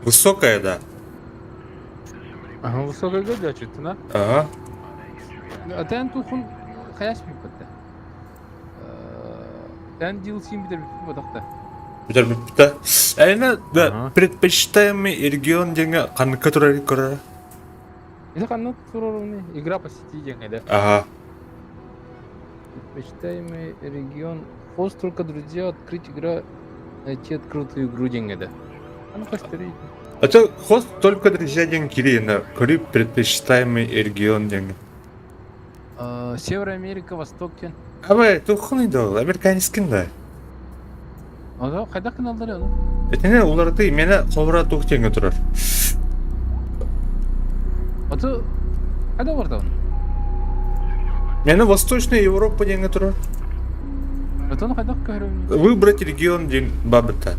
Высокая, да. Ага, высокая гадячит, да? Ага. Атен тухун хаяш биппетте. Тэн DLC бүтэр бүтпүт Бүтэр бүппүтэ. Эйна да предпочитаемый регион диэҥэ ханныка турар көрөр? Это ханнык турар Игра по сети диэҥэ да. Ага. Предпочитаемый регион. Хост только друзья открыть игра найти открытую игру диэҥэ да. А ну көстөрүй. Это хост только друзья диэн кириэнэ көрү предпочитаемый регион диэҥэ. Север Америка, Восток диэн. Абы, туххуный да ол, американскин да. Ото хайдах гыналлар ону? Этине уларытыы мена холбура тух диэҥэ турар. Ото хайда барда ону? Мена Восточная Европа диэҥэ турар. Отону хайдах көһөрөбүн? Выбрать регион диэн бабыта.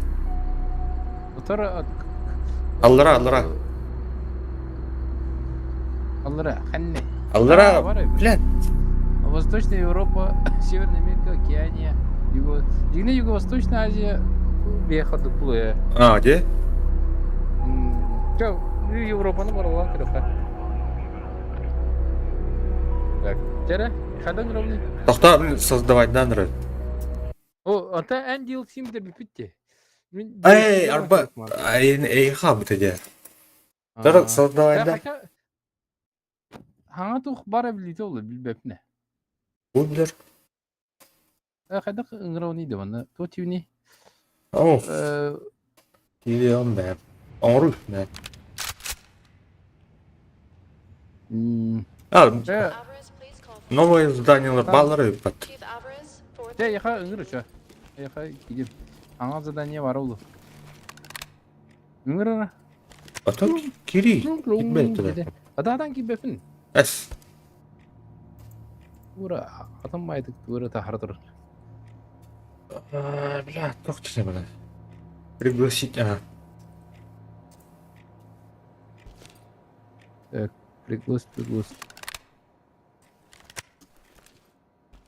Отор Аллара, аллара. Аллара, ханне. Аллара, блядь. Восточная Европа, Северная Америка, Океания, Юго... Дигне Юго-Восточная Азия, бехады пулы. А, где? Чё, Европаны баралан кырыха. Так, Тере, хадан ровный? Тохта создавать да нравится. О, ата эн DLC де бүпүтте. Эй, арба, эй, хабыта де. Тара создавать да. Хаҥа тух бара билиитэ ол билбэппинэ. Бу билэр. Хайдах ыҥырауный да манна туох тиүний? О. Тиийэн бээ. Оҥору бээ. А, новое здание баллары ыппат. Дьэ, яха ыҥыр очо. Яха кидим. Аҥал задание бар ол. Ыҥырара. А то кири. Китбэттэ. Ададан кибэпин. Эс. Ура, атам майдык тура тахара турар. Бля, туох түсэ бала. Пригласить, а. Так, приглас, приглас.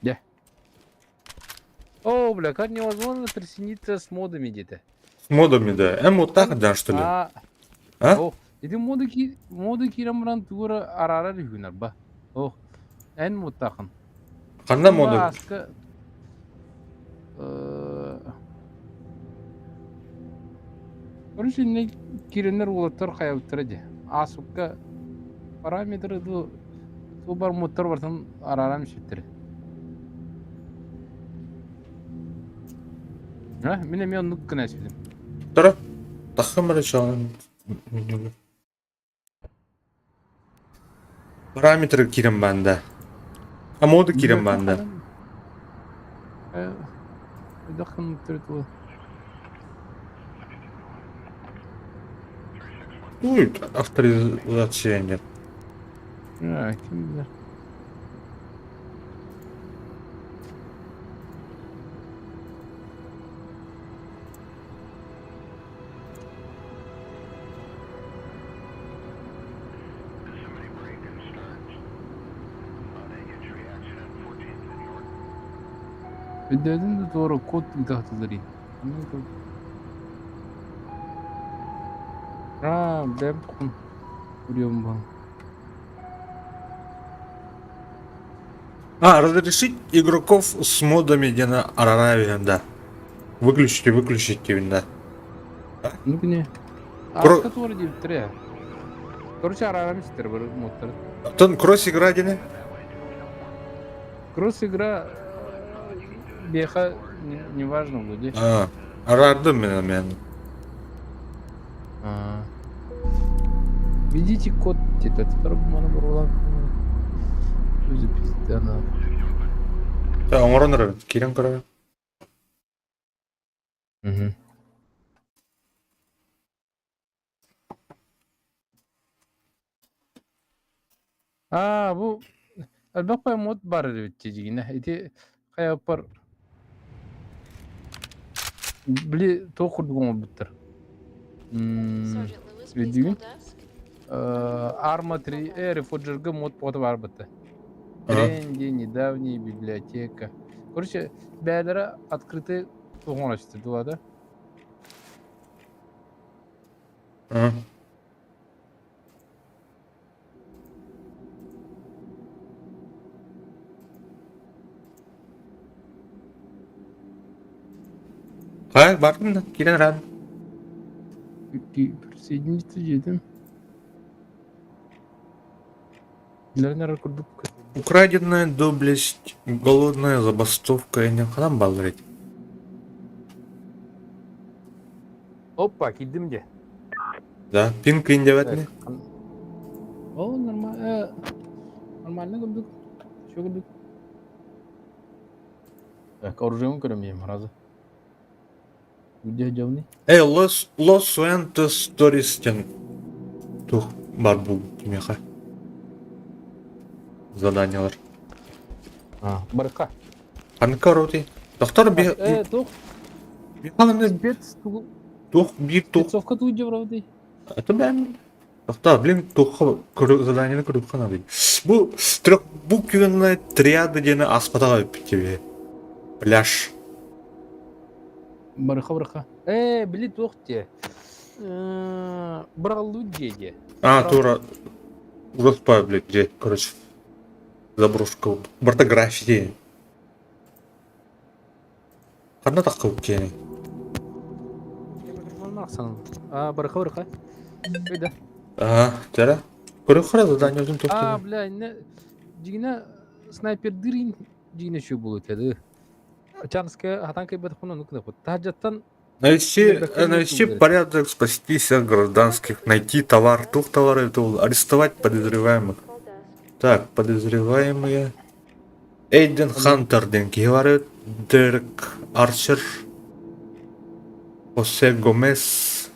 Где? О, бля, как невозможно присоединиться с модами где-то. С модами, да. Вот так, да, что ли? А? А? О, ити моды ки моды киирэн баран тугу араарар үһүнэр ба. О, эн муттахын. Ханна моды? Аска Короче, инне киирэннэр уолаттар хайабыттара дии. Аасыкка параметры ду ту бар муттар бартын арааран сүттэрэ. А, мин эмиэ оннук гына эспитим. Тара, таххым эрэ чаҕын Параметры киирэн баанда. А моды киирэн баанда. Ой, авторизация нет. А, ким билэр. Өйдөөтүм да туора код ыытаһытылларый. Аа, бэйэм туххун уруйуом буолан. А, разрешить игроков с модами диэн арара да. Выключите, выключите да. Ну кини Ааска туора диэбиттэрэ. Короче, араарам истэр бары модтары. Оттон кросс игра диэни? Кросс игра биэхэ не важно будет. А, араардым мен мен. А. Введите код где-то. Маны бұрылан. Өзі пизда на. Да, оҥорон эрэр. Киирэн көрөр. Мгм. Аа, бу элбэх мод бар эбит дьигинэ. Ити хайаппар били туох курдук оҥорбуттар. Өйдүүгүн? Арма 3 Reforger-га мод пота баар бытта. Тренди, недавний, библиотека. Короче, бээлэрэ открытый туһуҥар дуо да? Хайа бардым да киирэн рад. Присоединиться дедим. Лернер курдук. Украденная доблесть, голодная забастовка не ханан баллар эти. Опа, киирдим дьэ. Да, пин кин диэбэтини. Ол нормально, нормально курдук. Что курдук? Так, оружием көрөмүйем сразу. Где дьавны? Эй, Лос, Лос Суэнтес Торис диэн туох бар бу кимиэхэ? Заданиялар. А, барыкка. Ханныка роти? Доктор би... Э, туох? Бихаланы Спец туох биир туох... Спецовка тугу дьабравдый? Это бэм. Доктор, блин, туохха заданиены көрүөххэ наада. Бу трехбуквенная триада диэни аспатаҕа эппит тебе. Пляж. Барыха барыха. Э, били туох дии. Быраллыы дии дии. А, тура. Господи, блядь, где, короче. Заброшка. Бортография. Ханна таххыбыт киэний? А, барыха барыха. Өйдө. Аа, дьэрэ. Көрүөххэ заданиетын туох А, бля, инне дьиҥинэ снайпердыыр дьиҥинэ үчүгэй буолуо этэ дыы. Чанская хатан кыйбатахпын оннук гынаппыт. Таһырдьаттан Навести, навести порядок, спасти всех гражданских, найти товар, туох товар это был, арестовать подозреваемых. Так, подозреваемые. Эйден Хантер диэн киһи бары, Дерек Арчер, Хосе Гомес.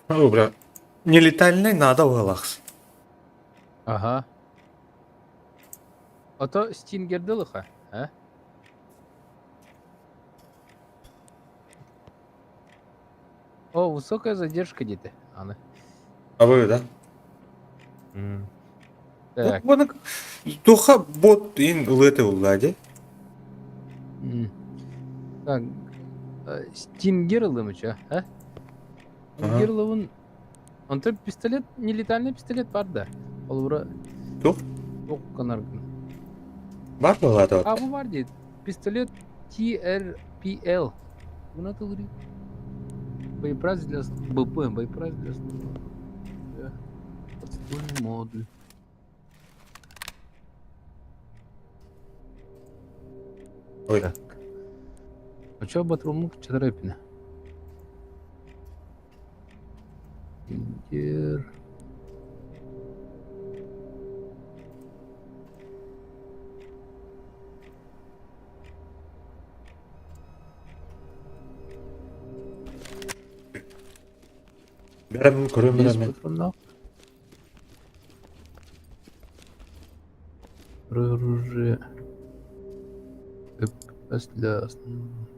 Ну, бля, нелетальный надо было. Ага. А то Стингердылыха, а? О, высокая задержка где-то, Аны. А вы, да? Так. Туха бот ин ылыты уллади. Так, Стингер ылымыча, а? Стингер ылыбын... Онтон пистолет, нелетальный пистолет бар да. Ол Тух? Тух гынаргын. Бар была А, бу бар дейт. Пистолет TRPL. Мына тылырый. Боеприпас для... БП, боеприпас для... Подствольный модуль. Ой. Так. А чё батруму Чатрепина? Индер. Бәрін көрөмүн Есть мен. патронов. Оружие. Боеприпас для основного.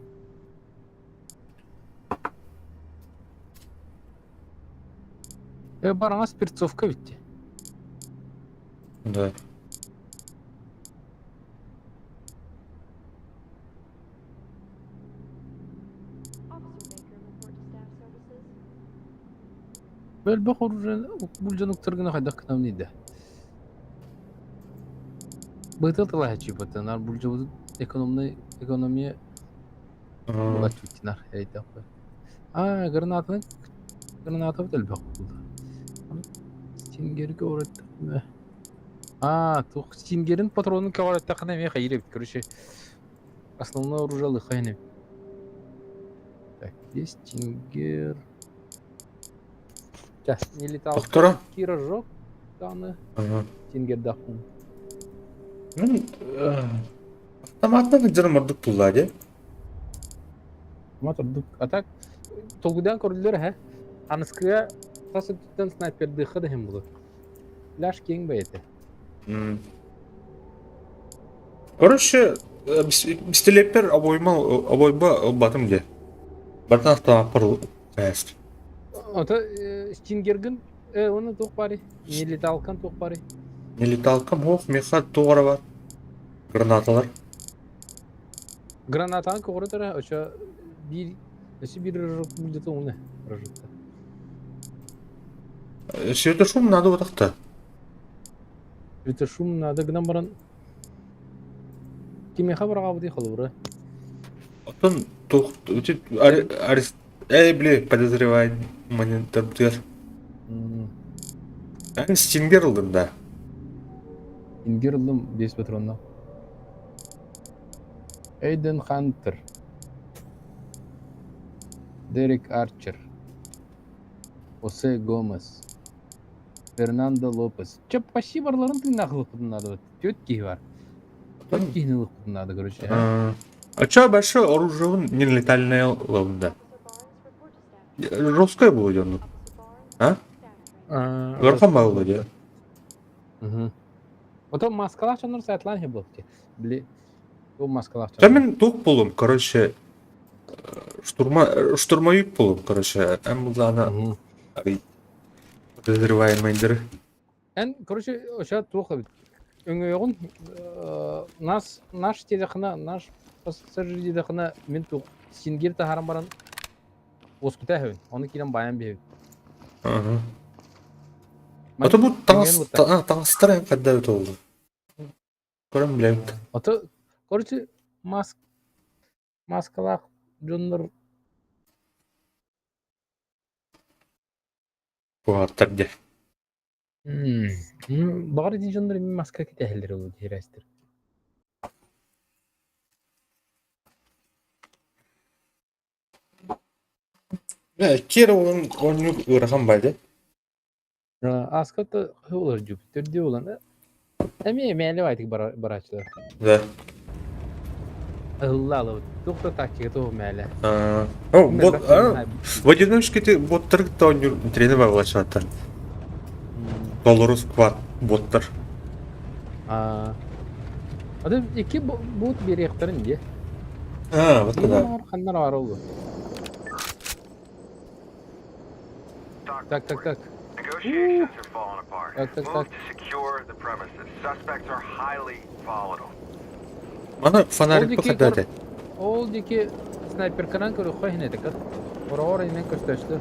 Э, бараңа перцовка ведь. Да. Элбэх оружие булдьануктаргына хайдах гынабын да. Бытыл тылаһаччы нар булдьабыт экономный экономия булаччутинар эйдахпы. А, гранатаны гранатабыт элбэх булду. Стингерге ораттахна. А, тух стингерин патронун кавараттахна эме хайыр эбит. Короче, основное оружие лыхайны. Так, есть стингер. Сейчас, не летал. Доктора? Кирожок. Таны. Стингердахун. Ну, автоматынан дьон ордук туллаа дии. Автомат ордук. А так, толгудан көрдүлөр һэ. Аныскыга тас өттүттэн снайпердыхха да иһин булur. Пляж киэҥ бэйэтэ. Короче, бистилиэппэр обойма обойба ылбатым дии. Бартан автомаппар кээст. Ото Стингергын уонна туох баарый? Нелеталкан туох баарый? Нелеталкам ох, меха туора бар. Гранаталар. Гранатаҕын көҕүрэтэрэ очо биир өссө биир рожок будет уна рожокта. Светошум надо вот так-то. Светошум надо гынан баран кимиэхэ быраҕабытый холобура? Оттон туох арест Эй, бли, подозревай монитор. Эн Стингер ылдын да? Стингер ыллым 5 патронна. Эйден Хантер. Дерек Арчер. Хосе Гомес. Фернандо Лопес. Чэ, почти барларын тыыннаах ылыппытын надо вот. Түөрт киһи бар. Түөрт киһини ылыппытын надо, короче. А, а чё большое оружие нелетальное ылабын да? Жесткое было дьоннук. А? Ыарахан баҕалла дии. Мгм. Потом маскалаах дьоннор саятылаан иһэ буолуох дии. Били, ол маскалаах Да дьоннор. мин туох буолуом, короче, штурма, штурмовик буолуом, короче, эн буллаана Мгм. подозреваемыйдары. Эн, короче, ошо туох эбит. Өҥөйөҕүн нас наш диэтэххинэ, наш пассажир диэтэххинэ, мин туох сингир таһааран баран уоскута эһэбин. Ону киирэн баайан биэрэбин. Ага. А то бу таҥас таҥастар эн хайда эбит олду. Көрөн билэбит. Ото, короче, маск маскалаах дьоннор Куһааттар дьэ. Баҕар ити дьоннор эмиэ маска кэтэһэллэр ол диэрэстэр. Киэр уолун оонньуур ыарахан баайда. Ааска олор дьүп төрдүө буолан эмиэ мээлэ баайтык барааччылар. Да. Ыһылла алабыт. Туох да тактика туох мээлэ. О, бот, в одиночке ты боттар кытта оонньуур тренер баҕалачааттар. Толору сквад боттар. А икки бот биэриэхтэрин дии. А, вот да. Ханнар бар ол. Так, так, так. Negotiations are falling apart. Так, так, Move так. to secure the premises. Suspects are highly volatile. Мана фонарик хадате. Ол диэки снайперканан көрүөххэ иһин этэ Ороҕор инэн көстөөчтөр.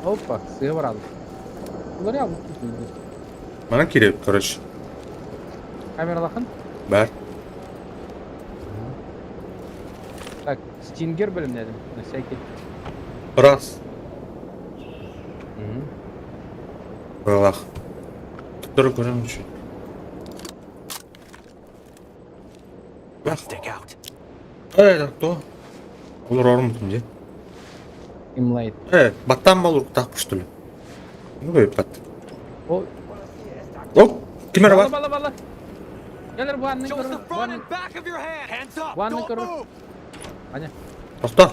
Опа, сыа баралым. Уларыйа Мана кирип, короче. Камералахан? Бар. Так, Стингер бөлүмнэдим, на всякий. Раз. Быһалаах. Туттары көрөн үчүн. Stick out. Э, то. Олорорум дии. Имлайт. Э, баттаан балуруктаах что ли? Ну, бат. О, Оп, ким эрэ бар? Бала, бала, бала. Кэлэр бу аннын Show us көрөр. the front and back of your hand. Hands up. Бу аннын Don't көрөр. move. Аня. Тохто.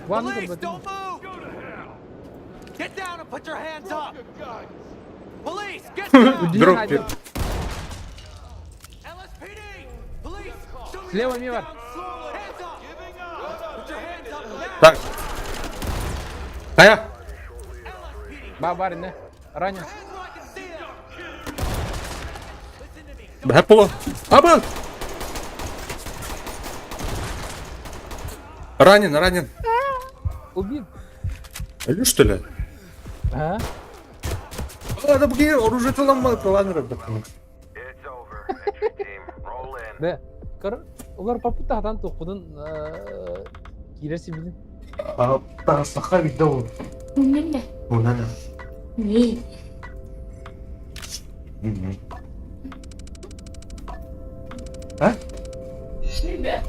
Бу аннын Police, көрбөтүм. don't move. Get down and put your hands up. Police, get down. Drop Хайда. LSPD. Police, show me Слева your мимо. down slowly. Hands up. Put your hands up now. Так. Хайа. LSPD. Ба бар инне. Ранен. Hands where I can see them. Listen to me. Бэп була. Аба! Ранен, ранен. Убит. Өлүү что ли? Ага. А, да бги, оружие ламмат, ладно, ребята. It's over. Entry team, roll in. Да. Кор, олар попытка хатан тохпутун киирэр сибилин. А, таһассаха видда ол. Үннүн Унана. Не. А? Ребята.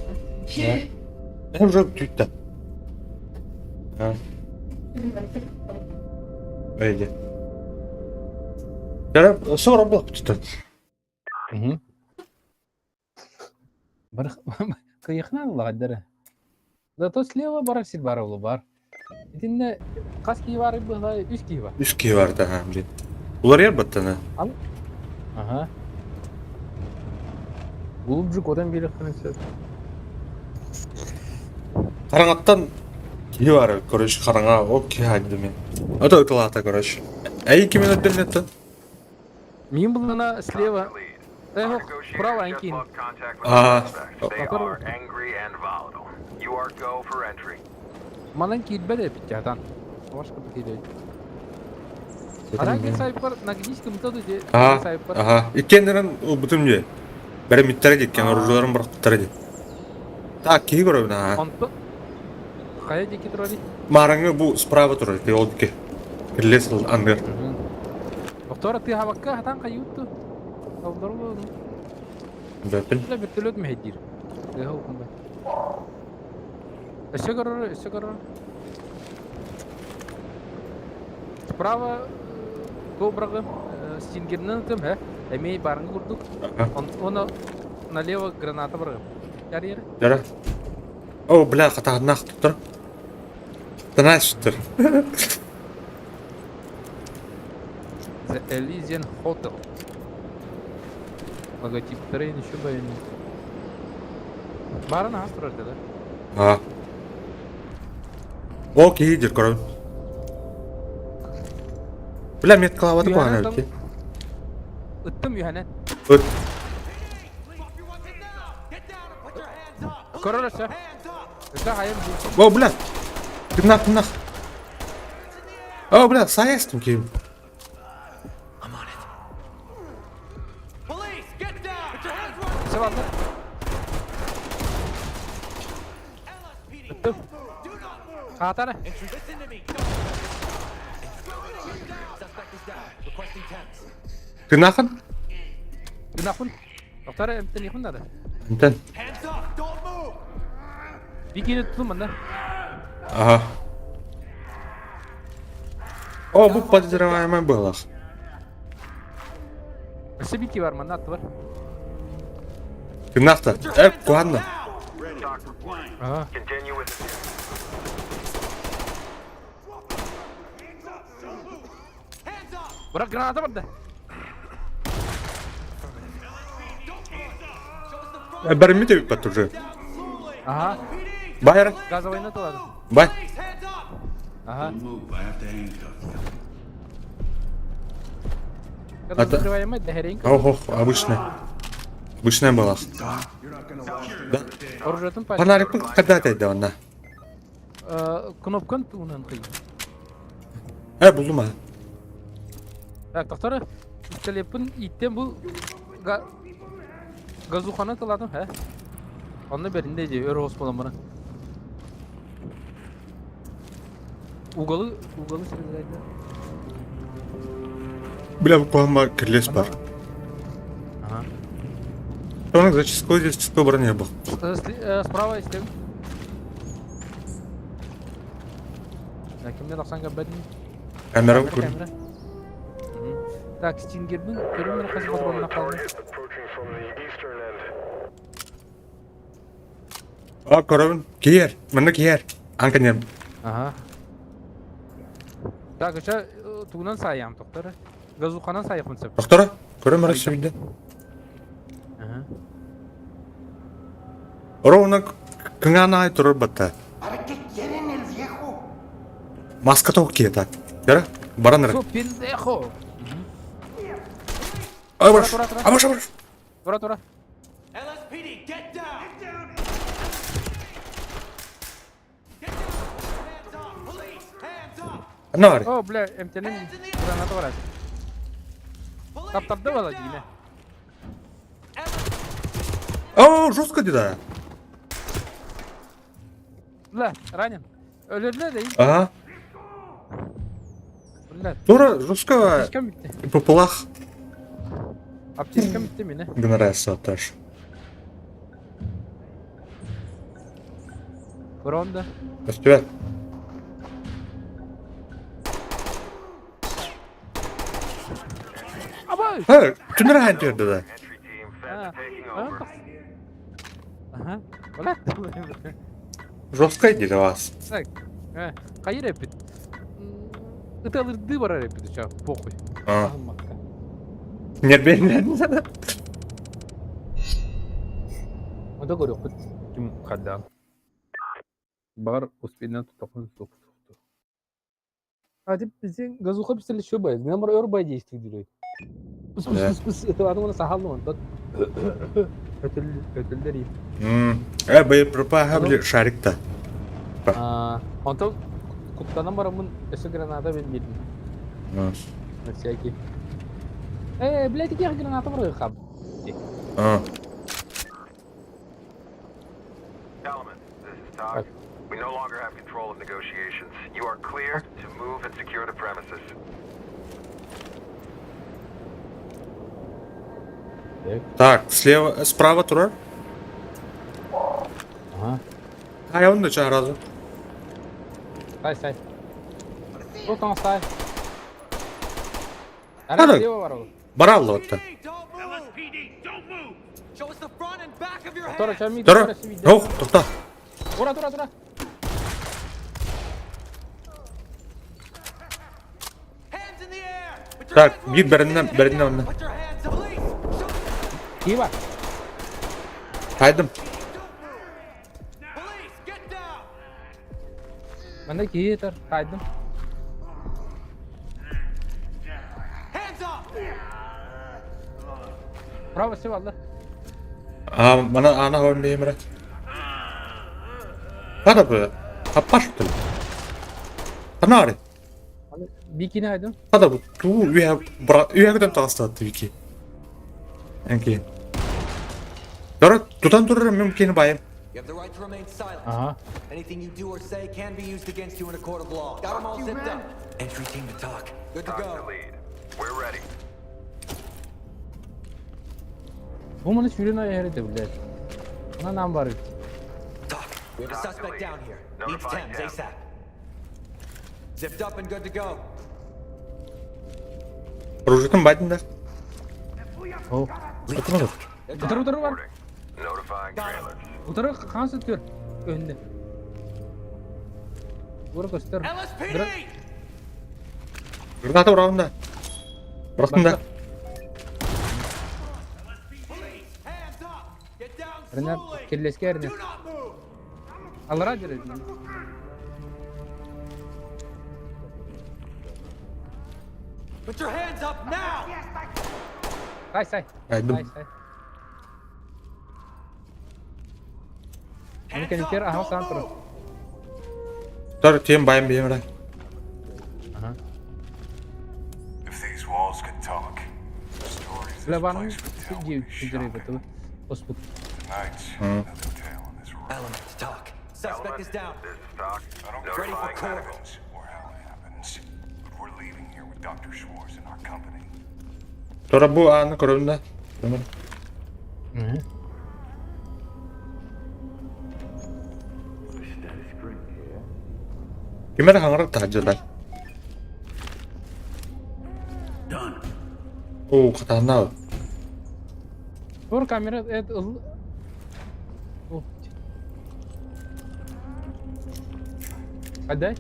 Я уже түттэ. А, эйди. Дара, сора блок түттэ. Мгм. Бар кыйыхнан ладдара. Зато слева барар сир бар ол бар. Итиннэ хас киһи бар быһла үс киһи бар. Үс киһи бар да, блин. Уларыйар баттана. Ага. Глубже котан биэриэххин сөп. Хараҥаттан Киһи баар, короче, хараҥа, ол киһи хаайда мин. А то ытылаата, короче. Эй, кимин өттүннэттэн? Мин буллана слева. Эх, справа анкин. Аа. Манан киирбэт эбит жатан. Башка киирбэт. Арай сайпар нагнись кымта ду Аха, сайпар. аха. Иккиэннэрин ылбытым дии. Бэрэмиттэрэ диккен, оружиеларын бырахпыттара дии. Так, киһи көрөбүн аа. Онто хайа диэки турарый? Маарыҥҥы бу справа турар, ти ол диэки. Кирилиэс анныгар. Доктор тыаһабакка хатан хайыытту. Алдорбу. Бэппин. Бля вертолет мэһэйдиир. Тыаһа ухунда. Өссө көрөр, өссө көрөр. Справа кобрагы стингернен ытым, э? Эмиэ барыҥы курдук. Оны налево граната баргым. Ярыйар. Яра. О, бля, хатаһыннаах туттар. Тынаачтыр. The Elysian Hotel. Логотип трейн еще баян. Барын аас турар да. А. О, киһи дир көрөбүн. Бля, меткалаабаты куһаҕан эбит. Ыттым үһэнэн. Ыт. Көрөр өссө. Өссө хайым бу. О, бля. Тымнах, тымнах. О, бля, саайастым киһим. Өссө барда. Ыттым. Хаатара. Тынаахын? Тынаахпын. Доктор эмтэниэхпин наада. Эмтэн. Бикини тутун манна. Ага. О, бу подозреваемый было. Өссө бики бар манна аттыбар. Тынаахта. Э, куһанна. Ага. Бырақ граната барда. Бэриммит эбиппэт уже. Ага. Бай эрэ. Газовайна тылады. Бай. Ага. Это- Закрываемый дэхэрин. Ох, ох, обычная. Обычная была. Да. Оружиетын пачка. Фонарикпын когда это онна? Кнопкан туунан кый. Э, булдум а. Так, доктор, пистолеппин ииттен бу газуханы тылатым, хэ? Онно бэринде дии, өр оҕус буолан баран. Угалы, угалы сирдэрдэ. Бля, буквально кирлес бар. Ага. Онок зачистку зачистку броня был. Справа истем. Кимне тахсан көрбөтүм? Камера Камера, көр. камера. Так, стингербин көрүм хас патронна қалды. А, көрөбүн. Киэр. Манна киэр. Анканем. Ага. Так, еще тугунан саайам, доктор. Газуханан саайахпын сөп. Доктора, көрөм ара сөйдө. Ага. Ровно кыңаана турар батта. Маска тоқ киета. Яра, баран ара. Со пиндехо. Ай, бар. Тура, тура, тура. Абаш, абаш. Тура, тура. LSPD, get down! Get down! Get down! Hands up! Police, hands up! Анна бар. О, бля, эмтенин граната барат. Police, Таптарды get бала down! диine. О, жестко деда. Бля, ранен. Өлөрдө да. Ага. Бля, Тура, жестко аптечкам битти. поплах. Аптечкам битти мине. Гонорар таш. Бронда. Өстүбэт. Абай! Ха, түннэр хаан түөрдэ да. Ага. Бля. Жестко диде вас. Так. Хайыр эпит. Ыталырды барар эпит, ча, похуй. А. Нербен. Онда көрөкпүт. Ким каддан. Баҕар успеннан тутахпын суох суох. А тип сен газуха писали что бай? Номер өр бай действует дире. Пыс пыс Да. пыс пыс это аны сахал онтон өтөл өтөлдөр Э, боеприпаха били шарик-то. Аа, онтон куттанан бараммын өссө граната бин биэрдим. На всякий. Э, блядь, таких граната бырыхам. А. Element, this is TOC. We no longer have control of negotiations. You are cleared to move and secure the premises. Так, слева, справа турар. Ага. А он начал разу. Стай, стай. Тут он стай. Ара. Слева барабы. Бараллы отта. LSPD, don't move! Show us the front and back of your Тура, hands! чами, Тура. Ох, тохта. Тура, тура, тура. Hands in the air! Put your Так, hands where биир I can бэриннэ see them. бэриннэ онно. Put your hands up. Police! Show Киба. Хайдым. Police, get down! Манна киһи этэр. Хайдым. Hands up! Право все алла. А, мана ана хон беймре. Хада бу. Хаппаш тул. Ханари. Бикини хайдым. Хада бу. Ту үйә бра үйә көтөн тагыстаты вики. Энки. Дора тутан турар мүмкүн байым. You have the right to remain silent. Ага. Anything you do or say can be used against you in a court of law. Got them all zipped up. Entry team to talk. Good to TOC to go. lead. We're ready. Бу маны сүүрэн айар этэ блядь. Она нам бар. Talk. We have a Talk to suspect lead. down here. Needs Notifying Thames Thames. ASAP. Zipped up and good to go. Ружитын байдын да. О. Lead to Отмады. talk. They're Утары down. утары бар. Reporting. Notifying trailers. Утары хаан сөтөр. Önde. Ура көстөр. LSPD! Граната бұрағында. Бұрақтың да. Police, hands up! Get down Ренат slowly! келлеске Do эрне. not move! Алара дирет. Put your hands up now! Сай сай. Айдым. Сай сай. Аны Hands кенеттер up! аха Don't сан тур. move! Тор тем байым беймре. Ага. If these walls could talk, the stories this Леван place would tell would сиди be сидире shocking. бету. Оспут. Tonight's another tale in this room. Element to talk. Suspect Element, is down. This is TOC. I don't care Ready for what Notifying court. medical. happens or how it happens, but we're leaving here with Dr. Schwartz and our company. Тора бу аны көрөмдө. Кимер хаңрак тахажылар. О, катана. Тур камера эт ыл. О. Адай.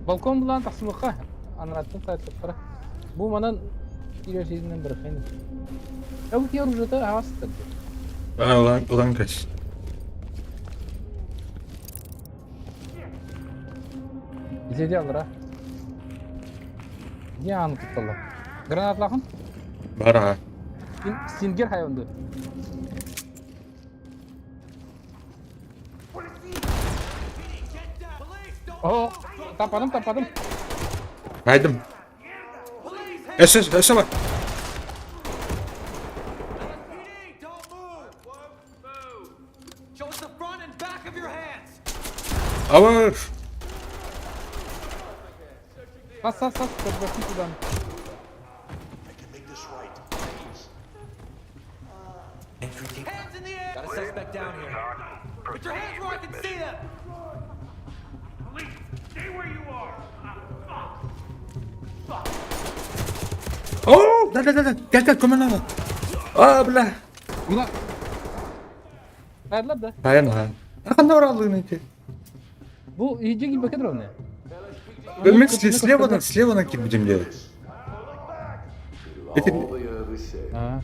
Балкон булан тахсымыкка. Анраттын сайтыктара. Бу манан кирер сезинен бир хайны. Я бу кер уже та астыр. Улан улан кэш. Изеди алра. Не аны тутталла. Гранатлахын. Бара. Стингер хайванды. Get down! Police, don't О, move! тападым, тападым. Айдым. Police, hands Эсэ эсэ бар. LSPD, don't move! Show us the front and back of your hands! Авар. Бас, бас, бас, көрбөсүн судан. Entry team. Hands in the air! Got a suspect down here. TOC. Put your hands Proceed where I with can mission. see them! Police, stay where you are. Ah, fuck. О, да да да да. Гел гел көмөн ала. А, бля. Ула. Кайдылар да. Хайын хайын. Кандай оралдыгын эти? Бу иже кийбеке дровне. Мен слева слева кип будем делать. Это А.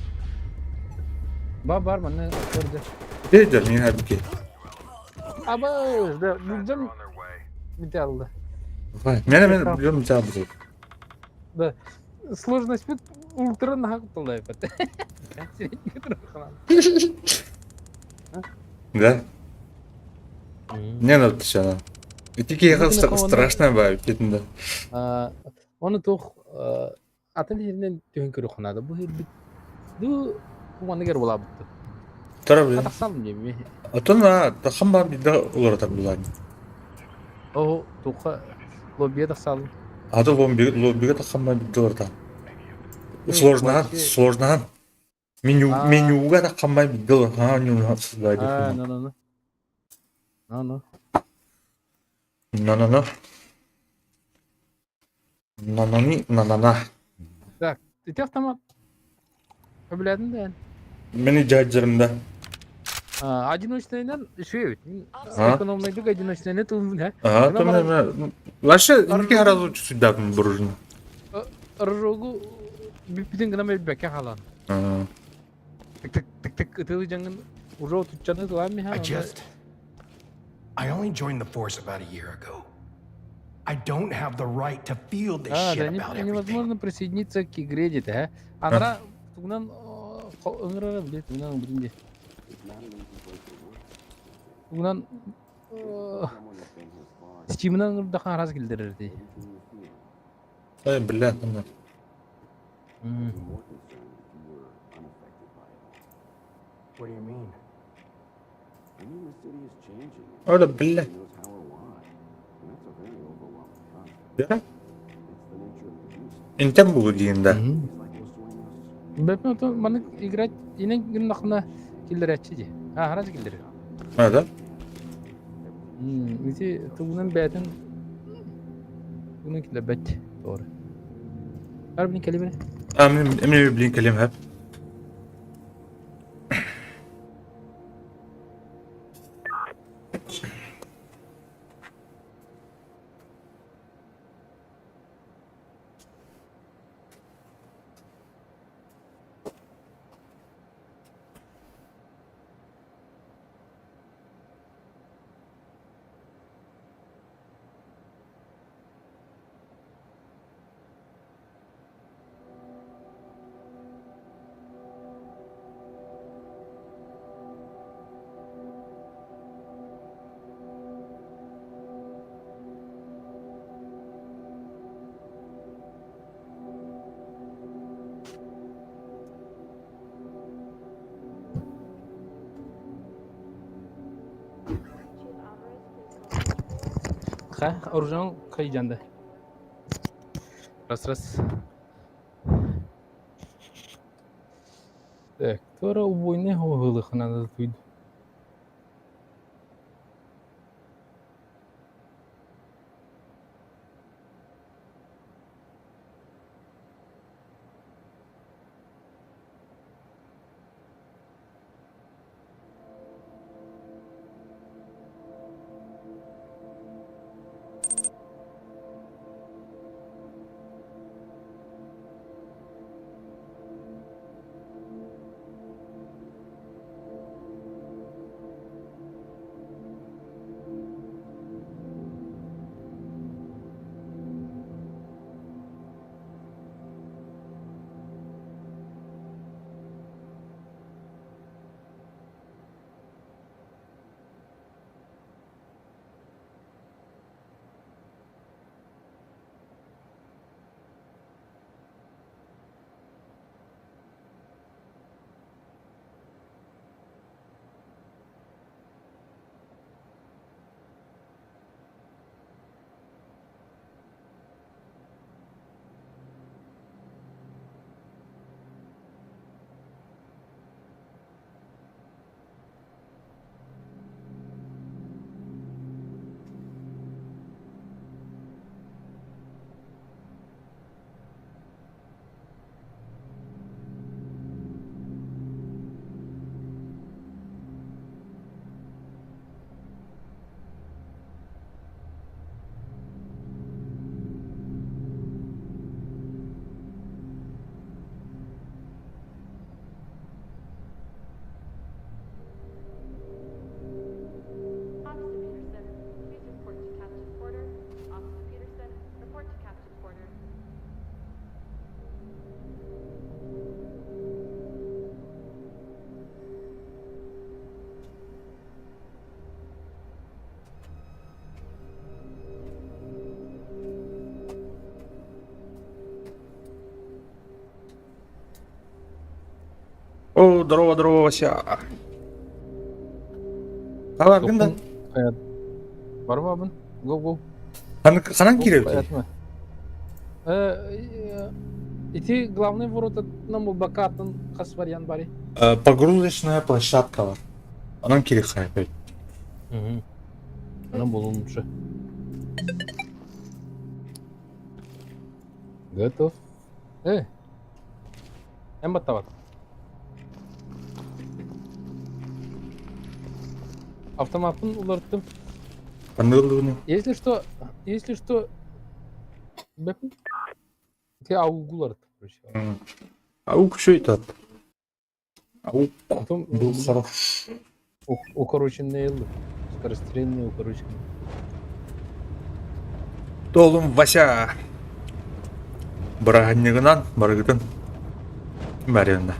Ба бар мана көрдү. Дедер мен хадики. Абы, да, Feds дьон are on their way. металлы. Мене мен билем жабы. Да. Сложность бит ультра нахактылай бит. Да? Не надо все. Ити киһиэхэ страшно баа кетинде. Оны туох атын хиринен түһэн көрүөх наада. Бу хирбит ду куманыгар булаабытты. Тара билен. Атахсалым диэми. Отон а тахан баар бидде уларатар булаан. Оо туха лоббия тахсалым. Аты лоббиге тахан баар бидде уларатар. Сложно, сложно. Меню менюга тахан баар бидде уларатар. Меню сыздай. А, ну ну ну. Ну ну. На на на. На на ни на на на. Так, ити автомат. Билядын да. Мени жаджырымда. Одиночныйдан үчүгэй эбит. А? Экономныйдык одиночныйны тылын, ха. А, то мен вообще инки харазу чүсүдапын буружун. Рожогу бүппүтүн гына билбекке халан. Тык тык тык тык ытылы жаңын уже отуччаны тылан I just. I only joined the force about a year ago. I don't have the right to feel this А, shit да, не, about everything. невозможно присоединиться к игре дейді, а? Ана тугунан ыңырара билет, тугунан билин Тугунан Steam'нан ыңырдахан араз килдерер дей. Эй, бля, ана. What do you mean? Оля, бля. Да? Интен булу дейін да. Бәпме то маны играть инен гыннахна килдерәчи ди. А, араз килдерер. А, да? Ити тугунан бәтин тугунан килдербәт. Doğru. Арбин келибине. А, мен мен блин келем хәп. Ха, оружан кайжанды. Раз раз. Так, тора убойный хогылыхына туйду. О, здорово, здорово, Вася. Табаргын да. Барбабын. Го, го. Ханан кииребит? Ити главный воротатынан булбакатын хас вариант барый? Погрузочная площадка бар. Онон кириэххэ Онон булун лучше. Готов. Э, эн баттабат. Автомаппын уларыттым. Ханнык Если что, если что, Ити аугу уларыттым, короче. Ауг что это? Ауг Потом был хорош. Укороченные ыллы. Скорострельные укороченные. Толум Вася. Бырааһынньыгынан барыгытын Марина.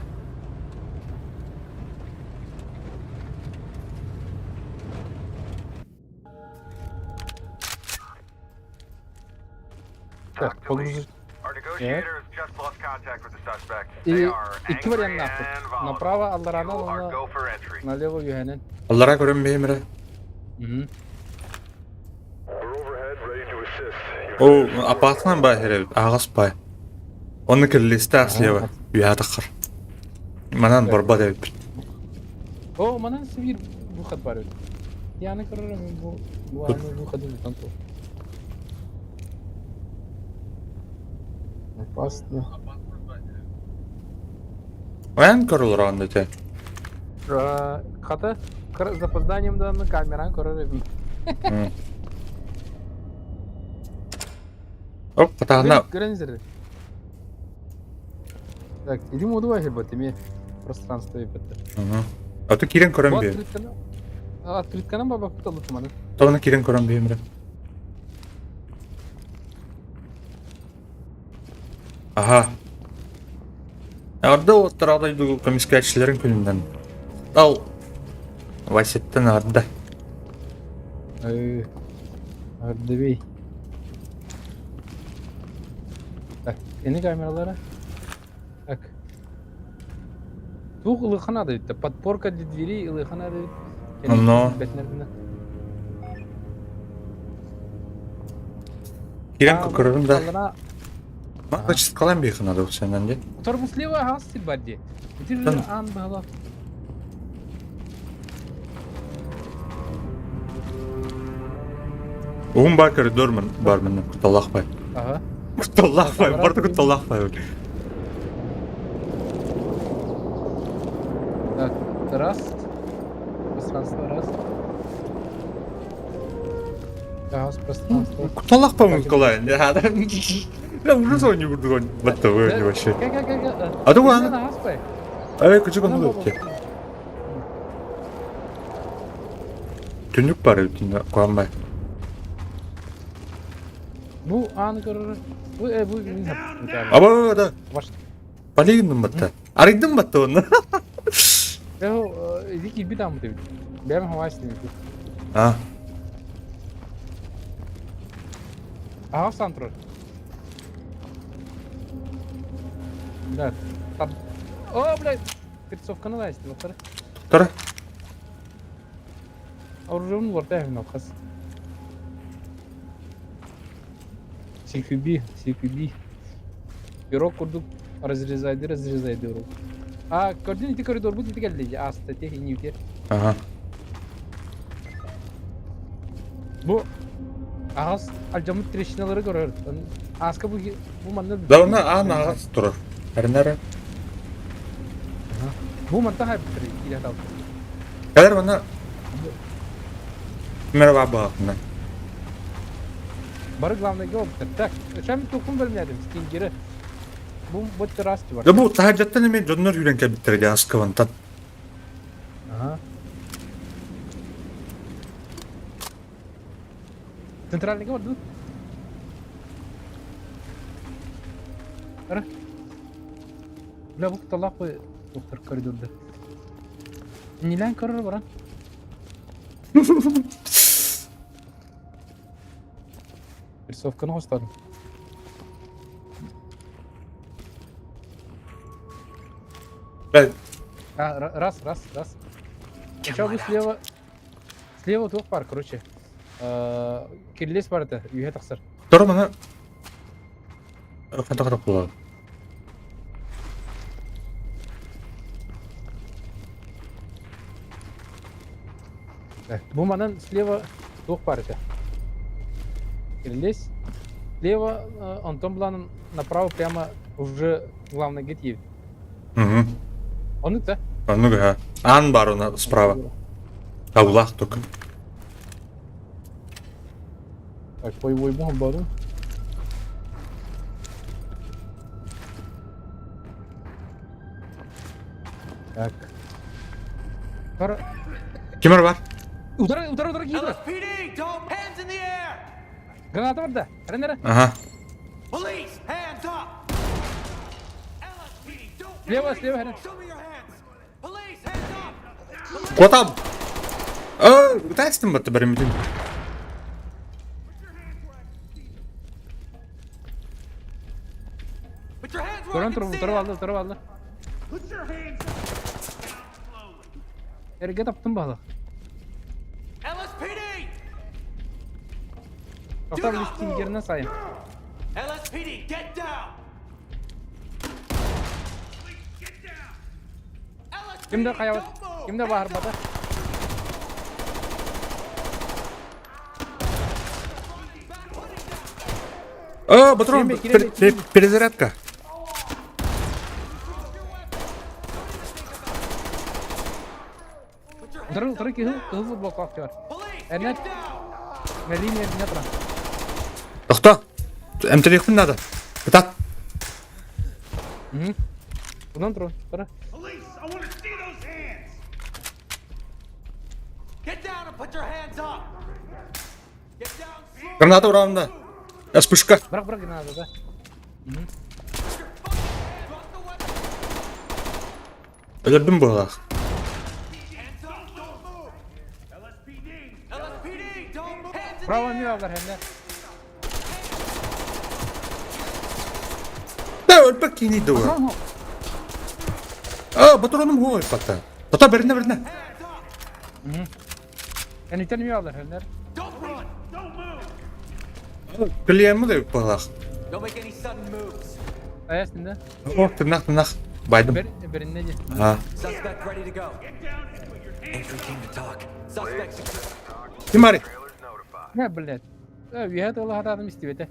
Так, погрузить. И икки варианнаахпыт. Направо аллараанан уонна налево үөһэнэн. Аллара көрөн бэйэмэрэ. О, опасно баһыр аҕас бай. Оны кирилистаах слева үөһэ таххар. Манан барбат эбиппит. О, манан сибир выход бар эбит. Яны көрөрөм бу бу аны выходы тутан тур. Опасно. Эн көрөлөр аны Хата с запозданием да на камеран көрөр эбит. Оп, хатаана. Көрөн сири. Так, иди моду бат эми пространство епетте. Аты кирен көрөн бе. Открытканан баба куталды туманы. Тоны кирен көрөн бе Аха. Арда оттар дойду көмүскээччилэрин күнүнэн. Ал Васяттан арда. Ардыбей. Так, эни камералара. Так. Туох ылыхана да бүттэ. Подпорка для двери ылыхана да Но. Кирен көрөрүм да. Значит, калан бейхана да сенен де. Торбу слева хас бар де. Ити ан бала. Уһун бар коридор бар мен куталлах бай. Ага. Куталлах бай, барда куталлах бай. Так, раз. Пространство, раз. Раз, пространство. Куталлах бай Николай. Я уже зоне буду батта вы вообще. А то ладно. Ай, кучу кому Түннүк бар эбит куамбай. Бу ааны көрөр. Бу э бу Аба да. Полигиндым батта. Арыйдым батта оны. Иди килбит аммыт эбит. Бэм хавайсың. А. Аҕа сан турар. Да. О, блядь! Перцовканы да истим, оттар. Тура. Оружием уларта хас. CQB, CQB. Пирог курдук разрезайды, разрезайды урок. А, көрдүн ити коридор бут ити келди. Аста тех иньютер. Ага. Бу аҕас алдьаммыт трещиналары көрөр. Ааска бу бу манна Да оны аан аҕас турар. Эрнere. Бу манта хайбыттар киирэ талты. Кэлэр манна Merhaba баҕатына. Бары главный гоптер. Так, чем тукун бөлмедим, стингери. Бу бу террасты бар. Да бу таһырдьаттан эмиэ дьоннор үүрэн кэлбиттэрэ дии Аскабантан. Ага. Центральный город, да? Ара. Бля, бу талак доктор коридорда. Нилән көрөр баран? Рисовканы хостадым. Бэл. А, раз, раз, раз. Сейчас бу слева... Слева туох бар, короче. Кирилес бар это, үйе тахсар. Второй мана... Хата хата кулаа. Бу манан слева туох бар этэ. Кирилес. Слева Антон Бланын направо прямо уже главный гид едет. Угу. Он это? Ну га. Аан бар она справа. Аулах только. Так, ой, ой, бару. Так. Кара... Кимер бар? Удара, удара, удара, киирэ. LSPD, don't hands in the air! Граната барда. Ренера. Ага. Police, hands up! LSPD, don't Слева, слева, Рен. Show me your hands! Police, hands up! Куотам! Э, Тестим бат беремдин. Put your hands where I Көрөн can тур, see туруп them! алды, туруп алды. Put your hands up. Down slowly. Эрге таптым бала. LSPD! Тоқтар листингерine сайын. LSPD, get down! Police, get down. LSPD, Кимде каябат? don't move! Кимде баар бата? Э, патрон, Киреме, киреме, киреме. перезарядка. Утары, утары киһи кыһыл футболкалаах бар. Police, Эрнет. get down! На линия метра. Тохто. Эмтерихпин надо. Итак. Онон турун, тура. Police, I want to see those hands. Get down and put your hands up! Get down slowly! Граната уравнда. Вспышка. Бырах, бырах граната, да. Drop the weapon! Өлөрдүм буолах. Hands up! Don't move! LSPD. LSPD, don't move! Hands in Браво, the air! миалар хэннэ. Да, өлбөк кини дуо. А, патроным хой пата. Тата берне берне. Hands up! Энитен миалар хэннэр. Don't run! Don't move. Клиемы да буолах. Don't make any sudden moves. Аясында. О, тынах тынах. Байдым. Бер беринне же. А. Suspect ready to go. Get down and put your hands Entry team to talk. Suspect secure. Ким ари? Trailers notified. Не, блядь. Үйэ тылы хатадым истибете.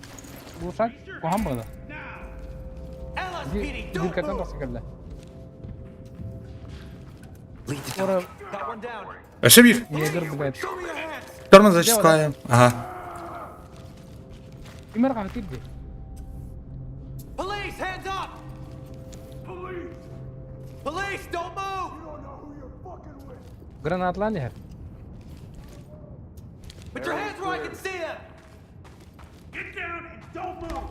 Улушак кухан бала. now. LSPD, don't Диркаттан move! тахса кэллэ. Lead to Ора talk. Got one down. Өсө бир. егер, блядь. Show me your hands! Тормоз зачискаем. Ага. Кимер кахтырды. Police, hands up! Police. Police, don't move! You don't know who you're fucking with. Гранатлан иһэр. Put your hands where I can see them! Get down and don't move.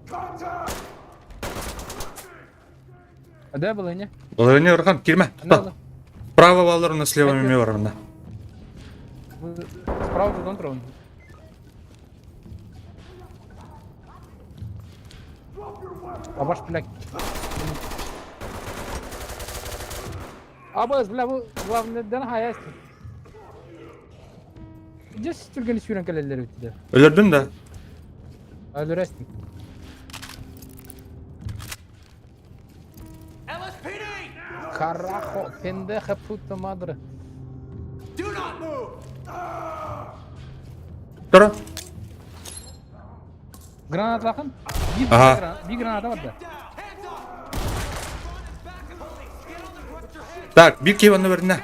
Contact. Ада было не? Олар Орхан, кирме. Ана Справа баллар, у нас слева меме бар. Справа тутан турабын. Абаш, блядь. Абаз, бля, бу главныйдан хаяст. Дес түргені сүйрен кәлелер өтті. Өлөрдүм да. Өлөрөстүм. LSPD! Карахо, пендеха пута мадре. Do not move! Тура. Гранатлахын. Bir, Ага. bir граната бар да. Down! Hands up! Back police! Get on the ground! Put your hands Так, бир киванны берне. down!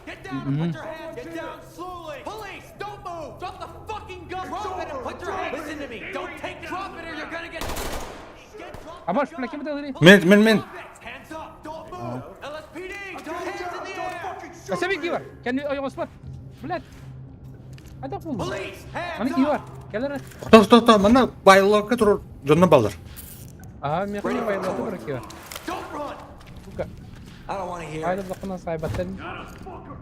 Get down and put your hands Get down slowly! Police, don't move! Drop the fucking gun! Drop it and put your hands Listen to me! Don't take drop it or you're gonna get Get drop the Абаш, gun. бля, ким это Мен, мен, мен. Hands up! Don't move! LSPD! Don't hands in the air! Асаби кивар. Кәне ойгос бар. Блядь. Айда кул. Police! Hands Аны up! кивар. Келер. Тоқ, тоқ, тоқ, мана байлыққа тұрыр жонна балдар. Ага, мен кыны байлады бір кивар. Don't run! Сука. I don't want to hear it. Байлып лакына сайбаттан. Not a fucker.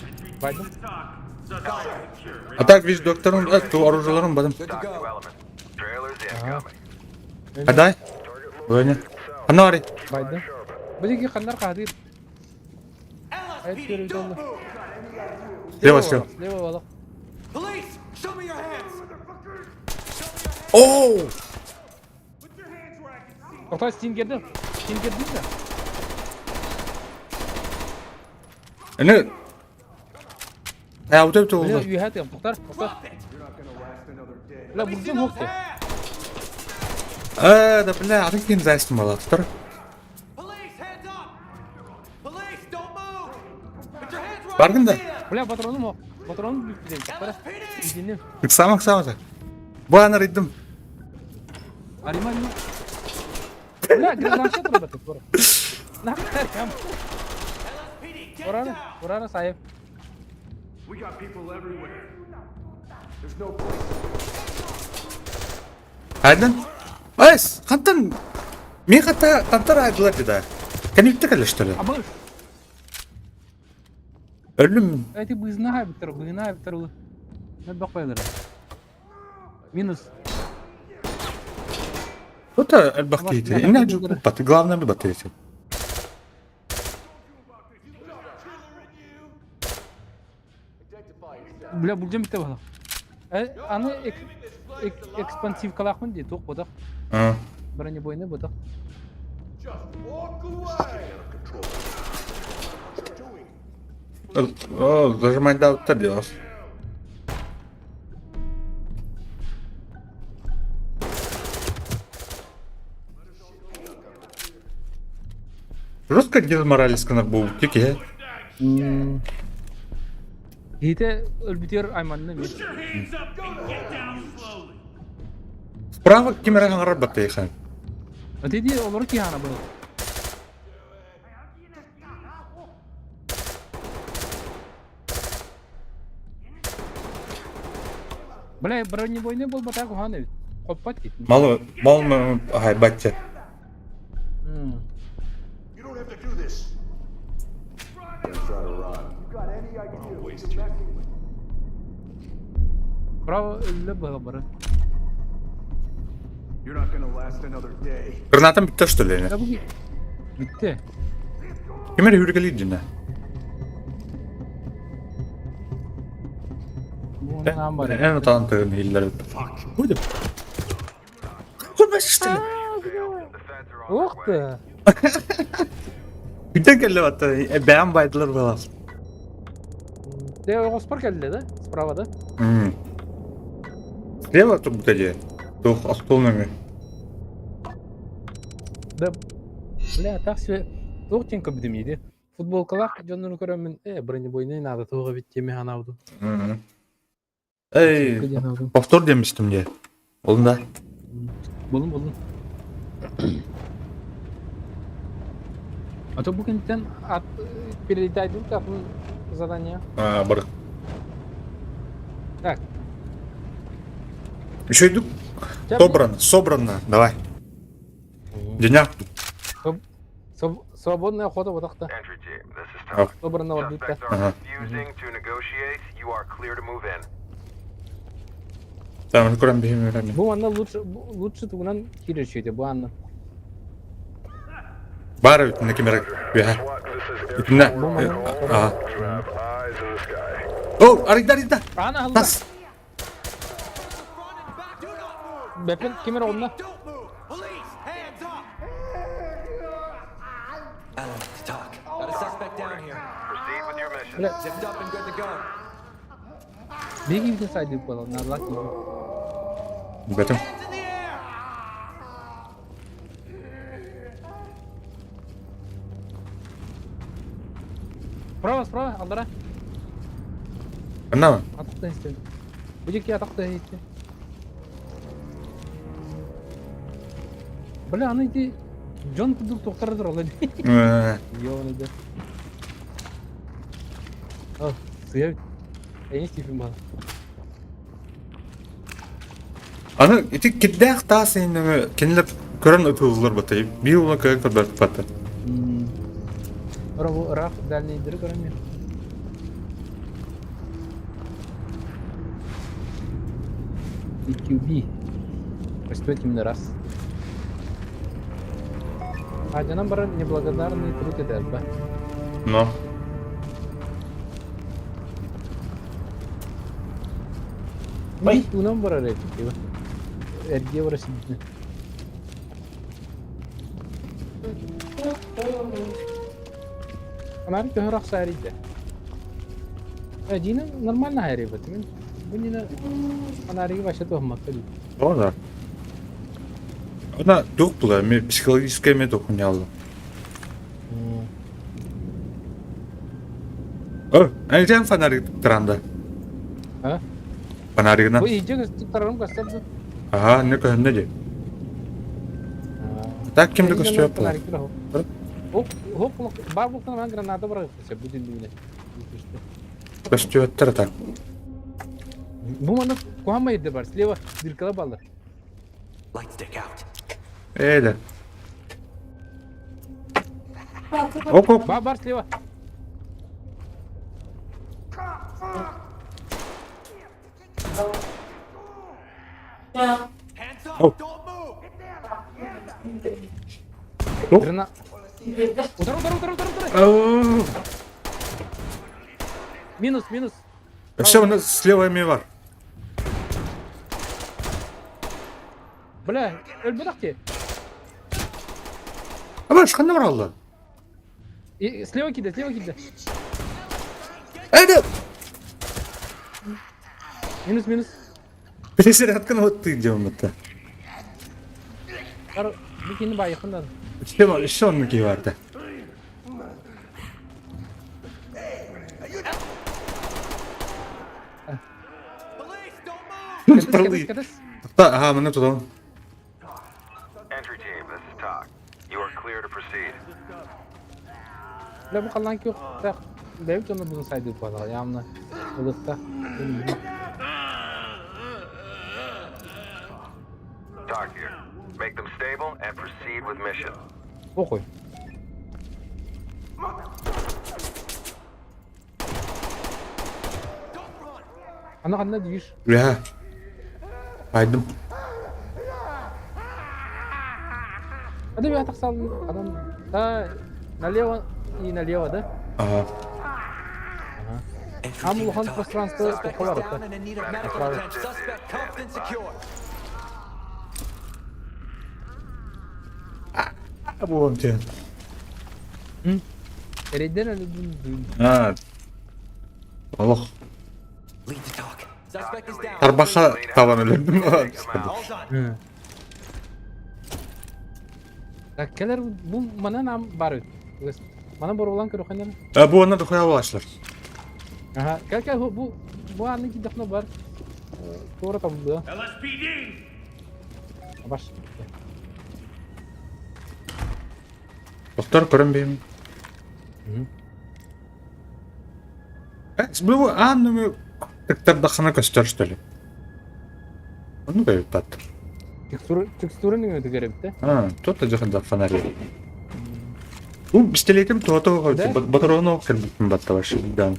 Entry team Байдым. to talk. Suspect secure. А так весь докторым, ту оружияларым бадым. Good to Talk to go. element. Trailers incoming. Адай. Бөне. Ана ари. Байды. Sharp. Билиги ханнар хаһдыр. LSPD, don't move! Слева, слева. Слева балык. Police, show me your hands! Оу! Тоқта Стингерді. Стингерді да. Эне Ә, өтө Бля, oldu. үйе хәтем, тоқтар, тоқтар. Drop it! Бля, Let me see бурдым those хоқты. hands! Э, да бля, атын ким зайстым бала, тұр. Police, hands up! Police, don't move! Put your hands where I Баргын can да. see them! Бля, патроным о. Патроным бүктү, тоқтар. LSPD! Үйденем. Ыксама, ыксама. Бу анар иддим. Арима, арима. Бля, гражданша тұрады тұр. Нақтар, кам. LSPD, get Ораны, down! ораны сайып. We got people everywhere. There's no place. Айдан. Эс, хантан. Мен хатта тантар айдылар деді. Кәнекті кәлі, что ли? Абы, Өлім. эти бызна бітір, бызна бітір. Ne бақпайлар. Минус. Это альбахтейте. Инна бат, главное баттейте. Бля, булдем бітті бала. Аны экспансивкалақмын дейді, тоқ бодақ. А. Бронебойны бодақ. О, зажимать да, вот делал. Жестко Дед Моралес был, тики. Хите өлбүтер айманны мен. Put your hands up and get down slowly. Справа кемера работает. Dedi olur ki hana bunu. Бля, бронебойный бол батак уханы. Коппат кит. Мало, мало, ай, батя. You don't have to do this. Право өллө было бары. You're not gonna last another day. Гранатом битті, что ли? Я бу битте. Кемер хүргелі дина. Бу нам бар. Эн таланты иллер. Будет. Курбаш, что ли? The feds are on their Ох way. ты. Күтен келі батты. Бәм байдылар была. Де оспар келди да? Справа да? Слева тут где? Тух, астолными. Да. Бля, так все. Туох тен көбүдүм иди. Футболкалах дьоннору көрөммүн, э, бронебойный надо туоҕа бит теме ханаабытым. Эй, повтор демістім де. Олында. Булун булун. А то бу кэнниттэн ат перелетайдым атын задание. А, бар. Так. Еще иду. Собрано, собрано. Давай. Деня. Свободная охота вот так-то. Entry team, this is Oh. Talk. Собрано вот Suspects так. are Ага. refusing to negotiate. You are clear to move in. Там, курам бихим рами. Бу анна лучше лучше тугунан киришите бу анна. Бар ведь на камера. Бега. На. Ага. You have eyes in the sky. О, арыйда, арыйда. Ана алла. Тас. Front and back, do not move! Бэпин кемер онна. Don't move! Police, hands up! Element to talk. Got a suspect down here. Proceed with your mission. Бля, Zipped up and good to go. беги битин сайды буолал надлак. Бетім. Hands in the air! Справа, справа, алдара. Анна. Атакта истем. Бу жеке атакта истем. Бля, аны ити Джон кудук токтардыр ол. Ёбаный да. Ал, сыя бит. Эйн Стивен бала. Аны ити киддәх тас инде кинлеп көрөн өтүлөр бата. Би ула көрөн көрбөт бата. Ора бу ырак дальний дыры көрөм мен. EQB. Растет именно раз. Хаадьанан баран неблагодарный труд этэрбэ. Но. Ой. Туунан барар этик. Эргиэ бара сиддин. Анар төһөр ахсаарыйда. Дина нормально хайрыйбат. Мин бу нина анарыгы вообще туһаммакка дии. О, да. Она туох була, психологическая ме тухунялла. О, эн фонарик туранда. А? Фонаригынан. Бу иджи туттарарым көстөр да. Аха, не көһүннэ дии. Так ким да көстүөп буолар. Хоп, бар буктан мен граната бырагып бу дүндүгүнэ. Көстүөттөр так. Бу маны куһаама ирде бар. Слева дыркала баллар. Light stick out. Ээ да. Оп оп. Бар, бар слева. Hands up! Oh. Don't move! Грана... Удар, удар, удар, удар, удар! Минус, минус. Все, у нас слева эми бар. Бля, өлбөтөх дии. Абаш, ханна баралла? Слева киирдэ, слева киирдэ. Эйде! Минус, минус. Перезарядка вот ты идем это. Бу кини баайыххын да. Еще он киеварда. Кэтис, кэтис. Ага, мы туда. Entry team, this is TOC. You are clear to proceed. Бля, бу халлаан күөх бэйэбит дьоно бугун сайдыы буолла, явно ылыкта. TOC here. Make them stable and proceed with mission. Похуй. Ана ханна движ. Бля. Пойду. А ты меня так Адам, да, налево и налево, да? Ага. Ам улахан пространство тохолар это. Буом тебе. Эрэйдэр өлүдүн А. Олох. Тарбаха табан өлөрдүм. Так кэлэр бу манан ам бар үт. Манан боруулан көрөхөнөр. А бу онна дохуя булашлар. Аха, кэл кэл бу бу аны кидехно бар. Туора табылды. LSPD! Баш. Доктор көрөн бейм. Бу аан тыктардахына көстөр что ли? Ону көйүп Текстура текстураны өтө да? А, тут да фонари. Бу пистолетим то-то батрону кирбитин баттабаш. Да.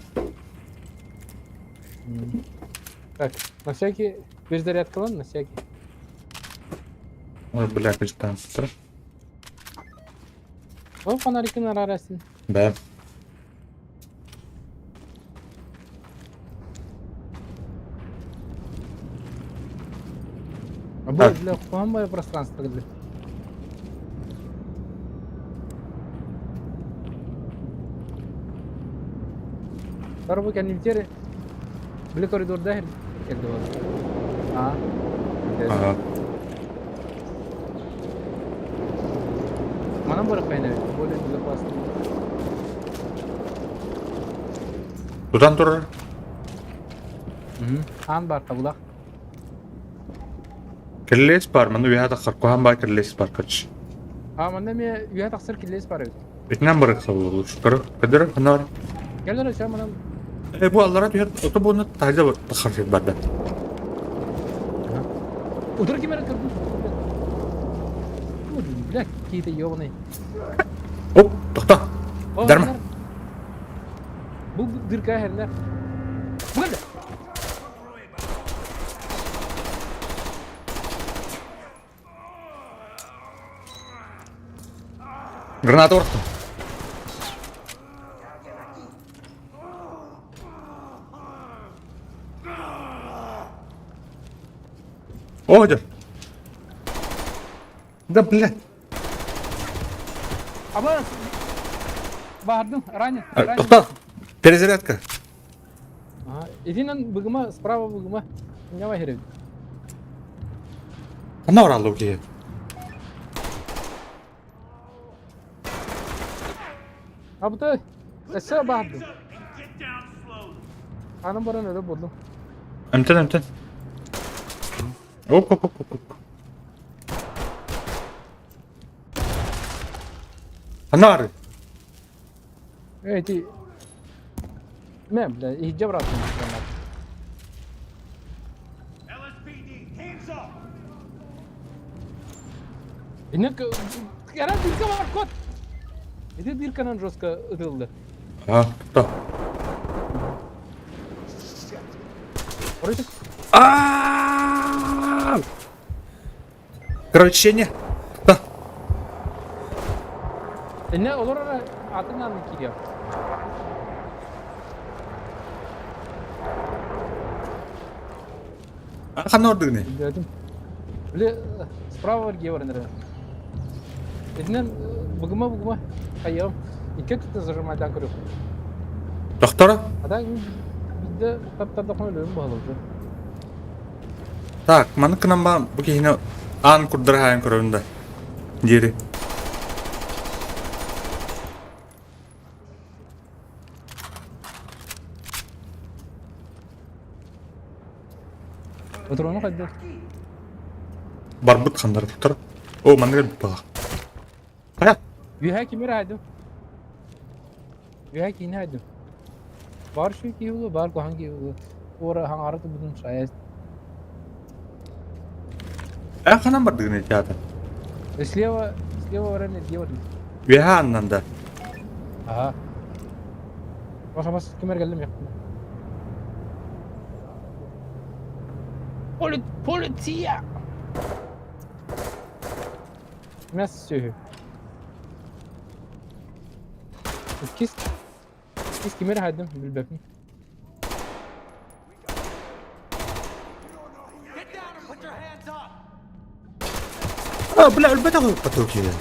Так, на всякий перезарядкалан, на всякий. Ой, бля, качтан. О, фонарикин арарасын. Да. А бу, бля, куһаҕан пространство, бля. Барбы кэннибитигэр били коридорда кэлди буолла. Аа. Ага. Манан барыаххайын эбит, более безопасно. Тутан турар. Аан баар табылах. Кирилес бар, маны үөһэ тахсар, куһаҕан баар кирилес бар, короче. А манна эмиэ үөһэ тахсар кирилиэс баар эбит. Итинэн барык лучше. Көрө, көдөрө, ханна бар. Кэлэр өссө манан Э, бу аллара түһэр, ото буну таһырдьа тахсар сир бар да. Утары ким эрэ көрдүм. Бля, какие-то ёбаные. Оп, тохто. Дарма. Бу дырка хэрнэр. Бу Граната ортом. О, дьэ. Да, блядь. Абас! Баһардым, ранен, ранен. Тоқтал. Перезарядка. Ага. Итинэн быгыма, справа быгыма. Ньава хэрэг. Ханна ораллы киһи? Абытай, өссө баһардым. Анан баран өлө болдум. Эмтэн, эмтэн. Оп, оп, оп, оп, оп. Ханна ары? Эти... Мэ, бля, иһирдьэ бырааттым. LSPD, hands up! Иннек... Кара дырка бар, кот! Ити дырканан жестко ытылды. А, кто? Короче, А! Кровотечение. Да. инне олор ара атынан кириyor. Ханна ордыгны? Билбэтим. Били справа эргийэ баран эрэ. Итинэн быгыма быгыма хайыам. Икки өттүттэн зажимайдаан көрүөх. Тохторо? А так биирдэ таптардахпына өлөрүм баһылар уже. Так, маннык гынан баан бу киһини аан курдара хаайан көрөбүн да. Диэри. Патрону хайдах? Барбыт ханнары туттар. О, маннык элбит буолла. Хайа? Үөһэ кими эрэ хаайдым. Үөһэ киһини хаайдым. Баар үчүгэй киһи буолуо, баар куһаҕан киһи буолуо. Уора хаҥаара турбутун шайа. Эн ханан бардыгын театр? Слева, слева баран эргийэ бардым. Үөһэ аннан да. Аха. Баха бас ким эргэллим яхтым. Полиция! Мэс сүһү. Иккис иккис кими эрэ хаайдым билбэппин. Get down and put your hands up! А, бля, өлбөтөх ыппатыы киһи.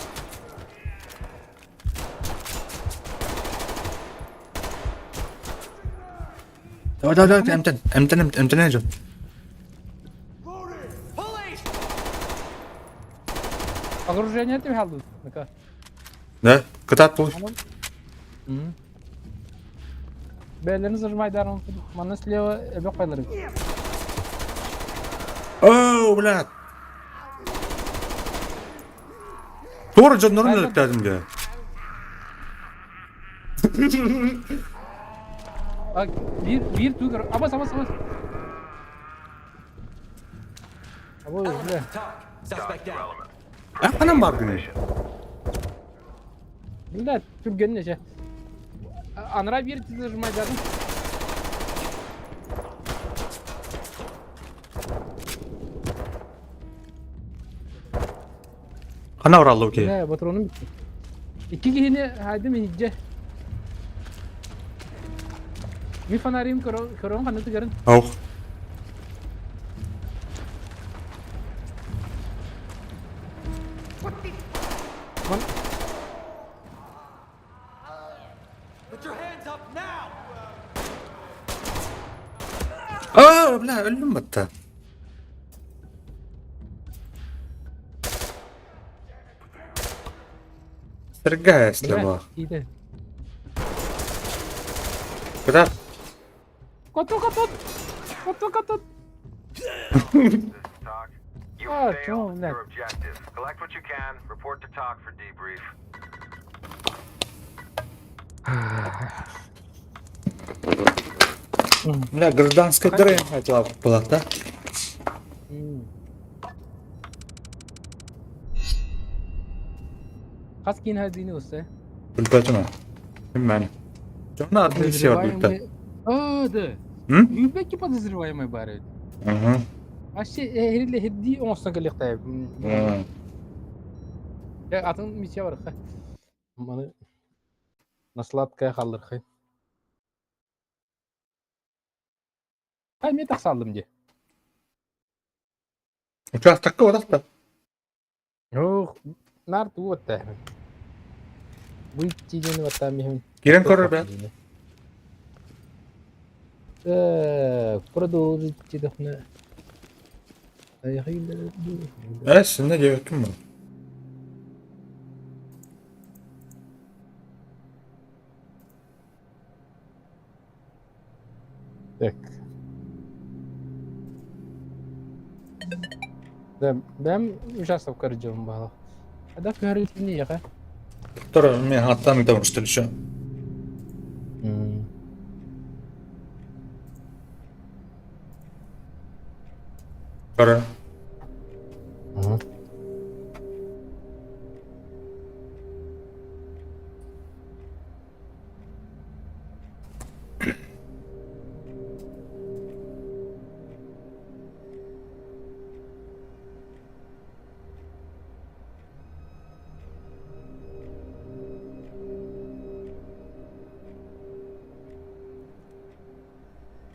Давай, давай, давай, эмтэн, эмтэн, эмтэн, дьон. Police! Окружение ты хаалдыбыт. Ну-ка. Да, кытаат бул. Мгм. Бээлэрин зажимайдарын манна слева эбэ кайлар. О, бля. Туора дьоннорун өлөттөөтүм дии. А, биир биир туу абас абас абас. Абы бля. TOC. Suspect down. Эн ханан бардыгыный? Бля, түргэнне же. Анара биир зажимайдарын. Хана ораллы киһи? Бля, патроным бүттү. Икки киһини хаайдым иһирдьэ. Ми фонарим көрөн ханна тыгарын. Ох. Ман Put your hands up now! А, бля, өллүм батта. Сергая бля, слева. тиийдэ. Куда? Коту коту. Коту коту. TOC. You Ah, failed come on, your objective. Collect what you can. Report to TOC for debrief. Бля, гражданская дрянь хотела была, да? М. Хас киин хайдыны уста. Билбэтим. Ким Дьонно атын миссия бар билбэт. А, да. М? Билбэкки подозреваемый баар эбит. Угу. Вообще, эрилле хирдии оҥостон кэлиэхтээх. Атын миссия бар. Маны на сладкое хааллархай. Ай, эмиэ тахсааллым дии. Учаастакка барахта. Ох, наар тугу баттааһын. Выйти диэни баттаан иһин. Кирен көрөр бэ. Так, продолжить диэтэххинэ. Э, синне диэбэккин бу. Так. Да, бэм участок көрдьүм баҕа. Хада көһөрүтүн иэхэ. Доктор, мен хаттан ыта устулушу. Көрө.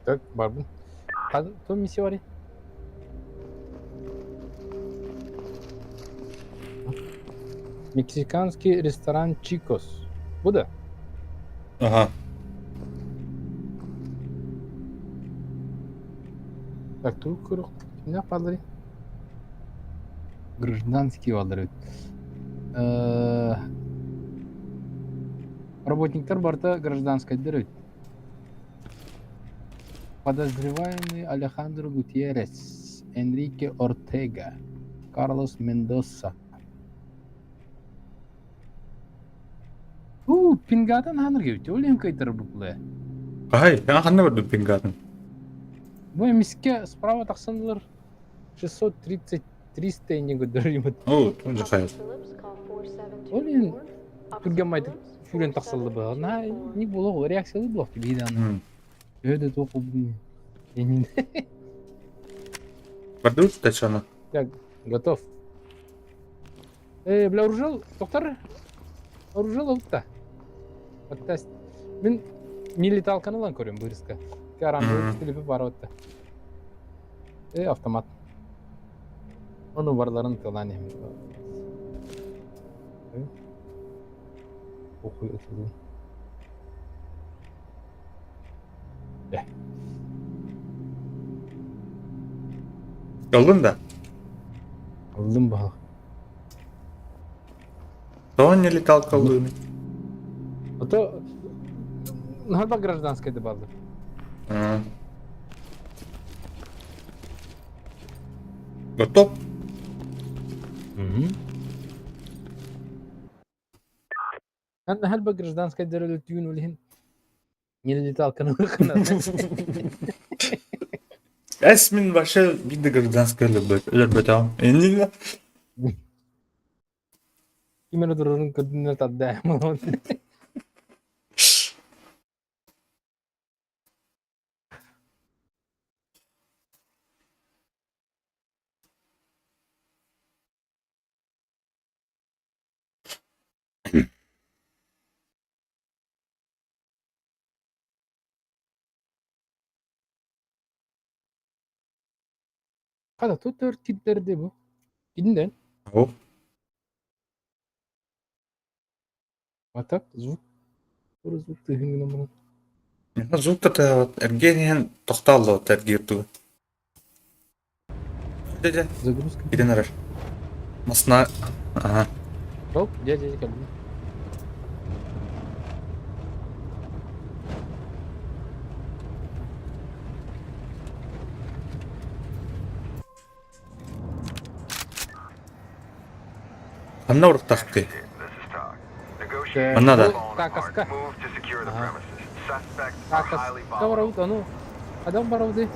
Так, барбын. Кто миссия барый? Мексиканский ресторан Чикос. Бу да? Ага. Так, тугу көрөх кимнээх баалларый? Гражданский бааллар эбит. Работниктар барыта гражданскайдар эбит. Подозреваемый Алехандро Гутьеррес, Энрике Ортега, Карлос Мендоса. Уу, пингатын хааныр кэбит, ол иһин кыайтарар букулая. Хай, я ханна көрдүм пингатын? Бу эмискэ справа тахсанылар 630 300 иннин көрдөрөр Оо, тоже хайа. Ол иһин түргэн майтык сүүрэн тахсалла быһа. Наһаа не буолуох, реакциялыы буолуох биир даҕаны. Төһө да туох буолбутун иннин. Бардыбыт Татьяна. Так, готов. Э, бля, оружал, доктор, оружал ылта. Оттас, мин нелеталканы ылан көрөм бырыска. Каранды телепи бар отта. Э, автомат. Ону барларын тылан эм. Похуй ытылын. Ыллын да? Ыллым баһа. Тоҕо нелеталка ыллыыный? А то наһаа гражданскай да бааллар. Готов? Эн гражданскай дөрөлөтүүн ол иһин нелеталканы ылыхына. Эс мин вообще биир гражданскай өлөрбөтөҕүм. Иннинэ Ким эрэ турарын көрдүннэр тардаам. Хата тут төрт киттэрди бу. Кинден? О. А так звук. Тура звук тыһын гынан баран. Звук та эргиэн иһэн тохтоолло эргиир тугу. Дядя. Загрузка. Кирен эрэр. Масна. Ага. Оп, дядя кэллим. Ханна уруттахтый? Манна да. Какаска. Какаска барабыт, ону адам барабыты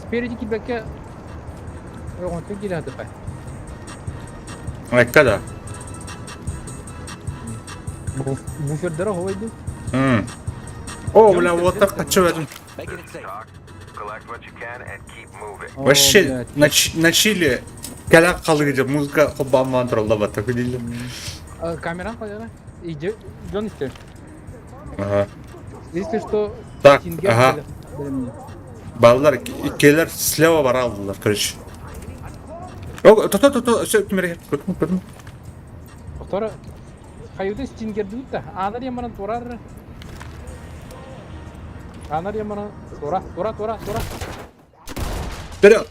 спереди килбэккэ оҕонтон киирэн атыпай. Айка да. Буфердара ховайды. О, бля, вот так хочу этом. Вообще, на чили кэлэ халыгы музыка хоббаммаан туралла баттаку дииллэр. Камеран қойдана. Иди, дьон истэр. Ага. Если что, Так, Тингер ага. бэлэмни. Баллар, иккилэр слева бараллар, короче. О, то то то то, все, кимер, көрдүм, көрдүм. Тохтор хайыта стингердибит да. Анар ямаран турар. Анар ямаран тура, тура, тура, тура. Вперед!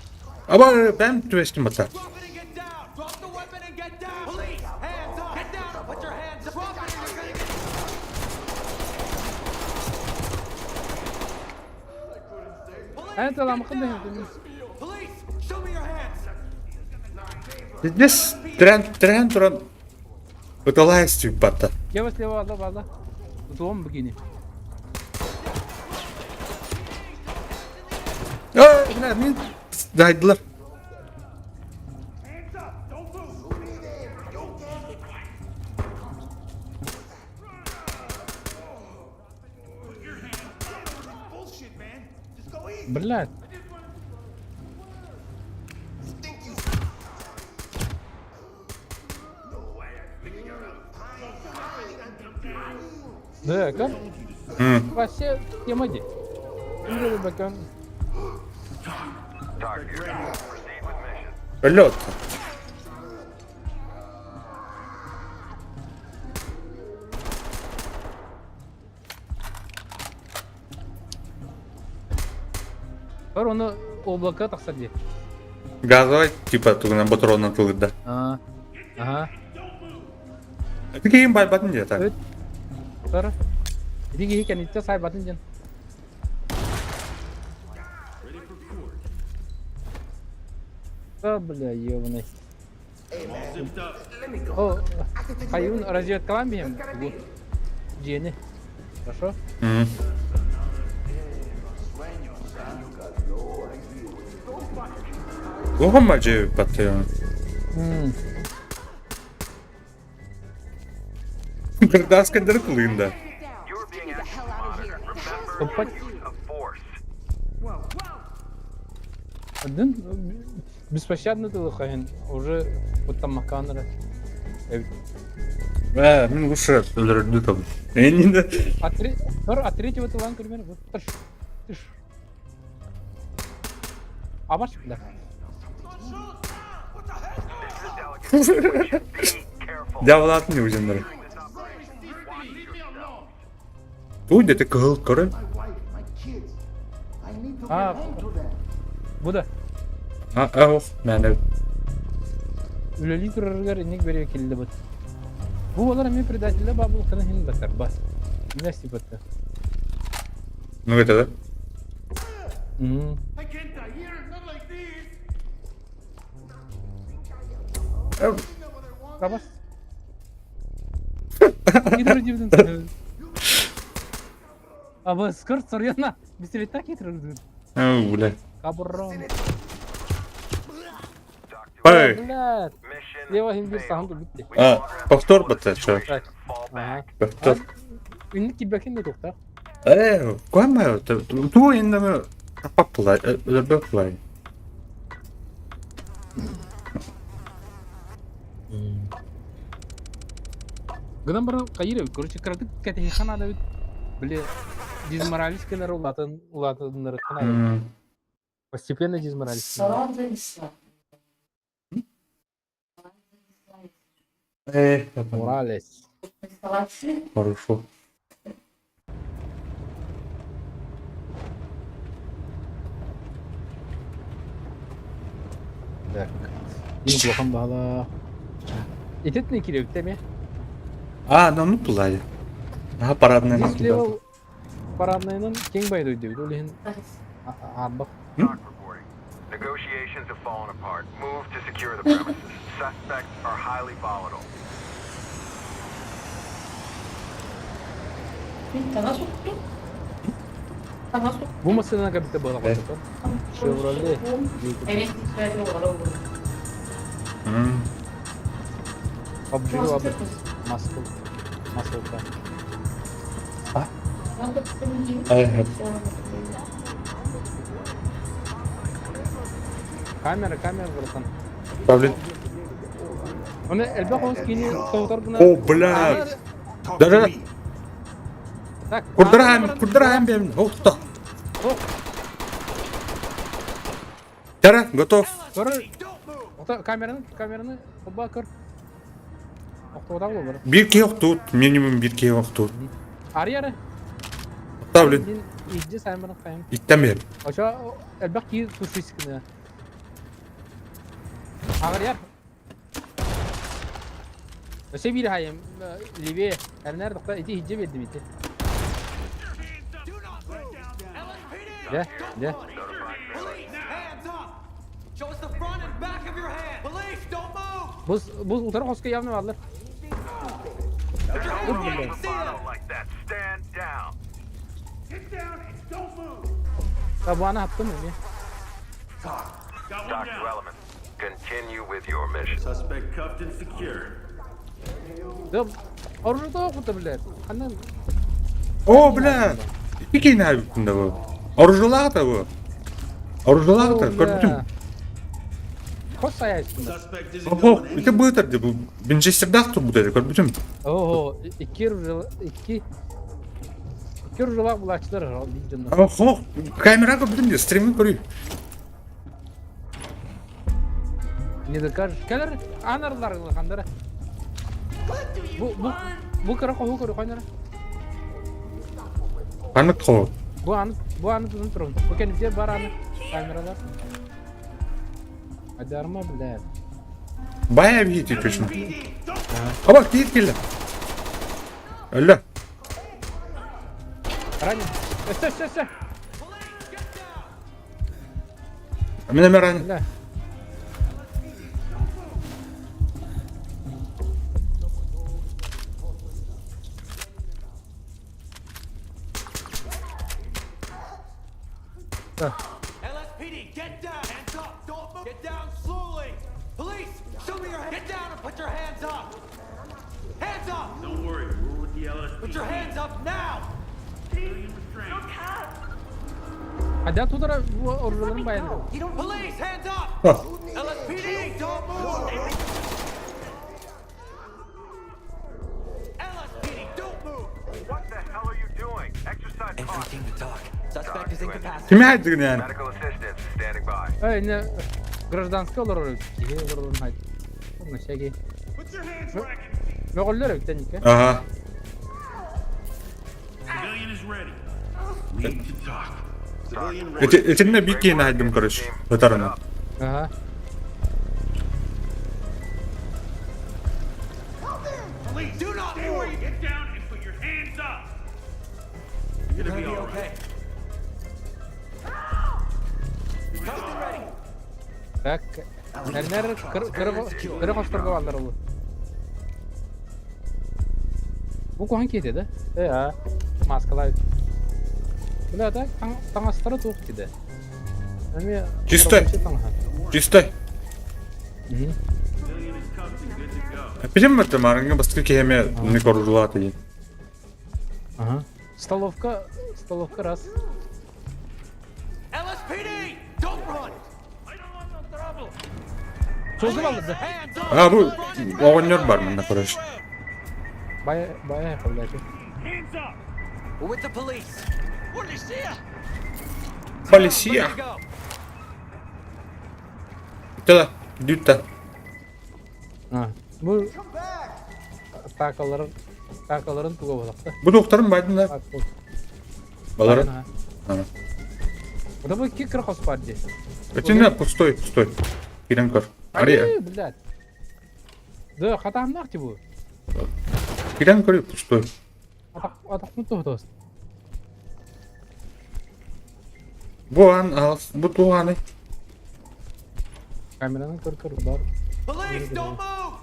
Аба, бэм түбэстим бата. Drop it and get down! Drop the weapon and get down! Police, hands up! Get down and put your hands up! Drop it or you're gonna get... Эн таламыкын да Police, show me your hands! Здесь трен, трен, туран. Ыталайс бата. Я слева алла бала. Тутуом бикини. А, бля, мин дайдылар. Hands up! Don't move! Put your hands up. Bullshit, man. Just go easy. Блядь. Да, как? Вообще, тема ди. Инде бакан. Talk here. Proceed with mission. Лед. Бар оны облака тахсар ди. Газовай, типа, тугунан ботуруонан тылыда. А. Ага. Кийин байбатын дии так. Өт. Бар. Иди киһи кэнниттэн сайбатын диэн. Да, бля, ебаный. О, хайун разведкалаан биһэм. Дьиэни. Хорошо? М. Туохум дьиэ баттыа. М. Гражданскайдары тылыында. You are being actively monitored. Remember Тупать. the use of force. Один беспощадно ты лохаин. Уже вот там маканера. Э, мин лучше өлөрдү там. Энин А, три... а третьего ты ланка, примерно, вот тыш, тыш. А баш, да. This is a delicate situation. Be careful. Дьяволатын үзеннәр. During this operation, watch yourself. Туу дете кыһыл көрө. My wife, my kids. I need to А, get home to them. Бу да. А, ох, мәне. Үлэлии турарыгар инник бэрэ кэллэ бут. Бу балар эмиэ предателлэр баа буолуохтарын иһин батар бас. Эмиэ батта. Ну это да? Мм. I can't die here, not like this. Табас. Китер дибдин. Аба скор сорьяна. Бистеретта китер дибдин. Ау, бля. Кабуррон. Talk to Ой. Блядь. Mission Слева иһин биир failed. саһан турбут. We no А, longer have повтор control of the батта, чё? situation. Fall Ага. back. Повтор. Инник кибэкин да тухта. Э, куама, туу иннаме аппалай, өлөрбөплай. Гынан баран кайыр короче кыратык кэтиһиэххэ наада эбит. Били дизморалис кэлэр улаатан улаатыннарыахха наада. Постепенно дизморалис. Салат. Э, Моралес. Салат. хорошо. Так. Мин улахан баҕалаах. Ититинэ киирэбит эмиэ. А, ну ну тулай. Ага, парадная. Здесь слева парадныйынан киэҥ бай дойду ол иһин аарбах. Talk reporting. Negotiations have fallen apart. Move to secure the premises. Suspects are highly volatile. Таҥас уктум. Таҥас уктум. Бу массыынанан кэлбитэ буола хотон. Шевроле. Электрическай олорор. PUBG абы. Маскал. Маскалка. Э, Камера, камера, братан. Павлин. Оны элбэх оҕус киини тоһутар гына... О, блядь! Да-да! Так, Курдараһаан, курдараһаан бэйэм. О, тох. Тара, готов. Көр, камераны, камераны, оба көр. Охтуота буолар. Биир киһи охтуут, минимум биир киһи охтуут. Арый ары. Та, блин. Иджи саймын хайым. Иттэн биһэм. Очо элбэх киһи тушискыны. Аҕырыйар. Өссө биир хайым левее. Эрнер тохта ити иджи бердим ити. Дьэ, дьэ. Бу бу утары хоско явно бааллар. Табаны аттым эмиэ. Continue with your mission. Suspect cuffed and secure. Да, оружие кута, блядь. Ханна О, бля! Ити киин эбиппин да бу. Оружиелаах да бу. Оружиелаах да, көрбүтүм. Хос саяйсың. Suspect isn't Оһо, going ити быытар ди бу. Винчестердаах турбут этэ, көрбүтүм. Ого, икки оружие, икки икки оружиелаах булааччылар биир дьоннор. Оһо, камера көрбүтүм ди, стримин көрүй. Не докажешь. Кэлэр анарлар хандара. Бу бу бу кыра хоһу көрү ханара. Ханнык хоһу? Бу аны бу аны тутун турун. Бу кэннигэр бар аны камералар. Адарма блядь. Бая видите точно. Аба киир кэллэ. Өллө. Ранен. Өссө өссө өссө. Мин эмэ ранен. Бля. LSPD, get down! Hands up! Don't move! Get down slowly! Police, show me your hands! Get down and put your hands up! Hands up! Don't worry, we're with the LSPD. Put your hands up now! Civilian restraint. Hadi tutara bu orduların bayıldı. Police, hands up! Ah. LSPD, don't move! LSPD, don't move! What the hell are you doing? Exercise Entry caution. team to talk. Suspect is incapacitated. Кими айдыгын yani? Medical assistance is standing by. Эй, не гражданская олорор киһи олорорун хайт. Онно шеги. Put your hands where I can see. Мөҕөллөр эбиттэн икки. Ага. Civilian is ready. Need to talk. Civilian Ити ready. итиннэ биир киһини айдым короче. Ытарынан. Ага. Police, Do not stay where move. you get down and put your hands up. You're gonna Gonna be be all right. okay. Cuffed and ready. Так. Эрнер кыра хосторго баллар ол. Бу куһаҕан киһи да? Э, а. Маскалай. Бля, так таҥастара туох диде. Эми Чисто. Чисто. Civilian is cuffed and good to go. Билим это марыңы бастакы киһиэхэ не коружулаата диэн. Ага. Столовка, столовка раз. LSPD, don't run! I don't want no trouble. Созып алды. Hands up! А бу оҕонньор бар манна короче. Бая, бая, блядь. Hands up. We're with the police. Полиция! Ready to go. Да, дютта. А, бу атакаларын атакаларын туга болакта. Бу докторым байдын да. Балары. Ана. Да бу кикер хос бар ди. Итиннэ пустой, пустой. Кирен көр. Ария. Блядь. Да, хатаамнаах ти бу. Кирен көр пустой. Атак атакмын тоһдос. Бу ан алас, бу туганы. Камеранан көр көр бар. Police, don't move!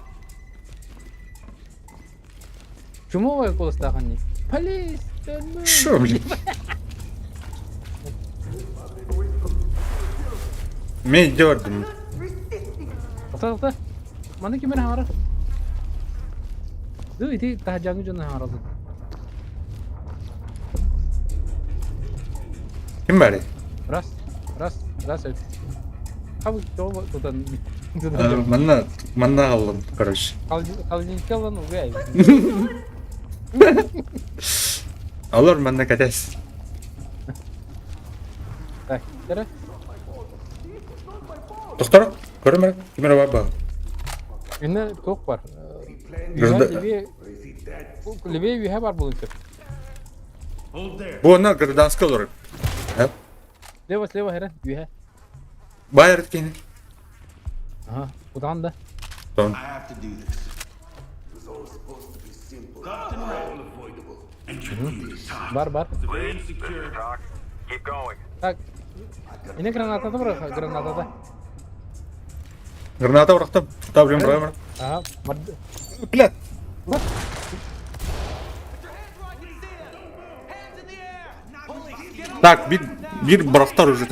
Чумовая куоластаахын Police, don't move. Шо, блин? Мен дёрдым. Тоқта, тоқта. Маны ким эрэ хаҥара? Ду ити таһдьааҥҥы дьону хаҥараллар. Ким бары? Раз, раз, раз эбит. Хабы тоҕо тутан тутан Манна манна аҕаллым, короче. Холодильникка ылан угай. Алар манна кэтэс. Так, кere. Тохтор, көрүм эрэ, ким эрэ бар баар. Инне туох бар. Левее левее үһэ бар булун сөп. Бу онно гражданскай олорор. Слева, слева херен, үһэ. Баайар кини. Ага, кудаан да. Тон. Бар, бар. Так. Ине граната да быраха, граната да. Граната бырахтым. Та блин, бырахтым. Ага, бар. Блядь. Так, бир, бир бырахтар уже.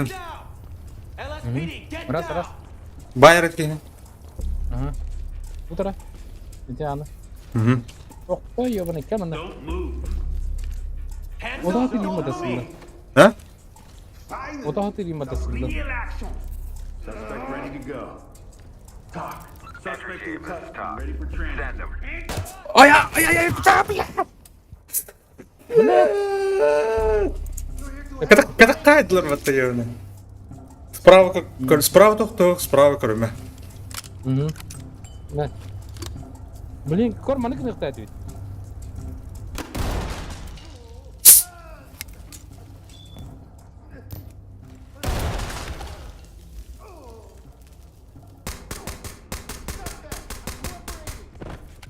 Раз, раз. Баайар кини. Ага. Утара. Ити аны. Угу. Охто ёбаный кем аны. Ода ты лима дасында. А? Ода ты лима дасында. Suspect ready to go. Talk. Entry team, this is Talk. Send them. Ой, ай, ай, ай, бля! Катак кайдылар баттайыны. Справа, справа тохтох, справа көрүмэ. Угу. Да. Блин, кор маны кыныкта ведь.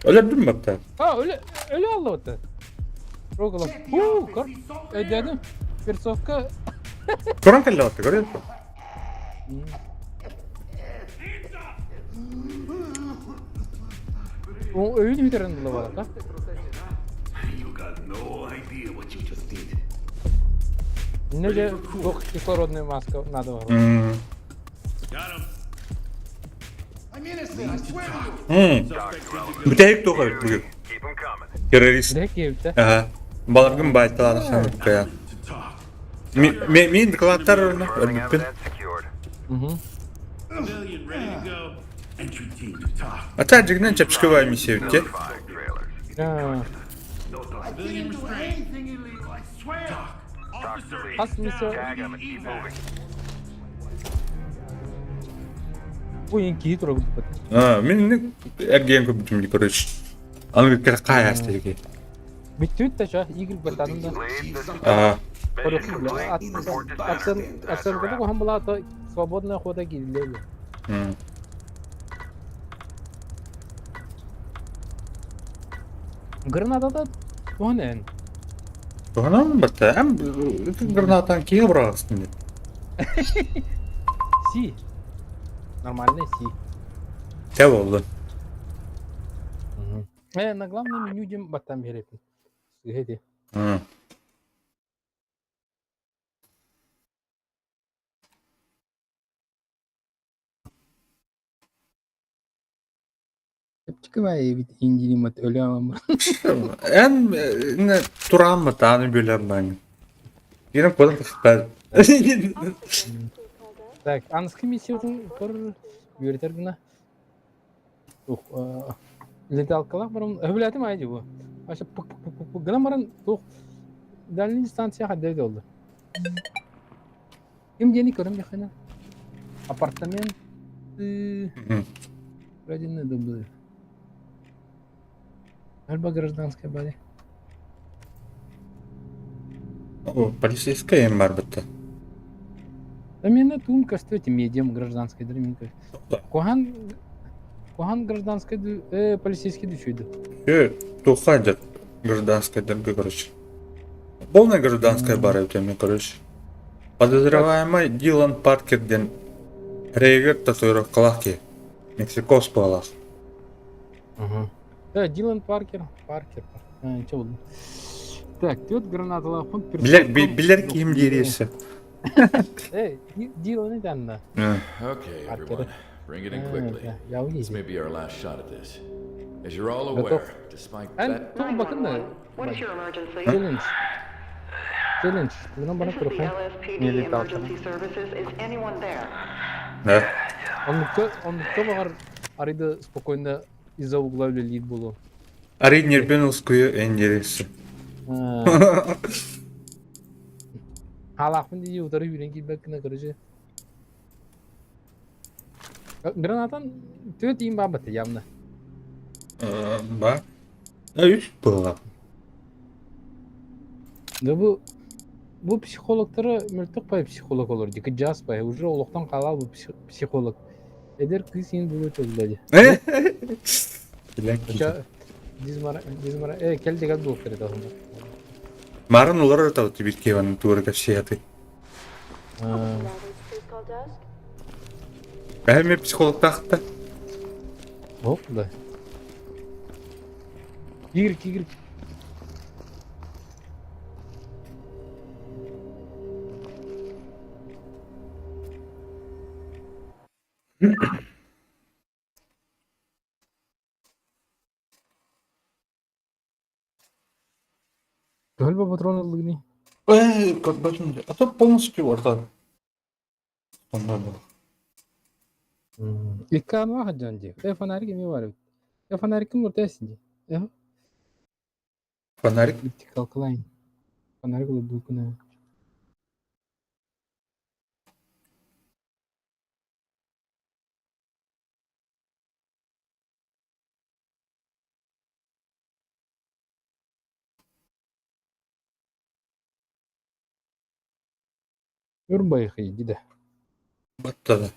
Өлөрдүм батта. А, өлө, өлө алла батта. Рогалам. Ху, кор. Өйдәдім. Перцовка. Көрөн кэллэ батта, көрөн. Өйүн үтерен була бара, да? You got no idea what you just did. Не же кислородная маска надо было. Got him. Бүтэһик туох эбит бүгүн. Keep them coming. Террорист. Direkt киэбитэ. Ага. Баларгын байталааны хамыккая. Мин докладтар Confirming өлбүппүн. evidence secured. Угу. Civilian ready to go. Entry team to talk. Ата жигнен чапчыкыбай миссия битте. Notifying trailers. Civilian restrained. Anything illegal, I swear. Talk. Talk to lead. Хас миссия Tag them and keep moving. бу ең киһи турар курдук этэ. А, мин эргиэн көрбүтүм короче. Аны кere кая астыгы. Бүттүбүт да ча, Игорь баттанын да. Lead, this is Ага. Mission complete. Report to center. That's a Оценка wrap. куһан была свободная охота киирилэ. Гранатада туһан эн. Туһанан батта. Эм гранатан киһи бырагыстын. Си. Нормальный си. Те болду. На главном меню дем баттан беретин. Сыгэти. Чепчикабай бит индиримат өлөм. Эн не туран батаны билем мен. Ирем кодын тахпар. Так, анскы миссиятын көр үйрөтер гына. Ух, леталкалах барым, өбүләтим айды бу. Аша пук пук пук пук гына баран тух дальний дистанция хадды oldu. Ким дени көрөм яхына. Апартамент вроде надо было. Альба гражданская бали. О, полицейская эм бар битте. Да мен тун кастете медиум гражданской дреминка. Кухан Кухан гражданской полицейский дучуйду. Тухадер гражданская дерби, короче. Полная гражданская бар өтеме, короче. Подозреваемый Дилан Паркер ден рейгер татуировкалах ки. Мексикос буолах. Ага. Да, Дилан Паркер. Паркер. А, че был? Так, тут граната лапун. Билер билер ким дириесе. Эй, Дилан и данна. Okay, everyone. Bring it in quickly. This may be our last shot at this. As you're all aware, despite Эн that тугу бакын What is your emergency? Челлендж. Челлендж. Мына бана This is the турхан. LSPD Не летал. Emergency Services. Is anyone there? Да. Оннукка, оннукка баҕар арый да спокойно из-за угла үлэлиир буолуо. Арый нербен ускуйу эн диэриэсси. Хаалаахпын дии утары үүрэн киирбэккинэ, короче. Гранатан түөрт иин баабата явно. Ба. Үс буолла. Да бу бу психологтары мөлтөх бай психолог олор ди кыдьаас бай уже олохтон хаалал бу психолог. Эдэр кыыс иин булуу чөллө ди. Дизмара дизмара э кел дегел буолуп керек ахында. Марын олорор та тибит кеван туора кэпсиэти. Эһэми психологтаахта. Оп да. Кигир кигир. Төһөлбө патрон ыллыгыный? Э, көрбөтүм дии. А то полностью орда. Онно был. Икки аныга сылдьан дии. Э, фонарик эмиэ баар эбит. Э, фонариккын ууртайсың дии. Э, Фонарик? Elliptical Фонарик уларбыккын. Өр байхый дии да. Баттада.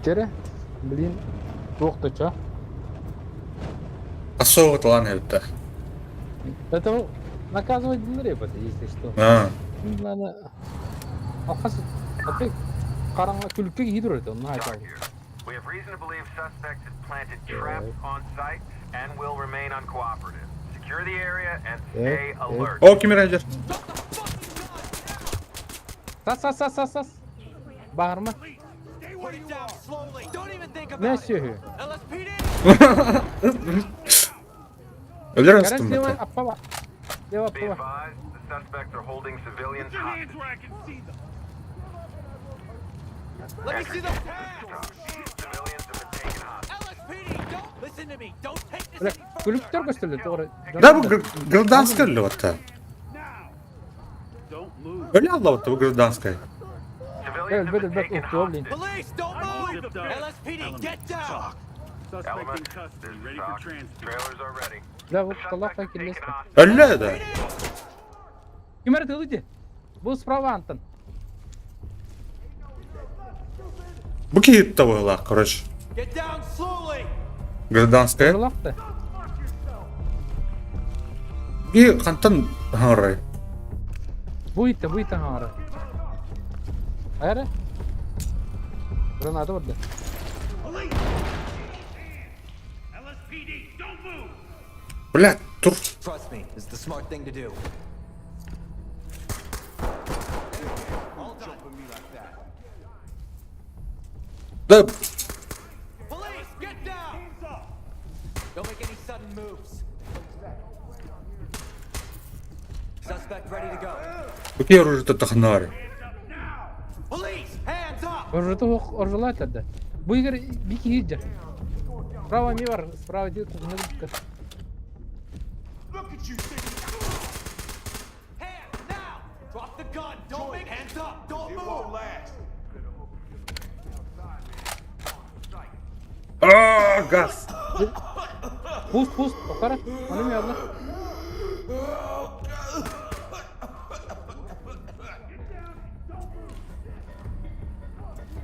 Кэрэ, блин, туох да ча. Особо талан эбитте. Это наказывать репа, если что. А. Надо... Алхас, опять хараҥа күлүккэ киһи турар этэ, онно айтаҕын. We have reason to believe suspects had planted traps on site and will remain uncooperative. Secure the area and stay alert. О, ким рейнджер? Сас, сас, сас, сас, сас. Баарма. Put it down slowly. Don't even think Ne about it. сүөһү? LSPD! Өлөр Кэрэ астым слева бата. аппа бар. Слева Be аппа бар. advised, the suspects are holding civilians Put your hands hostage. where I can see them. Let me see those hands! Civilians have been taken hostage. LSPD, don't listen to me. Don't take this Бля, any further. күлүктэр көстөллөр тоҕо Да бу гражданская ли вот Don't move. Өлө алла вот бу гражданская. Civilians have been Бэл, бэл, taken уктуо, блин. hostage. Police, don't move! Zipped up. LSPD, get down! Talk. Suspect in Element, custody, this is ready for talk. transport. Trailers are ready. Бля, The вот талах suspects have taken киллэстэ. hostage. Өлө да. Ким эрэ тылы дии. Бу справа Антон. Бу киһи табыла, короче. Get down slowly! Гражданская. Тылах да. Би хантан харай. Бу итте, бу итте хаҥара. Эрэ. Граната барда. Police! LSPD, don't move! Бля, тур. Trust me, it's the smart thing to do. All done. Да, Police, get down! Hands up! Don't make any sudden moves. Suspect ready to go. какие оружие тахнары. Hands up now! Police, hands up! Оржута оржула этэрдэ. Бу игр би киһи дьэр. Справа ми бар, справа дии кухня дыкка. Look at you thinking. Hands now! Drop the gun! Don't make hands up! Don't It won't move! last. А, газ. Пуст, пуст, тохара. Ону ми алла.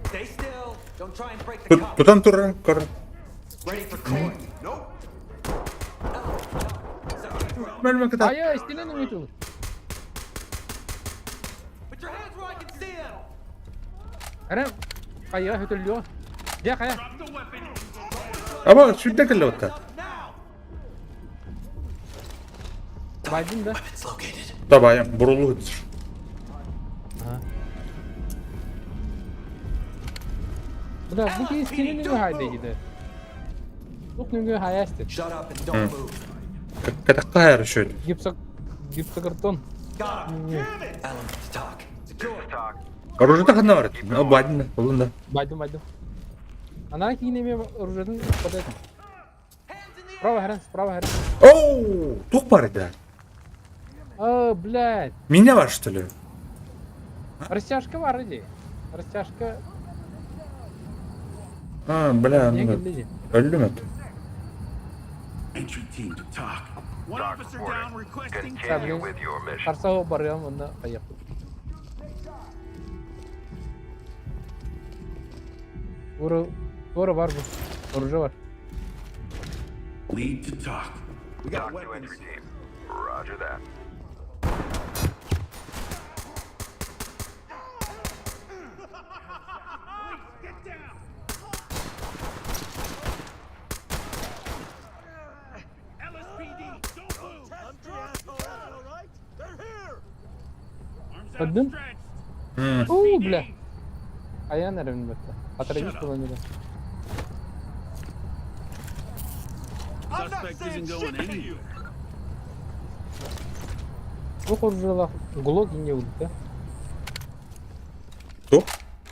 Stay still. Don't try and break the cuffs. Тутан тур, кор. Ready for court. Nope. Мөлмө кыта. Айа, истилен үтүл. Put your hands where I can see them. Эрэ, хайа хөтөллүө. Дьэ хайа. Drop the weapon and Аба, сүддэ кэллэ отта. Up now! Байдын да. It's located. Давай, бурулу хыдыр. Бля, бу киһи истилен үгү хайда иһитэ. Тух нүгү хайа истит. Shut up and don't move. Кэтэххэ эрэ шөд. Гипсо... Гипсокартон. Got him. Damn it! Element to talk. Secure. Talk. Оружиета ханна бар? Бадин, булун да. Байдым, байдым. Анара киин эмиэ оружиетын подайтым. Hands in the air. Справа хәрен, справа хәрен. Оу, тух бар иде. А, блядь. Меня бар, что ли? Растяжка бар иди. Растяжка А, бля, не ну, кэллэ дии. өллүм это. Entry team to talk. One Talk officer down reporting. requesting Continue with your mission. Харса барыам онно хайыахпыт. Туора, туора бар бу. Оружие бар. Lead to talk. We got Talk to weapons. entry team. Roger that. Police, get down! LSPD, don't move! All right? They're here! Arms Öldün? outstretched. Уу, бля. Айан эрэбин бэтэ. Хатара буолан эрэ. Suspect isn't going anywhere. Бу оружиелаах Глок инньэ булбута. Тух?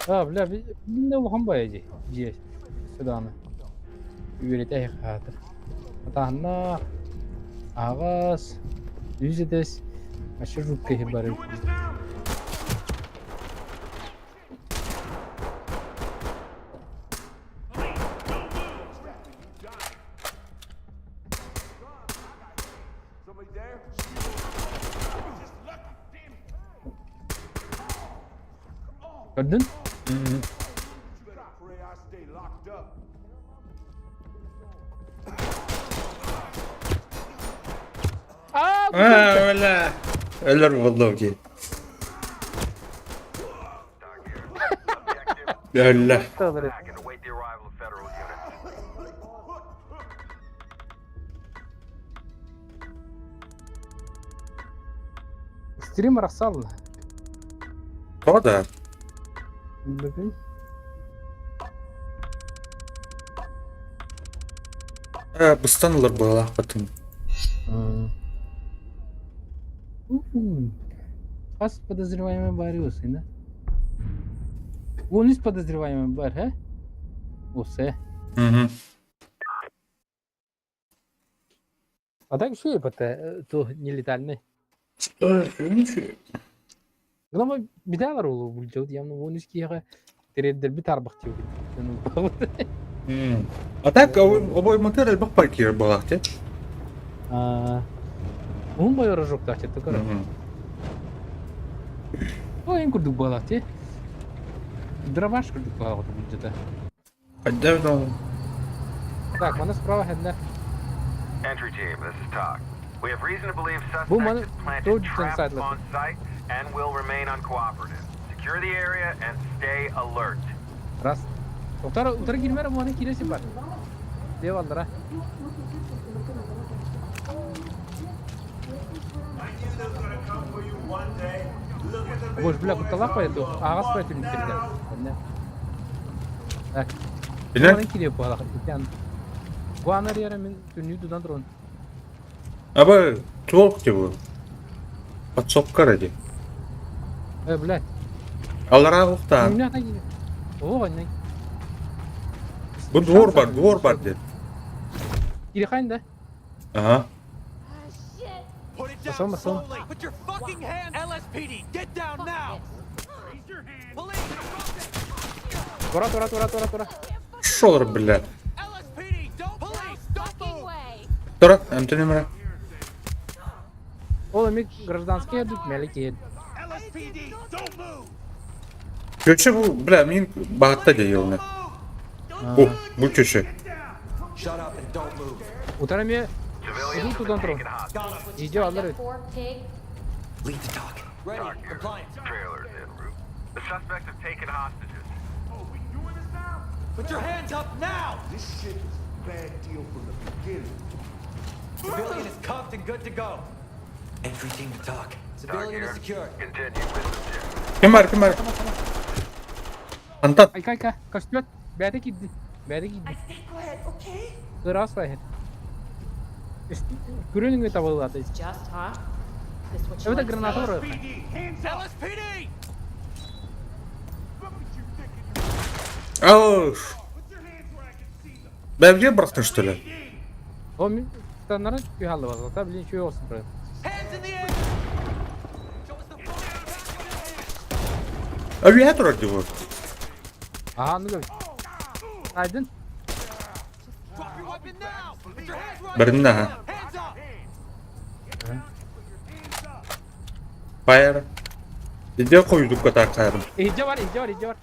А, бля, билиннэ улахан баайа дии. Дьиэ. Сыдааны. Үөрэтэ хаатыр. Атааннаах, аһаҕас, үс этээс, вообще жуткай We бары. doing this now? Police, don't move! Somebody there? Just lucky, damn it. Көрдүн? You better pray I stay locked up. Аа, А, бля. Өлөр булду ки. Talk here. Objective. Өллө. Back and await the arrival of federal units. Стрим арахсал. Тоҕо да? Бүгүн. Э, быстан ылар быһалаахпытын. Хас подозреваемый бар да? Вон из подозреваемый бар, һэ? Усе. Мгм. А так еще и ПТ, то нелетальный. Главное, беда ролу булдьут, явно вон из киһиэхэ тириэрдэрбит арбах диэбит. А так, обойматыр элбэх паркир буолаах те. Уһун бойор жуктаах ты көрө. Ой, эн курдук буолаах ти. Дробаш курдук буолаах булдьута. Хайда да. Так, мана справа хэннэ. Entry team, this is TOC. We have reason to believe Бу suspects маны have planted тоҕо traps сайдлар. on site and will remain uncooperative. Secure the area and stay alert. Раз. Утары утары киирмэр маны киирesi бар. Деп аллара. I knew they were gonna come for you one day. Look at the Боже, бля, кутталаах баайы аҕас баайы түнүктэрдэ. Хэннэ. Так. Билэр? Маны киириэ буолаах. Итян. Гуанар яра мин түннүү тудан турун. Аба, туох ти бу? Подсобка ради. Э, блядь. Аллара ухтаан. Мин ата киирэ. Оо, аннай. Бу двор бар, двор бар дед. Киирэ да? Ага. Put it down Басом, басом. slowly. Put your fucking hands. LSPD, get down now. Raise your hand. Police, drop it. Тура, тура, тура, тура, тура. Шолор, бля. LSPD, don't. Police, don't move. Тура, эмтэнэмэрэ. Ол эмиэ гражданский эрдик мэлэ киһи. LSPD, don't move! Чүчэ бу, бля, мин баһатта дии Бу, бу чүчэ. Shut up and don't move. Утары эмиэ Civilians Уһун have тутан been турун. taken hostage. Видео аллар эбит. Four pig. Lead to talk. Ready. Talk here. Compliance. Trailers en route. The suspects have taken hostages. Oh, we doing this now? Put your hands up now. This shit was a bad deal from the beginning. Civilian is cuffed and good to go. Entry team to talk. Talk Civilian here. is secured. Continue with objective. Ким бар, ким бар? Антон. Айка, айка, көстүбэт. Бэйэтэ киирди. Бэйэтэ киирди. Ыраас баайы. Күрүн үҥү табыллата. Эбэтэ граната бар. LSPD! Ау! Бэбге бырахтың что ли? О, мин станнарын түһаллы базата, блин, чуй olsun bırak. Hands in the air! Show us the Öyle турар дии бу. Aha, ну гөр. Aydın. Drop your weapon now! Put your hands where I Бэриннэ can ha. see them! Hands up! Fire. Видео койдук такарым. Иһдьэ бар, иһдьэ бар, иһдьэ бар.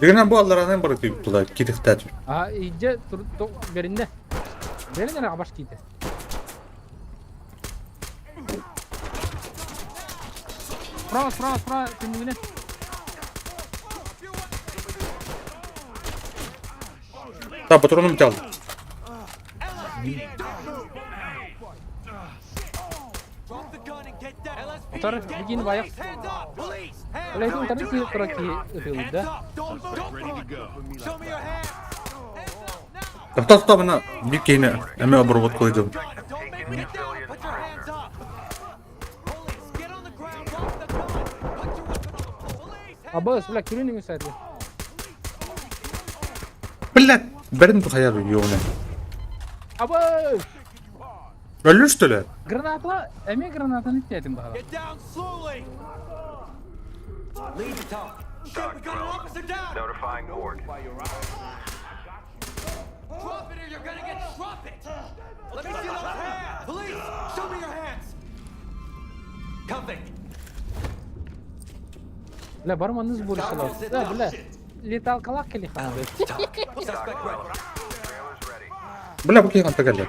Дигинен бу алларанан бары тыйыптылар, кирихтәт. Aha, иһдьэ тур бэриннэ. Бэрин эрэ баш киитэ. Справа, справа, справа, түннүгүнэн. Та патроным тял. Drop the gun and get down! LSPD! Утары, get билигин байах. Police, hands up! Police! Hands Блядь, up! утары Do сиир not тура fear. киһи ытыылыыр да. Hands up! Don't move! Don't run! Show me your hands! Hands up now! Тохто тохто мына бир киһини эме обработка койдум. Gun! Don't make me get down and put your hands up! Police, get on the ground! Drop the gun! Put your weapon on the floor! Police! Hands Абыс, бля, күрүн үҥү сайтла. Блядь, бэрин тухаяр юуна. Абыс! Өллүр что ли? Граната, эми гранатаны иттетим баҕала. Get down slowly! Lead to talk. Shit, we got an officer down! Notifying board. Drop it or you're gonna get drop it! Let me see those hands! Police, show me your hands! Cuffing. Бля, барманны сборщила. Да, бля. Леталкалаах кэлиэх хаалбыт. Talk. Suspect ready. Trailers ready. Бля, бу киһи ханта кэллэ.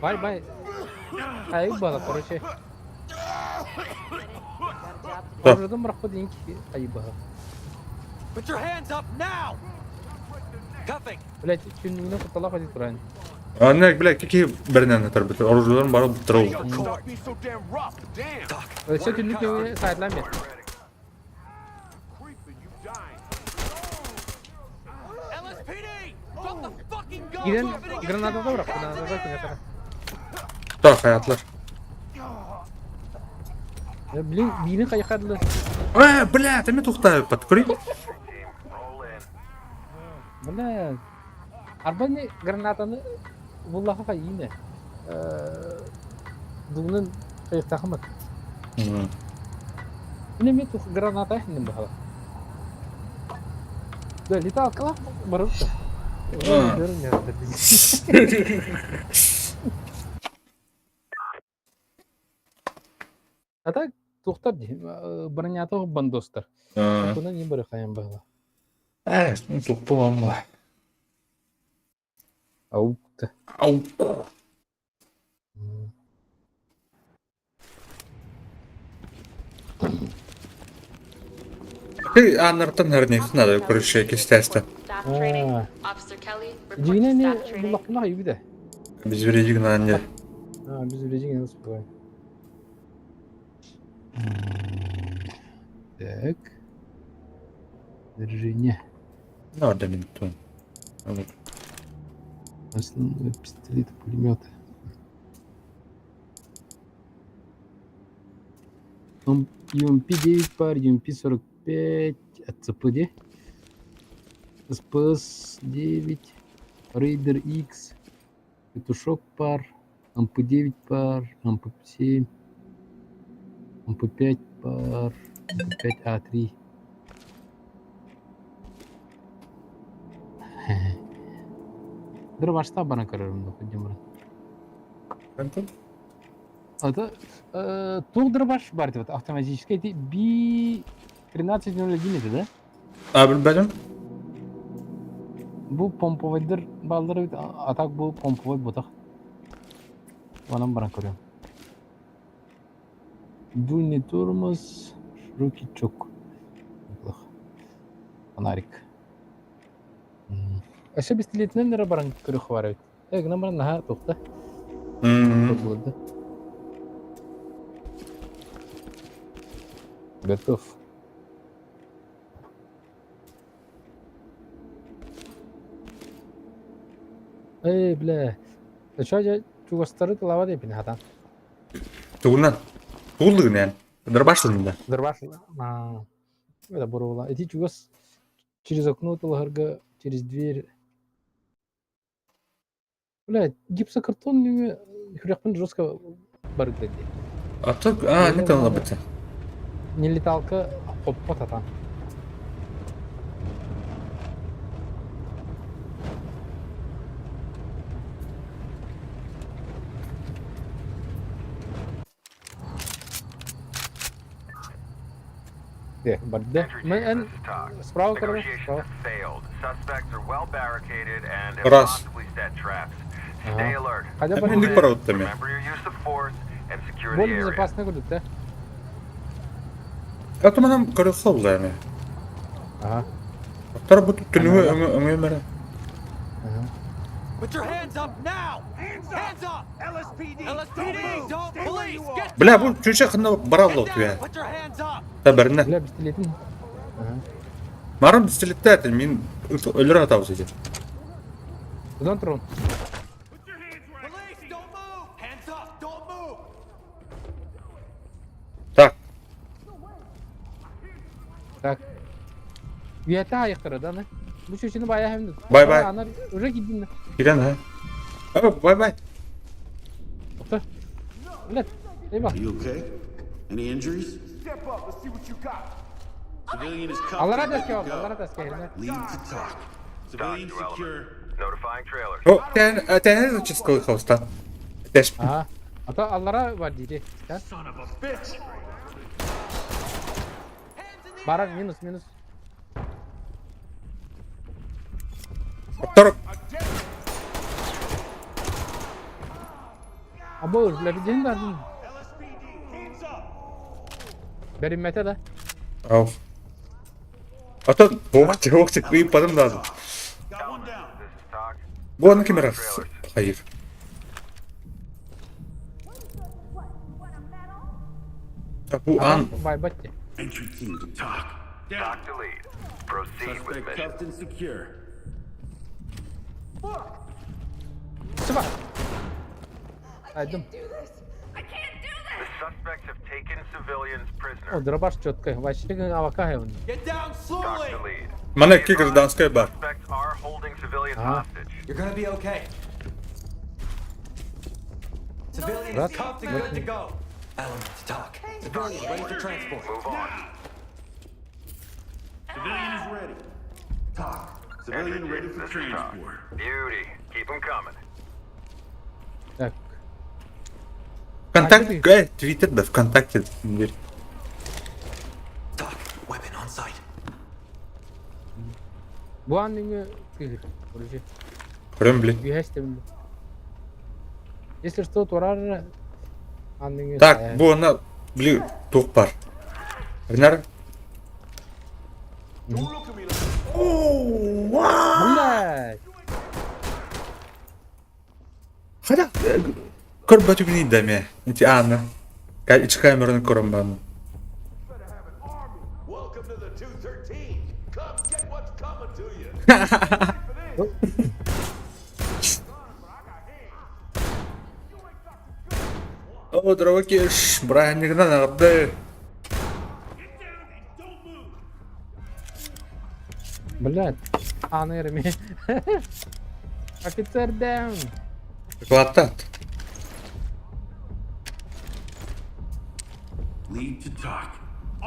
Бай, бай. Айып бала, короче. Да. Оружудун бырахпыт иин киһи айып баҕа. Put your hands up now! Cuffing. Блядь, түннүгүнэн кутталаах эти туран. Анна, бля, кики бэринэн атарбыт. Оружиеларын бары буттарыл. Court. Talk. Өссө түннүк нөҥүө сайтлаан бэр. LSPD! Drop the fucking gun! Киирэн Drop it and get граната down! бырах, граната күнэ тара. Так, хаятlar. Блин, биирин хайахадылы. Э, бля, ты тухта подкури. Team, roll in. Бля. Арбаны гранатаны буллаха хайыны. Дугунан хайыктахымат. Мин эмиэ тух граната иһинним баһала. Да, леталкалаах барыбыт. А так туохтар дии, бронятох бандостар. Онтунан не бары хайан баһала. Э, туппу Аук. Ау. Ты аннартан харних надо, короче, кистясто. Staff training. Officer Kelly, report to Дьиҥинэн staff training. буллахпына хайбыта. Без вредигна не. А, без вредигна успевай. Так. Держи. Надо минуту. Основной пистолет, пулеметы. UMP-9 пар, UMP-45, АЦПД, СПС-9, Raider X, Петушок пар, МП-9 пар, МП-7, МП-5 пар, МП-5А3. Дробашта баран көрөрүм дохуй баран. Это туох дробаш бар вот автоматический это B1301 это да? А, билбэтим. Бу помповойдор бааллар а так бу помповой ботах. Онон баран көрөм. Дульный тормоз, широкий чок. Неплохо. Фонарик. Өссө пистолетинэн эрэ баран көрүөх баар эбит. Э, гынан баран наһаа туохта. Булду. Готов. Эй, бля. Чё дьэ чугастары тылаба диэппин хатан. Тугунан? Тугуллугун эн? Дырбашлын да. Дырбаш. А, это бурула. Ити чугас через окно тылаһарга, через дверь. Бля, гипсокартон нөҥүө күрэхпин жестко барыта дии. А то, а, не там лабыта. Нелеталка хоппот атан. Барда. Эн справа короче, справа. Раз. Ханнык барабыттами? Более безопасный курдук, да? А то манам көрө холла эми. Ага. Оттор бу түнүгү өҥө өҥө мөрө. Put your hands up now! Hands up! Hands up! LSPD! LSPD! Don't police! Get Бля, бу чүчэ ханна бараллы отуя. Put your hands up! Та берне. Бля, пистолетин. Ага. Марым пистолетте мин өлөр атабыз эти. Кудан турун? Police, don't move! Hands up! Don't move! Так. Так. Үйәтә айықтыры да, не? Бу чүчүнү бая хэмди. Бай-бай. Анар уже кидин. Кирен ha. О, бай-бай. Токто. Блядь, эй You okay? Any injuries? Step up, let's see what you got. Civilian is cuffed. Аллара and ready таска, to go. аллара таска. Lead to talk. Civilian secure. Notifying trailers. О, тэн тэн чискол хоста. Тэш. Ага. А то аллара бар дири. Son of a bitch! Барар минус минус. Оттор Або бля виден да. LSPD, hands up! Бериммете да. Ау. А то бок бок кыйып бадым да. Got one down. This is talk. Бу аны кемера. Хайыр. Так, бу ан Бай батти. Entry team to talk. Talk to lead. Proceed with Suspect mission. cuffed and secure. Сыба. Айдым. The suspects have taken civilians prisoner. О, дробаш четко. Вообще авака хевн. Get down Talk slowly! to lead. Мана ки гражданская бар. Suspects are holding civilians Ага. hostage. You're gonna be okay. Civilian Раз. is cuffed and good to go. Element to talk. Civilian ready for transport. Move on. Civilian is ready. Talk. Civilian Entry ready team, for this is talk. transport. Beauty. Keep them coming. Так. Вконтакте, э, Твиттер, да, ВКонтакте дверь. Talk. Weapon on site. Бу ан нүгө кыгыр. Короче, Прям, блин. бүйәстем. Если что, турар ан нүгө. Так, бу ана, блин, тук бар. Ренар? Блядь. Хада, көр батүгүн идаме. Ити аны. Кай ич камераны көрөм баны. Welcome to the 213. Come get what's coming to you. О, дровокеш, браник на нарды. Get down and don't move! Блядь. Аны эрми. Офицер down. Клаттат. Lead to talk.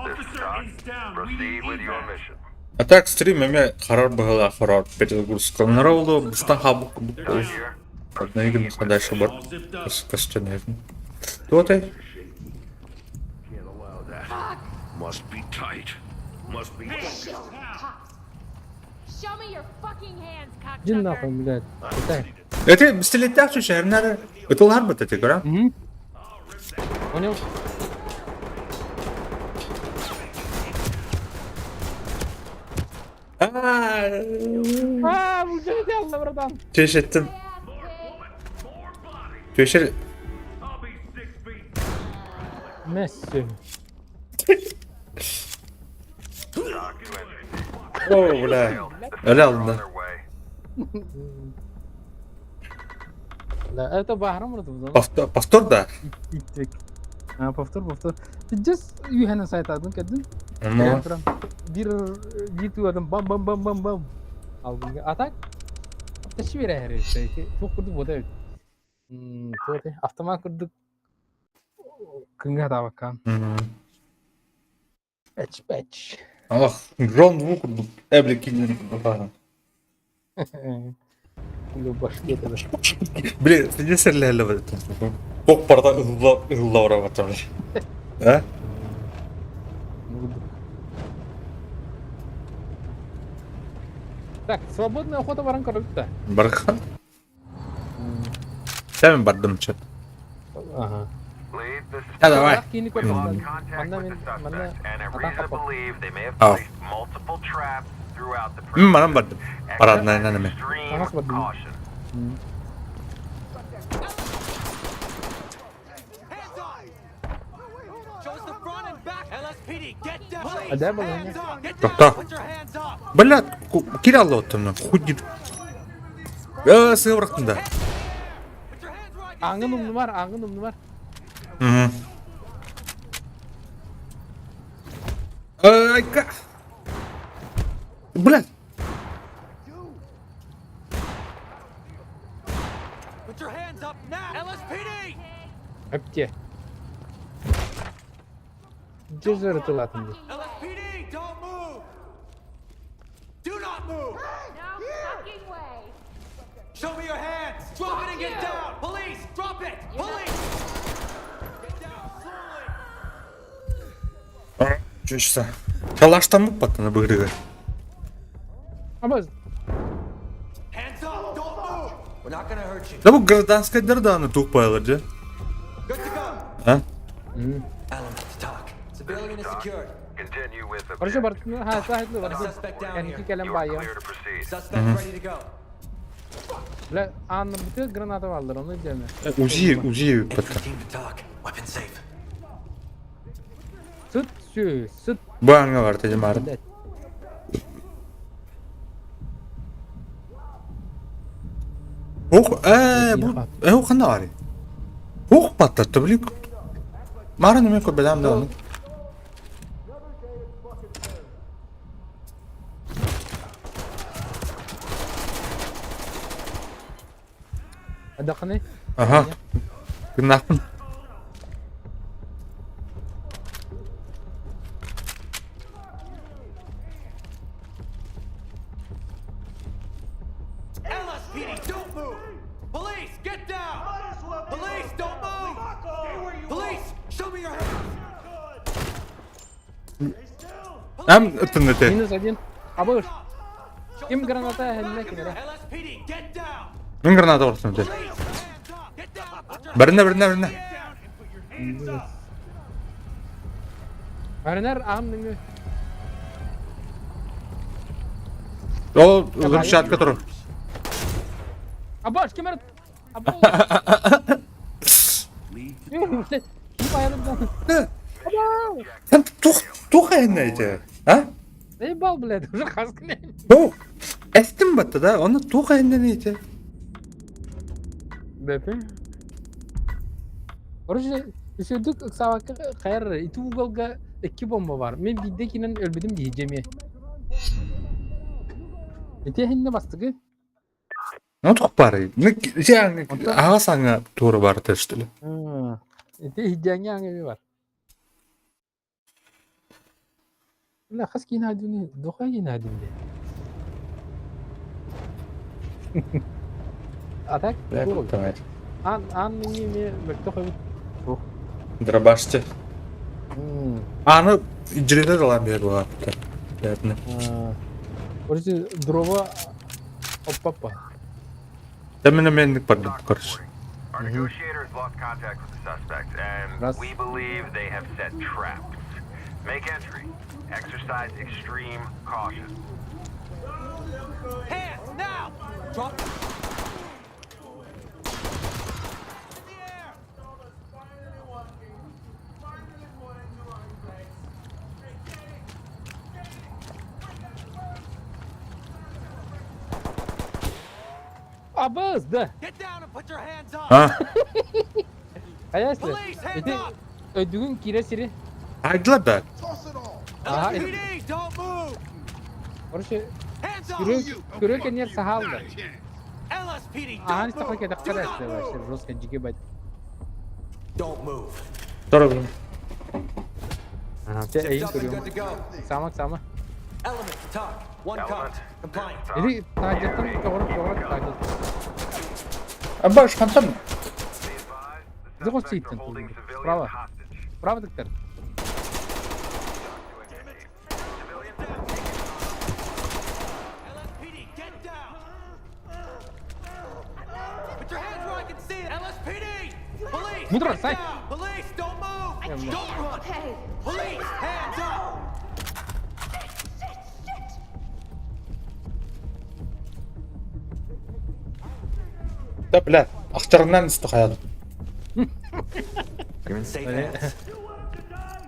This is Officer talk. is down. We Proceed need with your evac. mission. А так стрим эме харар быгыла харар перезагрузка. Наравло быстан хабук Here. Одна дальше бар. All zipped up. Костяне. Кто ты? Can't allow that. Must be tight. Must be focused. Show me your fucking hands, Дин cocksucker. нахуй, блядь. Китай. Это пистолеттах şu şehirler. Ытылар бит эти, гра? Понял? А, уже братан. Чешеттим. Чешер. Месси. Talk to entry team. О, бля. Öyle On alındı. their way. Да, это баһарым урут. Повтор, повтор да? Иттик. А, повтор, повтор. Just үйһэнэн сайтадын кэлдин. Ну. Бир бир туадым бам бам бам бам бам. Алдым. А так тащи бере Туох курдук бода туох автомат курдук кыңга табаккан. Пэч пэч. Алах, Джон Ву курдук эбли кинен Блин, сине серләле бит. Кок барда ылла ылла ора батыр. А? Так, свободная охота баран көрүк да. Бархан. Сәмен бардым чат. Ага. Да, давай. Ау. Мин манан бардым. Параднайынан эме. Таҥас бардым. Тохто. Блядь, кире алла оттым. Хуй Э, сыгы да. Аңын умнумар, аңын умнумар. Айка. Блядь. Put your hands up now! LSPD! Әпте. Жүз тылатын ди. LSPD, don't move! Do not move! No fucking way. Show me your hands! Drop it and get down! Police, drop it! Police! Get down slowly! Чучса. Шалаштан паттаны быгырыгы. Абаз. Hands up! Don't move! We're not gonna hurt you. Да бу гражданская дарданы тук пайылыр же. Good to go! А? Element to talk. Civilian is secured. Continue with Короче, objective. бардым. Ха, сахитлы бардым. Suspect down Кәники here. кэлэн You are баайым. clear to proceed. Suspect ready to go. Бля, анны бүтэ граната баллар, оны деме. Узи, узи Entry патта. team to talk. Weapon safe. Сыт сүү, сыт. Бу аңга бар тежим ары. Блядь. Ох, э, бу, э, кандай бар? Ох, паттатты, блин. Мары неме көп белем да оны. Адақыны? Ага. Гыннақпын. LSPD, don't move! Police, get down! Police, don't move! Police, show me your hands! Әм үтінді Минус один. Абыш. Ким граната әһеліне кенере? LSPD, get down! Мен граната ұрсын те. Police, hands up! Get down! Put your Біріне, біріне, біріне. Down and put your hands up! Арынар ағым О, взрывчатка тұр. Абаш, ким арат? Абаш. Ким аялымдан? Сен тух, тух әйін әйті. А? Заебал, блядь, уже хаскне. О, әстім батты да, оны тух әйіннен әйті. БП. Короче, үсөдүк ыксабакка хайр ити уголга икки бомба бар. Мен бидде кинен өлбүдүм дии Ити хинне бастыгы. Ну, тух бар. Сен аға саңа тура бар тештілі. Ити хиджаңы аңы бар. Бля, хас кин хадүни, духа кин хадүни. А так? Давай. Ан ан мини ме мөктө койбут. Дробаште. Аны жирелер алам бер була. Бәріне. Короче, дрова оппапа. Да мен мендик бардым, короче. Our negotiators lost contact with the suspects, and Раз. we believe they have set traps. Make entry. Exercise extreme caution. Hands now! Drop. In the air! Абыз, да. А? Хайа Ити өйдүгүн киирэ сири. Айдылар да. Аха. Короче, күрө кэннер сахал да. Ахан истэхэ кэтэххэ да вообще жестко дьиги бать. Дорогу. Ага, те эйин көрүөм. Сама сама. Или таажаттан көҕөрө көҕөрө таажат. Абаш хантан. Зохос сииттен Справа. Справа диктор. Мудро, сай! Да, бля, ахтарынан истахаядым.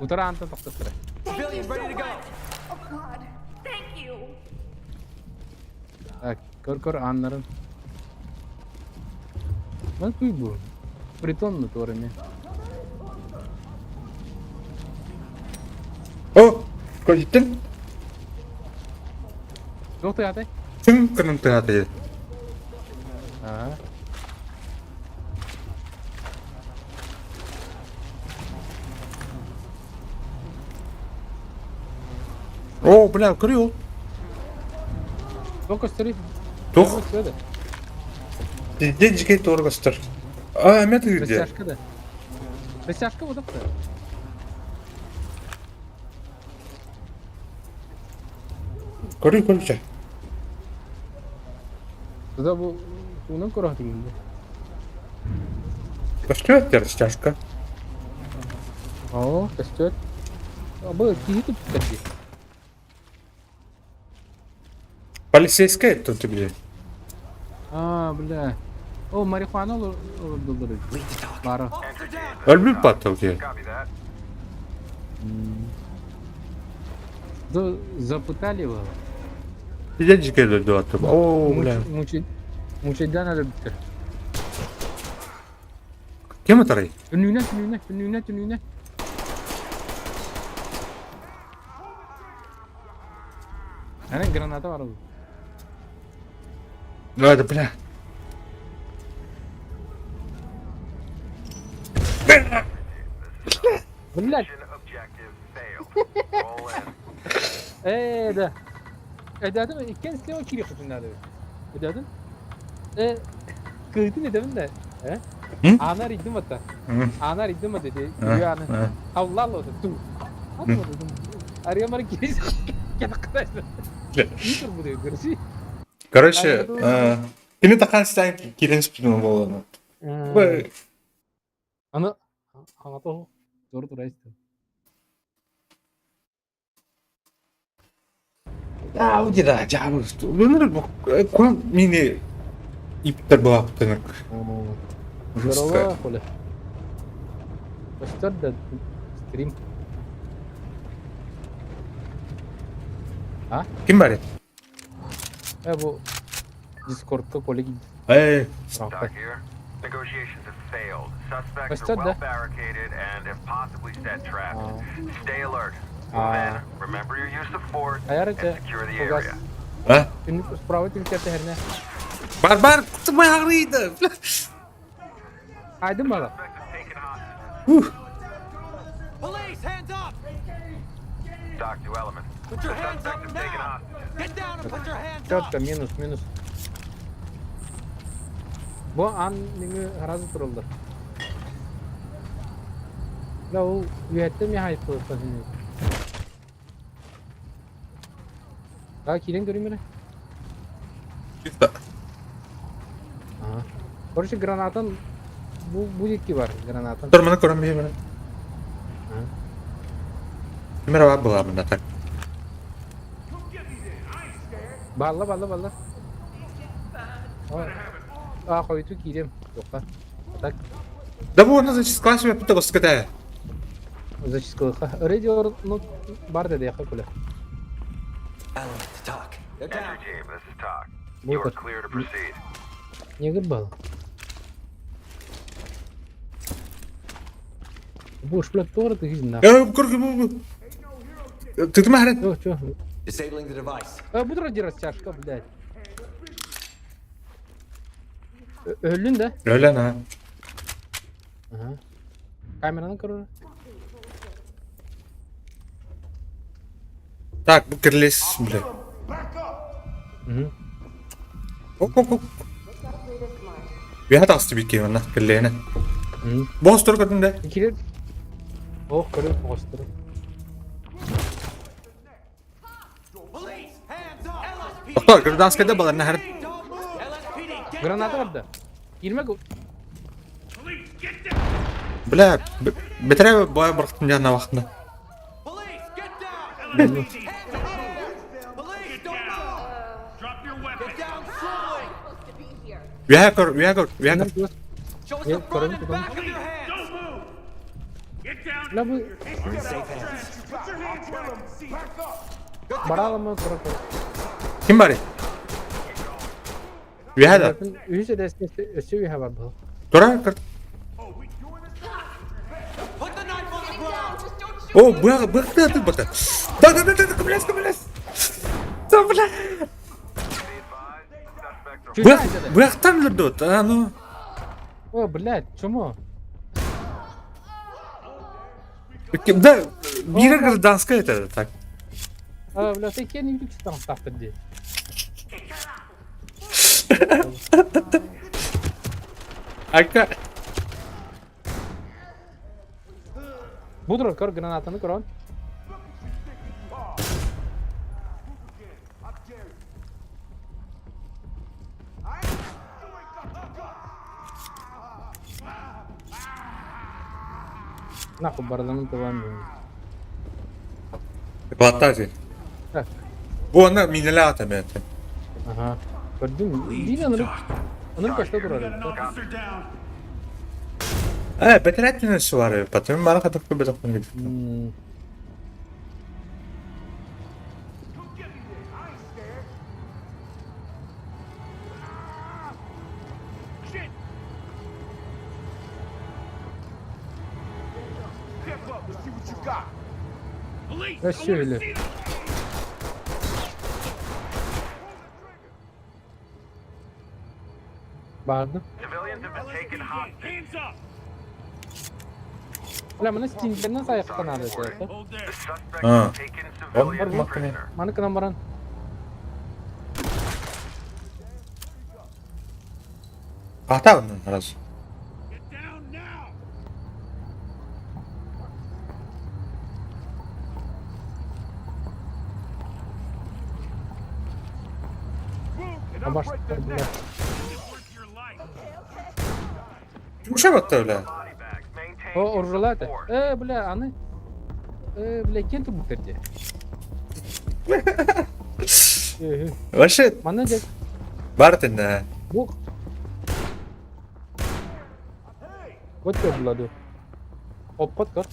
Утара антан тохтоттара. Так, көр-көр ааннарын. Ман күй бу. Притон натурами. О, көрдүн? Туох тыатай? Ким кынын тыатай? Аа. О, бля, көрү ол. Туох көстөрүй? Туох? Диден жикей туор көстөр. А, эме тыгырде. Растяжка да. Растяжка вот это. Көрү көрү Туда бу туунан көрөһүн бу. Көстүбэт растяжка. О, көстүбэт. Бу киһи туттар дии. Полицейская тут тебе. А, бля. О, марихуана олордулар. Бара. Өлбүт баттал ки. Запытали его. Диден жикей дөдү О, бля. Мучайдан өлбүттэр. Кем атарай? Түннүнэ, түннүнэ, түннүнэ, түннүнэ. Ана граната бар ол. Да, бля. Блядь. Ээ, да. Эдәдим, иккен слева кири кутуннады. Эдәдим. Э, кыйтын эдәбин да. Э? Анар идим ата. Анар идим ата деди. Аны. Алла алла ту. Ария мар кири. Короче, кини тахан стан кирен спину болону. Аны аңата зор турайсты. Да, удира, жабы. Өнөр кон мини иптер булаптынык. Здорово, Коля. Постер да стрим. А? Ким бар? Э, бу Дискордка Коля кийди. Эй. Negotiations have failed. Suspects are well barricaded and have possibly set traps. Stay alert. Move in, remember your use of force, and secure the area. А? Справа түнкәтә һәрнә. Бар бар, кутумай агрыйды. Айдын бала. Ух. Police, hands up! Talk to element. Put your hands up now! Get down and put your hands up! Четко, минус, минус. Бу ан миңе разы туралдар. Да ул үәтте ми хайп булып Да, кирен көрейін бері. Ага. Короче, гранатан бу бу бар, гранатан. Торманы көрөм бии бара. Кимер бар була мында так. Балла, балла, балла. А, койду кирем. Жоққа. Так. Да бу оны зачистка себе пыта госката. Зачисткалыха. Радио, ну, бар деди яқа күлі. Entry team, this is TOC. You are clear to proceed. Негр был. Будешь, блядь, тоже ты жизнь Ты ты махрен? Чё, чё? Disabling the device. А, буду ради растяжка, блядь. Өллүн да? Өлен ha. Ага. Камераны көрөр. Так, бу кирлес, бля. Оп, оп, оп. Бэһэ таҕыста биир киһи манна кэллээнэ. Боҕостор көрдүҥ да? Кирер. Ох, көрүм оҕостор. Тохтоо, гражданскайда баларна хар. Граната барда. Кирмек. Бля, бэтэрээ боя бырахтым диэн вахтына. Үөһэ көр, үөһэ көр, үөһэ көр. Ким барый? Үөһэ да? Үһүс эдээскэ өссө үөһэ бар бу. Тура көр. О, быах, быахты атык бата. Да, да, да, да, көмөлөс, көмөлөс. Да, бля. Быах, быахтан өлөрдү, а ну. О, блядь, чему? Да, биир гражданская это так. А, бля, ты кем не там ставка где? Айка. Будро, көр гранатаны көрөн. Нахуй барданын тылан. Платази. Бу аны минеле ата мен. Ага. Көрдүм. Дин аны. Аны кашта турар. Э, бетерет бар. Потом мара катып көбөт окун. Өссө Барды. Бля, маны стингернен саяқтан ады это. А. Он бармакны. Маны кынан баран. Ата раз. Абаш, бля. Ушап атта бля. О, оружалаты. Э, бля, аны. Э, бля, кем тут бутерде? Вообще. Маны дек. Бар тенде. Бу. Вот көр булады. Оппот көр.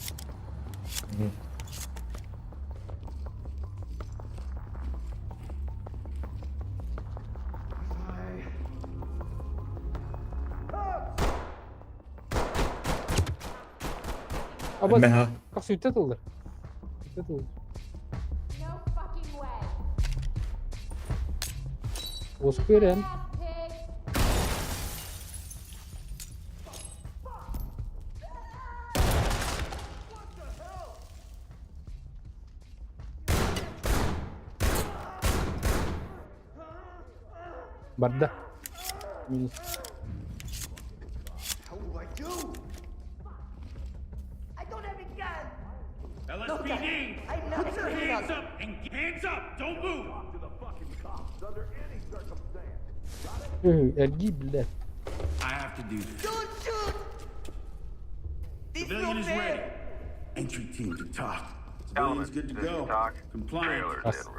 Аба, как сүттэ тыллар. Сүттэ тыллар. Успырен. Барда. Минус. LSPD! Put your hands up and hands up! Don't move! Эрги, блядь. I have to do this. Don't shoot! This Civilian is ready. Entry team to talk. Civilian's good to go. Compliant. Бас.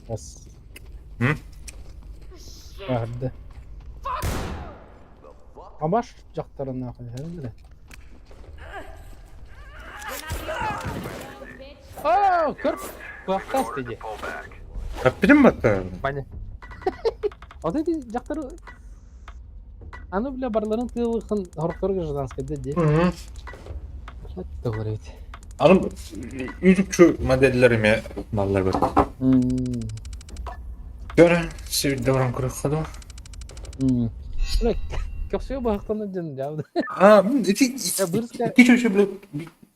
Бас. Барды. Абаш жақтарына қойған О, көр. Құлақтас дейді. Аппидим батта. Баня. Вот эти жақтары... Аны бля барларын тыылыхын хорохтору гражданскайда дии. Тоҕор эбит. Аны үтүкчү модельлер эмиэ маллар бит. Көрө, сирде баран көрөххө доо. Бля, көхсүгө баһахтанар дьон дьаабыт. А, ити ити чөчө бля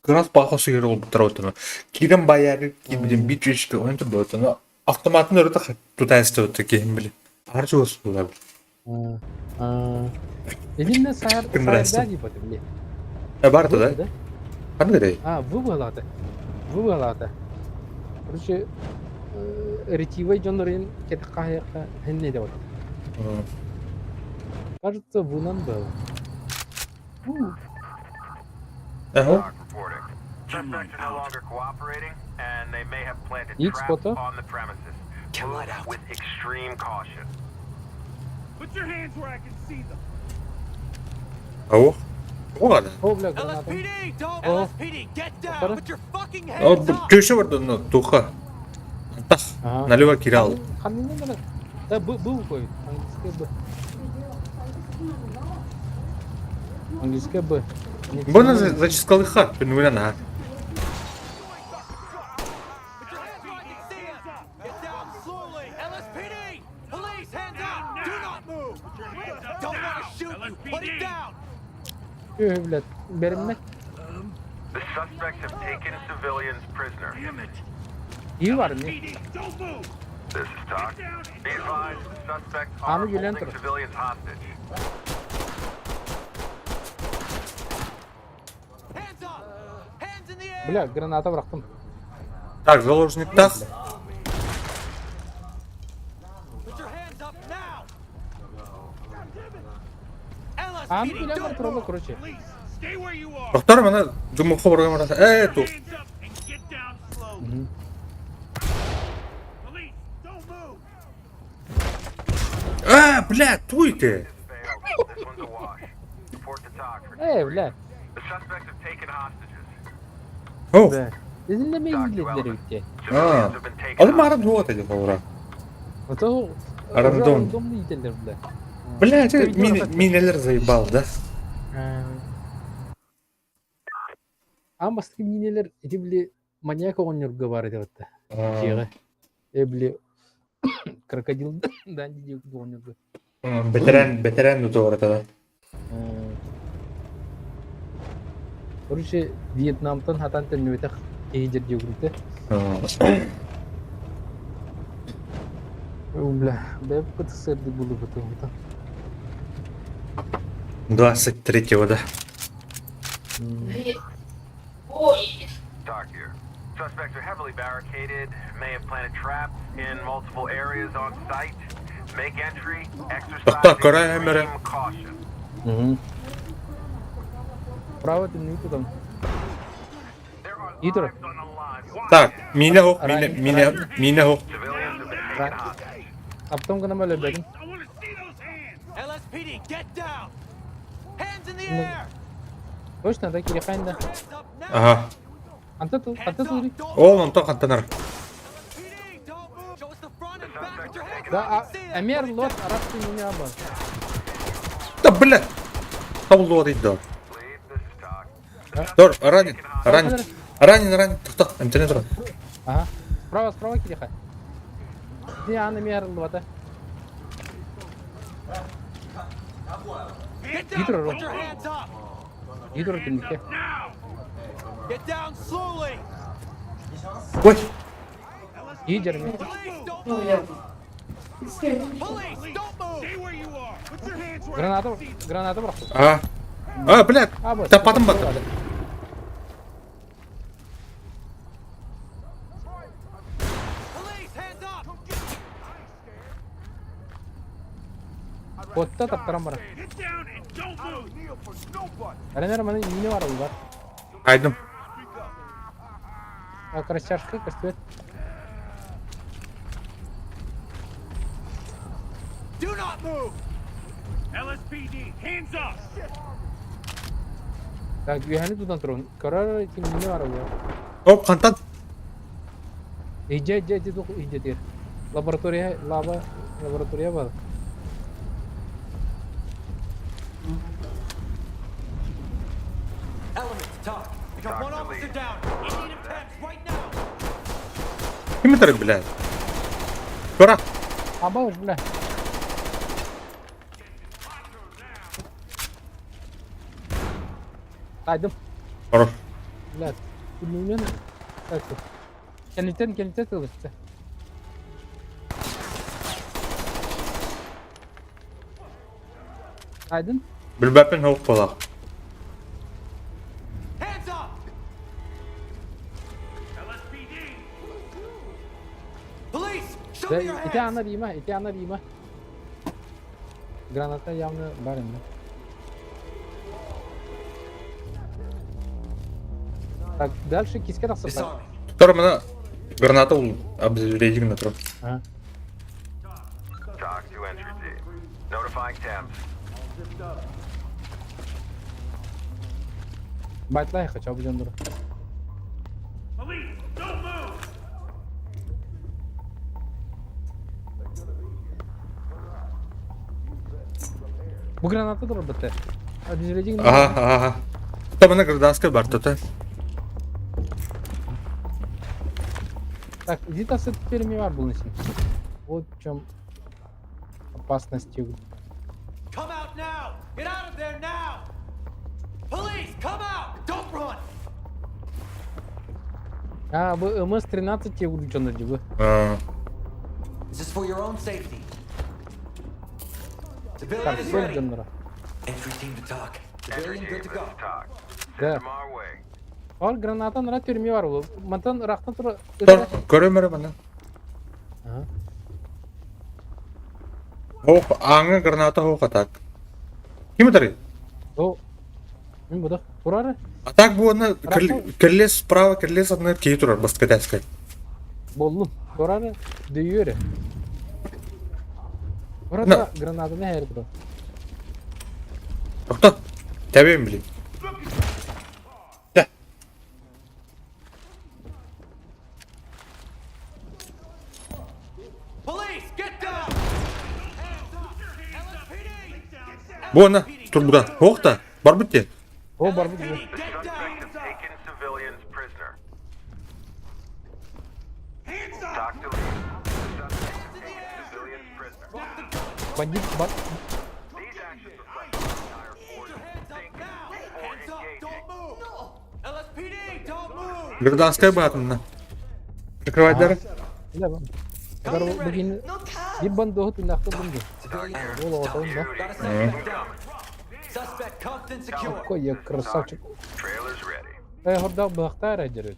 грант баха сыгыр олбуттар отуну. Кирен баяры кибилин бит чөчө онто болотуну автоматын өрөтө тутайсты киһим били. Арчы осулар. Итиннэ саар Кымрасты. саарда типа били. Бар да? Ханнык этэй? А, выбылата. Выбылата. Короче, ретивой дьоннорун кэтэх хаһыакка хэннэ деп Кажется, вунан был. Ага. Икс фото. Ау. О, О, бля, граната. О, О, төшө бар ну, туха. Тах, налево кирал. Да, Б, Б уходит. Английская Б. Английская Б. Бұны зачискалы ха, пенуля на. Үһү, блядь, беринмэ. The suspects have taken civilians prisoner. Iyi var mı? This is TOC. Be advised, the suspects are Аны gülen holding tur. civilians hostage. Бля, граната бырахтым. Так, заложник тах. Аны gülen бар туралы, короче. Доктор, мана жумуху барган бараса. Э, ту. А, бля, туй ты. Эй, бля. О. Да. Итиннэ мейгиллер эбит А. Алым арам туа ты ховра. А то Рандом. Рандомный ителлер, бля. Бля, ты минелер заебал, да? Аан бастакы минелер ити били маньяк оҕонньорго баар этэ батта. Дьиэҕэ. Э били крокодил Данди диэбит оҕонньорго. Бэтэрээн, бэтэрээн тутуората да. Короче, Вьетнамтан хатан төннүбэтэх киһи дьэрдиэгурутэ. Бля, бэйэбит сырдык булубутун. 23-го, да. Ой! TOC here. Suspects are heavily barricaded, may have planted traps in multiple areas on site. Make entry, exercise Тоқта, көрө өмөрө. extreme caution. Право ты тутан. Итер. Так, мине хок, мине, мине, мине хок. А потом гына өлөбөдүм. LSPD, get down! Hands in the air! Точно, да, кирихайн да. Ага. Анта тыл, анта тыл. Ол онтон хантанар. Да, а Эмер лот арабский меня аба. Да, бля. Табылды дейді да. Дор, ранен, ранен. Ранен, ранен. Тоқта, интернет тұр. Ага. Справа, справа кириха. Ти аны мер лота. Get down! Итер Put your hands up! Итер тимке. Get down slowly! Ой. Идер ми. Police, don't move! Граната, граната бырахтым. А. А, бля. А, вот. Тапатым бата. Отта таптарам бара. Аренер маны мине бар бар. Айдым. А красяшка костюет. Do not move! LSPD, hands up! Так, үһәни тутан турун. Көрөр ити мине бар бар. Оп, хантан. Иже, иже, иже, тух, иже тир. Лаборатория, лаба, лаборатория бар. Ким этэр, блядь? Тура. Абаш, бля. Тайдым. Хорош. Блядь. Күнүнэн Кэнниттэн кэнниттэн тылысты. Айдын. Билбэппин суох буолар. Ити ана Рима, ити ана Рима. Граната явно бар инде. Так, дальше киске тахсыппар. Тор мына граната ул обезвредигн на Ага. TOC to entry team. Notifying temps. Байтлай хотя бы дьоннору. Police, don't move! Бу граната турбатта. Обезвредигн. Ага, ага. Там на гражданская бар то Так, иди тасы теперь бар булнысин. Вот в чем опасность. Come out now! Get out of there now! Police, come out! Don't run! А, бу МС-13 те увлеченно дии. This is for your own safety. Civilian Так, is суох ready. дьонноро. Entry team to TOC. Entry Civilian team, good to this go. is TOC. Да. System our way. Ол граната нара түрме бар ол. Мантан ырахтан тура. Тор көрөмөрө мана. Ага. Ох, аңы граната хоох атак. Ким этэр? О. Мин буду. Турары. Атак буона керлес справа, керлес одна кии турар баскетаскай. Боллум. Турары. Дөйөрө. Турары гранатаны хәр тура. Тохто. Тэбэм билин. Да. Police, get down! Hands up! LSPD! Буона турбуда. Хоох та. Барбыт те. О, барбыт. Get down! Suspects have taken civilians prisoner. Hands up! TOC to lead. Suspects have taken civilians prisoner. Бандит, бар... These actions reflect the entire force Hands up think now! before Hands up! engaging. Don't move! LSPD, don't move! Гражданская баатынна. Прикрывать дары. Бля, Бар бүгін bir бандоһу туннахта бунду. Civilian, Ол оҕотоҕун да. got a suspect down. Suspect cuffed and secure. Какой я красавчик. Trailers ready. Э, хордаах быһахтаа эрэ дьэрит.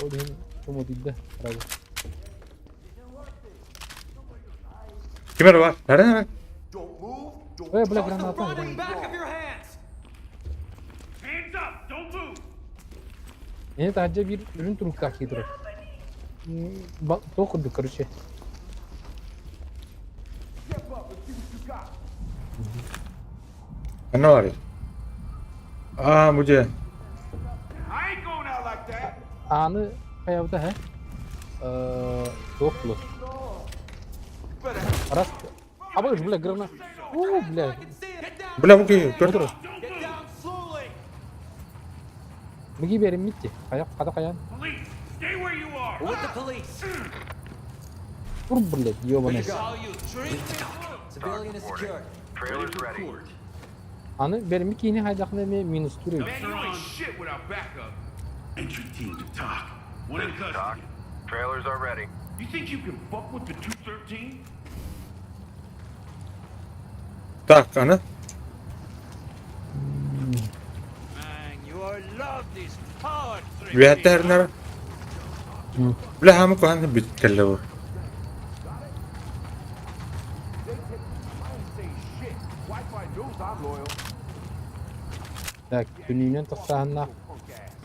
Ол иһин чумутуйда сразу. Ким эрэ бар? Эрэ эрэ. Э, бля, Show us the граната. front and back of your hands! Hands up! Don't move! Эни таһырдьа биир үрүн туруктаах киһи турар. Туох курдук, короче. Ханна бар? Аа, бу дьэ. I ain't going out like that! Ааны хайабыта һэ? Э, туох булу? Раз. Абы, бля, граната. О, бля. Get down! Бля, бу киһи көр. Турар. Get down slowly! Миги бериммит Хая, хата хаян. Police, stay where you are! We're with the police. Тур, блядь, ёбаный. Lead to TOC. Civilian is secured. Trailers ready. Аны бериммит киһини хайдахына эмиэ минус тур эбит. Man, you ain't shit without backup. Entry team to TOC. One in This is TOC. custody. Trailers are ready. You think you can fuck with the 213? Так, аны. Man, you are love this power trip. Үөһэттэрнэр. Бля, хамы куһаҕан бит кэллэ бу. Shit. Wi-Fi knows I'm loyal. Так, күнүүнэн тахсааһыннаах.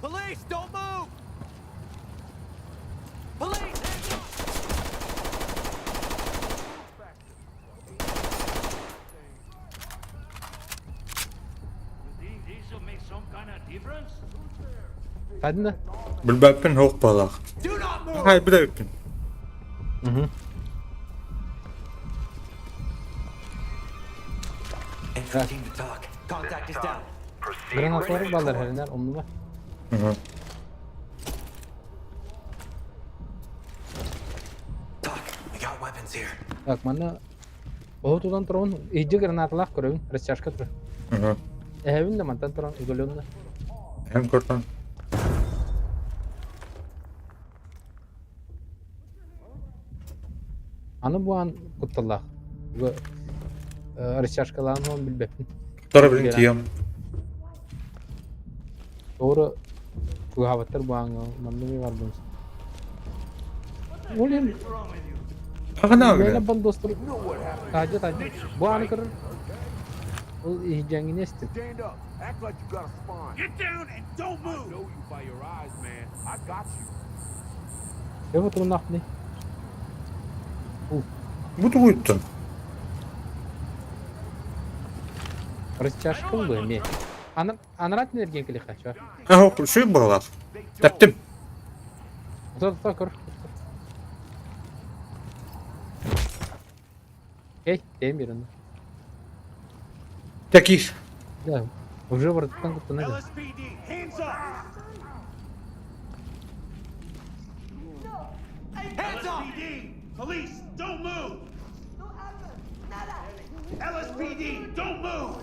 Police, don't move! Police, hands up! Think this'll make some kind of difference? Хадина? Билбэппин суох буоллах. Do not move! Хай, билэбиппин. Угу. Entry team to talk. Contact is down. Гранаталар баллар heriner оннуба. Talk. We got weapons here. Так, манна оһу тутан турабын, иһдьи гранаталаах көрөбүн, растяжка турар. Эһэбин да мантан туран удаленно. Эн көртөн. Аны бу аан кутталлаах. Бу растяжкалаан он билбэппин. Тора билин тиийэм. Doğru чугаһаабаттар бу ааҥҥа манна ми барбын. Ол иһин Аҕана Мээнэ бандостор таһдьа таһдьа бу ааны көрөр ол иһдьэҥҥини эстим. Stand up. Act like you got a spine. Get down and don't move. I know you by your eyes, man. I got you. Эбэ туруннаахпыный? Бу тугуйттан? Растяжка буолуо эмиэ. Анарат энергия кэлиэххэ чуо. Аа, шүй буолар. Тэптим. Тута көр. Эй, тэм берин. Таких. Да, уже вратан куттана. LSPD, hands up. Hands up! LSPD, police, don't move. LSPD, don't move.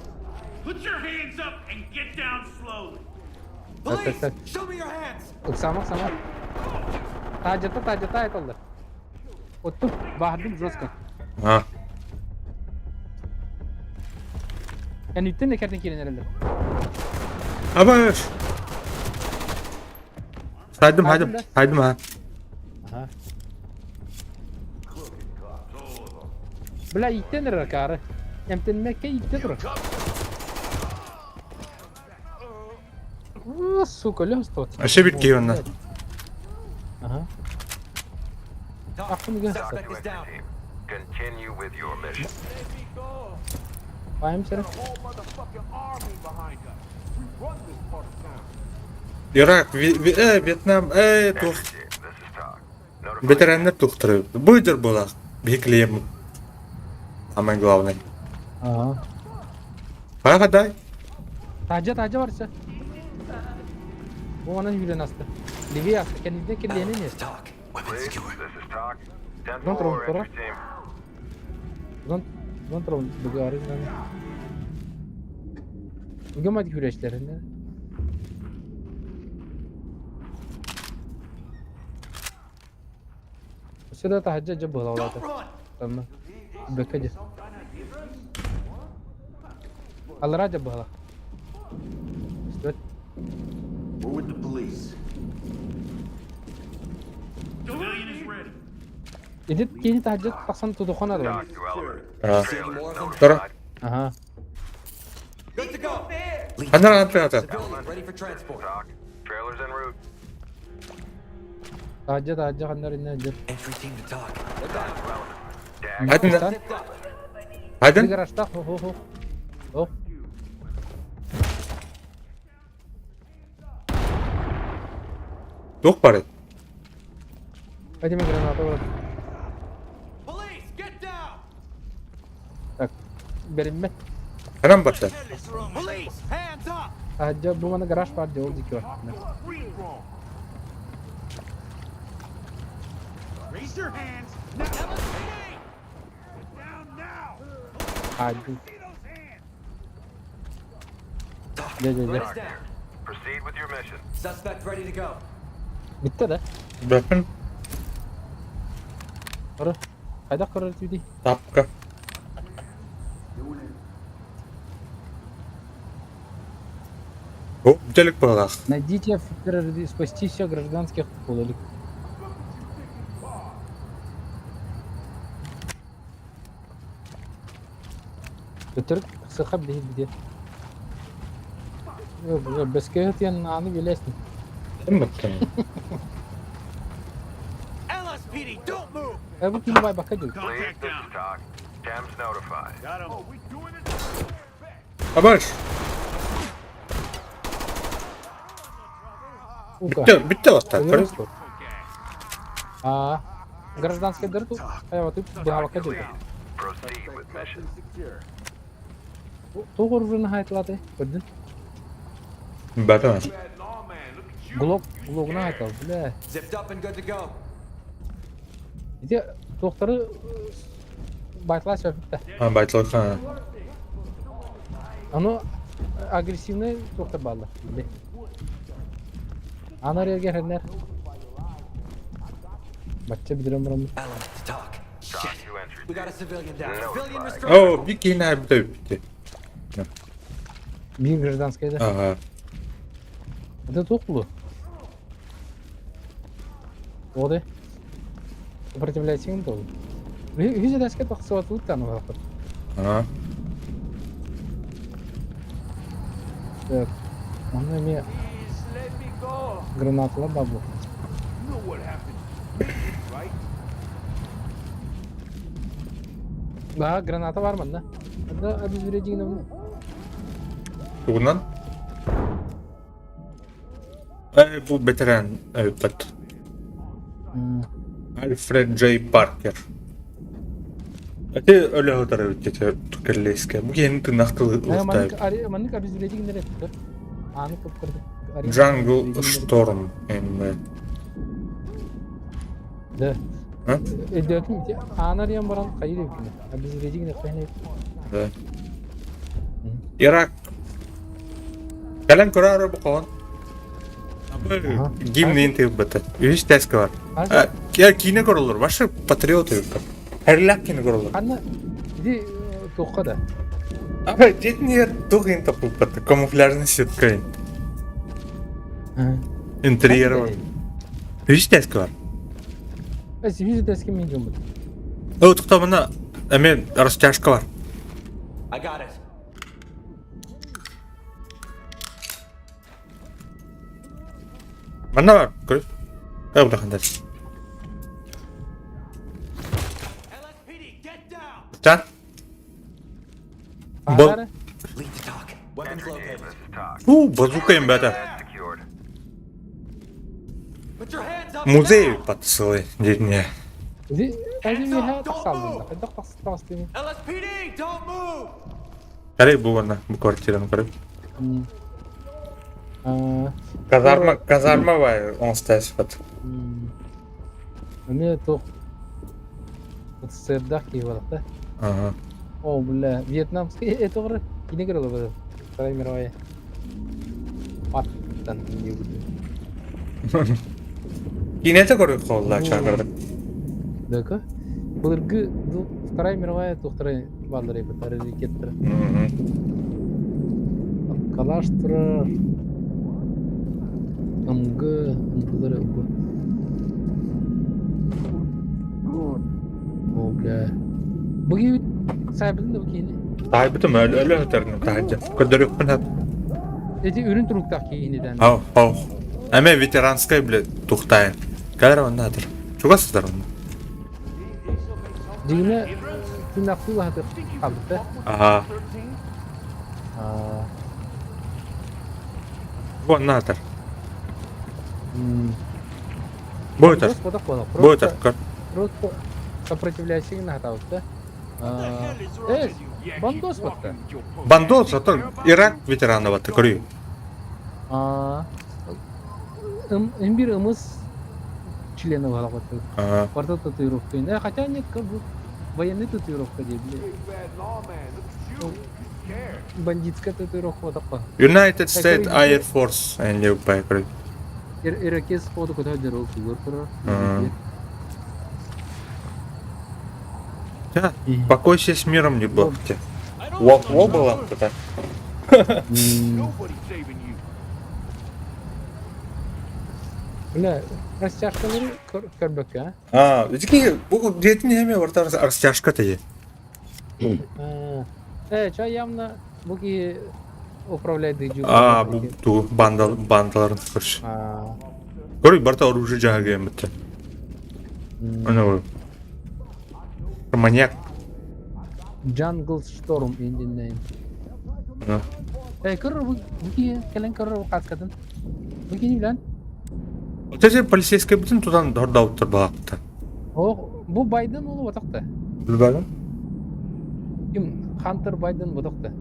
Put your hands up and get down slowly. Police, так. show me your hands! Ыксама, ыксама. Таһдьата, таһдьата айталлар. Оттум, баһырдым жестко. А. Кэнниттэн да кэртэн киирэн эрэллэр. Абаш. Хайдым, хайдым, хайдым, а. Ага. Бля, иттэн эрэр акаары. Эмтэнмэккэ иттэ турар. У, сука, лёгство. Вообще бит киһи Ага. Talk. Ахын га. Suspect is down. Team, continue with your mission. Паем сэр. Whole motherfucking army behind us. We run this part of town. Ирак, Вьетнам, тух. Entry team, this is talk. Notify Бэтэрээннэр тухтары. Быдыр буолар. Биһиклием. Самое главное. Ага. Хаха дай. Таһдьа, таһдьа барса. Бу онон үүрэн аста. Левее аста. Кэнниттэн кирлиэнин ес. Talk. Weapons Police, secure. this is talk. Don't 10-4, throw, entry team. Зон, зон турабын. Бүгү Бүгү күрәшләрендә. Сюда таһдьа дьэ Don't быһалаата. run! Тамма. Бөккө дьэ. Аллара дьэ быһала. Стой. We're with the police. Civilian is ready. Идит кини таһдьа тахсан тудухана да. Talk to element. А. See any more of them? Тора. Ага. Good to go. Lead Ханара антата. Civilian ready for transport. Talk. Trailers en route. Таһдьа таһдьа ханнар инне дьэ. Entry team to talk. They're down. Dag. Хайдын. Zipped up. Хайдын. Гаражта хо хо хо. О. Тух бары. Пойдем граната бар. Police, get down! Так. Бериммет. Ханан барта. Police, hands up! Таһдьа бу мана гараж бар дьэ ол дики бар. Breathe wrong. Raise your hands. Now. LSPD! Get down now. Таһдьа. See those hands. Talk. Дьэ дьэ дьэ. Is down. Proceed with your mission. Suspect ready to go. Битте да. Бэппин. Ора. Хайдах көрөр түди. Тапка. О, делик буолар. Найдите офицера и спасти всех гражданских пололик. Өтөр сыхап бихит бите. Беске тен аны билесин. Ким баттан? LSPD, don't move! Э бу ким бай бака дил. Police, Contact this down. is talk. Thames notified. Got him. Oh, we doing it? Абаш. Ука. Битте, битте баттар. А гражданский дырту. Ая вот бака дил. Proceed with mission. Туох оружиены хаайталаатый? Көрдүн? Бата. Глок, глогуна хаайтал, бля. Zipped up and good to go. Ити туохтары байтла сөпүттэ. А, байтлаха. Ону агрессивный туохтар бааллар. Били. Анар эргэрэннэр. Бачча билирэн бараммыт. Element to talk. Shit. We got a civilian down. Civilian restraint. О, би киинэ бүтэ бүттэ. Биир гражданскай да. Ага. Это туох булу? Оды. Сопротивляйся буолу. Үһүс этээскэ тахсыбатыбыт да аныгы Ага. Так, онно эмиэ гранаталар баар буолуохтаах. Да, граната бар манна. Онно обезвредигин Тугунан? Э, бу бэтэрээн эбит. Альфред Джей Паркер. Ити өлө сытар эбит ити кэллиэскэ. Бу киһини тыыннаах тылы ылыстаабыт. Маннык обезвредигин эппиттэр. Ааны кып-кырдык. Jungle Storm м Да. А? Өйдөөтүм ити ааны арыйан баран хайыр эбиккин. Обезвредигин эппэһин Да. Ирак. Кэлэн көрөөрү бу хоһон. Гимнин тыылбыта. Үһүс тэска бар. Киинэ көрөллөр. Ваши патриоты эбит. Хэрлэк киинэ көрөллөр. Ханна ити туохха да? Абы дьиэтин туох иһин топпуппат. Камуфляжный сетка Интерьер бар. Үһүс тэска бар. Үһүс тэска мин дьоммут. О, тоқтамына эме растяжка бар. I got it. Манна бар, көрүс. Э, улахан LSPD, get down. Чан. Бол. Lead to talk. Weapons located. Фу, базука им бата. Put your hands up. Музей now. подсылы дедне. LSPD, don't move. Карай бу вана, бу квартираны карай. Казарма, казарма бай, он стась вот. Эмиэ туох сырдах киһи буолла. Ага. О, бля, вьетнамский это уже кини көрө Вторая мировая. Аттан не буду. Кинете көрүп холла чагырды. Дөкө. Былыргы Вторая мировая тухтары баалар эбит, раритеттер. Калаш турар. Ымгы, ымгылар ымгы. О, бля. Бу киһи сайбытын да бу киһини. Таайбытым өлө өлө өтөрүн таһырдьа. Көрдөрүөхпүн хат. Эти үрүн туруктаах киһиниден. Ау, ау. Эме ветеранскай, блядь, тухтайын. Кэлэр онно атыр. Чугас сытар онно. Дьиҥинэ тыынахтыы лаһатык хаалбыт Аха. Аа. Бу онно атыр. Бу өтөр. Бу өтөр. Көр. Просто сопротивляйся наһатабыт да. Э, бандос батта. Бандос, ото Ирак ветераны батта, көрүй. Аа. Им бир ымыс члены барабаты. Барда татуировка. Э, хотя нет, как бы военный татуировка дебили. Бандитская татуировка вот такая. United States Air Force энди упай көрүй. Ирокез ходу куда дерол фигур көрөр. Да, покойся с миром, не бабки. Во было кто-то. Бля, растяжкалары көрбөккө, а? А, ити бу дьиэтин эме барта растяжка теде. Э, ча явно бу киһи управляет дыйдьу. А, бу ту бандал бандаларын көрш. Көрүй барта оружие жаһа битте. Аны Маньяк. Jungle Storm Indian name. Э, көрөр бу киһи кэлэн көрөр каскатын. Бу кини билэн. Тэже полицейский бүтүн тудан дордауттар балакта. О, бу Байден олу батакта. Билбадым. Ким Хантер Байден батакта.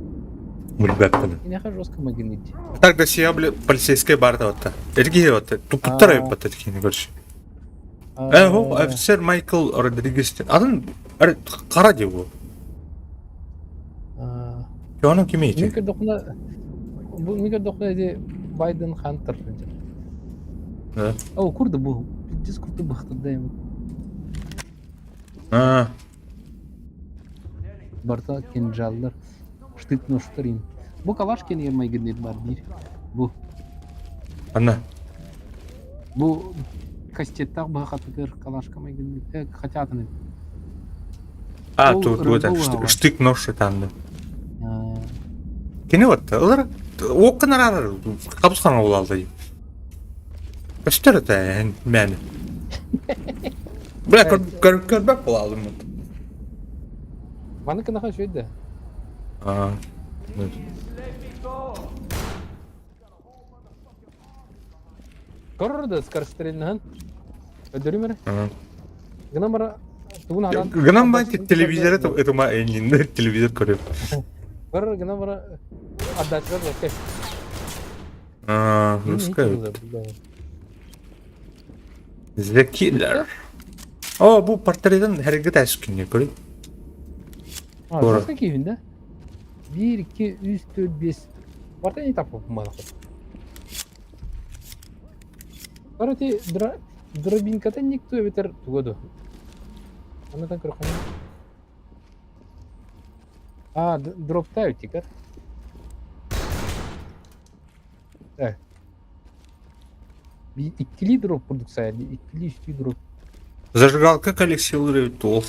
Мульбэппин. Киниэхэ жестко магнит. Так да сия били полицейскай баар да Эргиһи батта. Туппуттар эбит кини көрсө. Э, хо, офицер Майкл Родригес. Атын хара дии бу. Ону кими ити? Мин көрдөхпүнэ бу мин көрдөхпүнэ ити Байден Хантер Да. О, курда бу. Пиздец курда бахтырда эми. А. Барта кинжаллар, штык ножтар им. Бу калаш кенигер майгынныр бар биир. Бу. Анна. Бу кастеттаах быһа калашка майгынныр. Э, хотя атын. А, тут вот штык нож этанды. Кини вот, ылар оккын арар кабысхан олалды. Көстөр это мен. Бля, көрбөк буолалым. Маны кынаха үчүгэй А. Көрөр да скорострельныһын. Өдөрүм эрэ. Гынан бара тугун адан. Гынан ба телевизор это это ма телевизор көрөм. Көрөр гынан бара отдачалар жесткая. А, русская. The Killer. О, бу портретин хэрэг таскин көрүй. А, жестко кийин да? 1, 2, 3, 4, 5. Барта не тапып мана. Короче, дробинката никто эбэтэр туга ду. Анатан көрөххүнэ. А, дроптаю тикер. Так. Иккилии дроп курдук сайын, иккилии үстүү дроп. Зажигалка коллекционирует тол.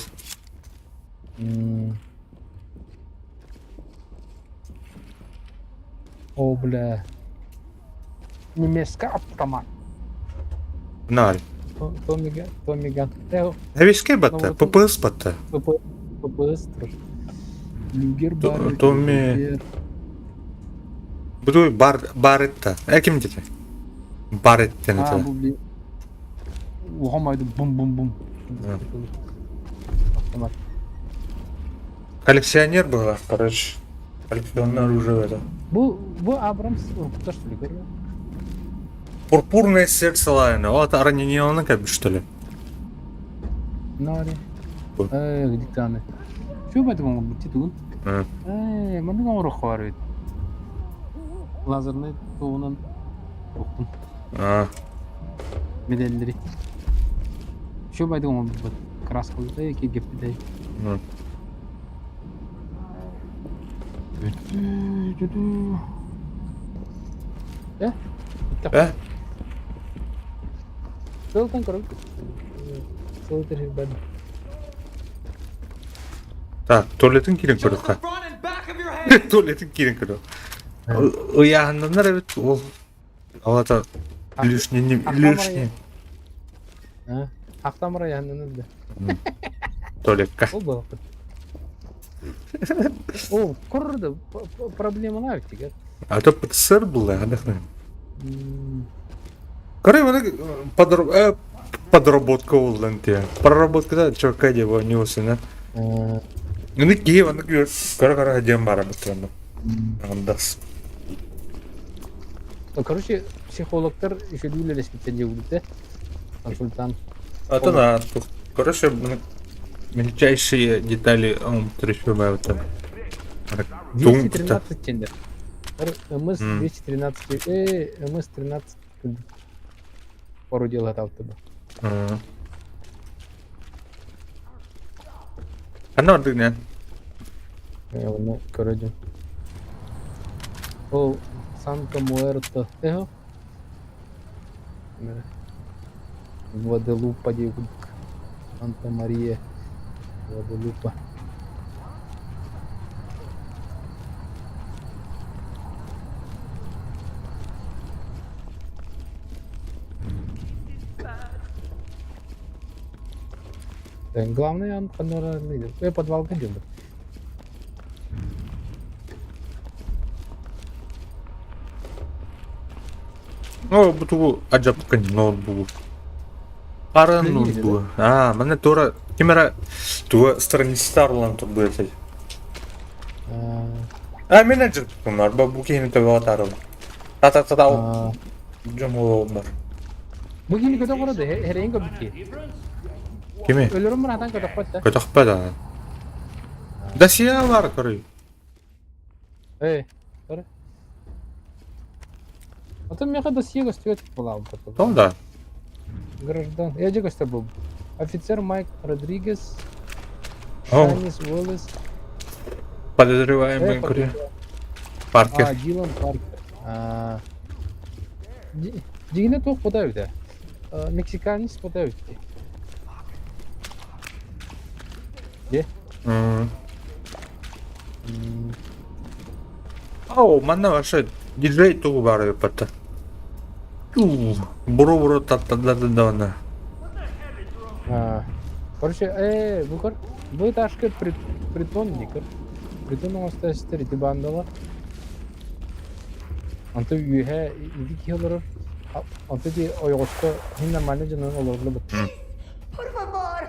О, бля. Немецкий автомат. Нар. Томми Томми Эвискей батта, ППС батта. ППС Люгер бар. Томми. Буду бар баретта. Э ким дете? Бареттен это. А, бу бли. Ухамайды бум-бум-бум. Автомат. Коллекционер была, короче. Коллекционное оружие это. Бу бу Абрамс уруккута что ли көрүө? Пурпурное сердце Лайона. О, это ранение как бы, что ли? Нари. Э, диктаны. Что бу айтган бу титугун? Э, маны оҥоруохха баар эбит. Лазернай тугунан уктум. А. Медэллэри. Что бу айтган оҥорбут краскалытай киргэппитэй. Э? Э? Сылтан көрөбүт. Сылтыр бен. Так, туалетин киирэн көрүөххэ. Туалетин киирэн көрүөх. Ыйааһыннанар эбит ол. Ол это лишний лишний. Ахтамара яһыннанар да. Туалекка. Ол буолаппыт. О, көрдө проблемалар тигер. А то ПТСР была, отдохнем. Короче, подр... подработка буоллан тиэ. Проработка да чокка диэ ньуусuna. Аны киһи оннук кыра-кыра диэн баара бутуонну. Андас. Короче, психологтар еще үлэлэспиттэр диэбит Консультант. А то на, короче, мельчайшие детали он трещубают. 213 тендер. МС 213, МС 13 пару дел аталты Ханна ордук не? Оны көрөдүм. Ол Санта Муэрто. Эхо. Гваделупа диэбит. Санта Мария. Гваделупа. Главное, он э, подвал где Ну, бутугу аджапкан ноутбук. Пара ноутбук. А, манна тура кимера туга страница арлан турбу этей. А менеджер тутуннар, бу киһини төбөҕө таарылар. Та-та-та-та дьон буолаллар. Бу киһини көтөх олорду, эрэйин көрбүт киһи. Кими? Өлөрүм муратан көтөхпөт да. Көтөхпөт аны. Досье бар көрүй. Эй, көрө. Атын меха досье көстүбэт буолаабыт. Том да. Граждан. Я же көстөр был. Офицер Майк Родригес, Шанис Уэллес. Подозреваемый көрө. Паркер. А, Дилан Паркер. А, Дигине туох бота эбитэ? Мексиканец бота эбит. Де? Ау, манна вообще диджей тугу баар эбиппата. Буру-буру таттадла Короче, бу көр, бу этажка притон дии көр. Притон оҥосто ситэр ити баандалар. Онто үөһэ ити киһи олорор. Онто ити ойоҕоско иһин нормально дьонун олоруллубут. Por favor.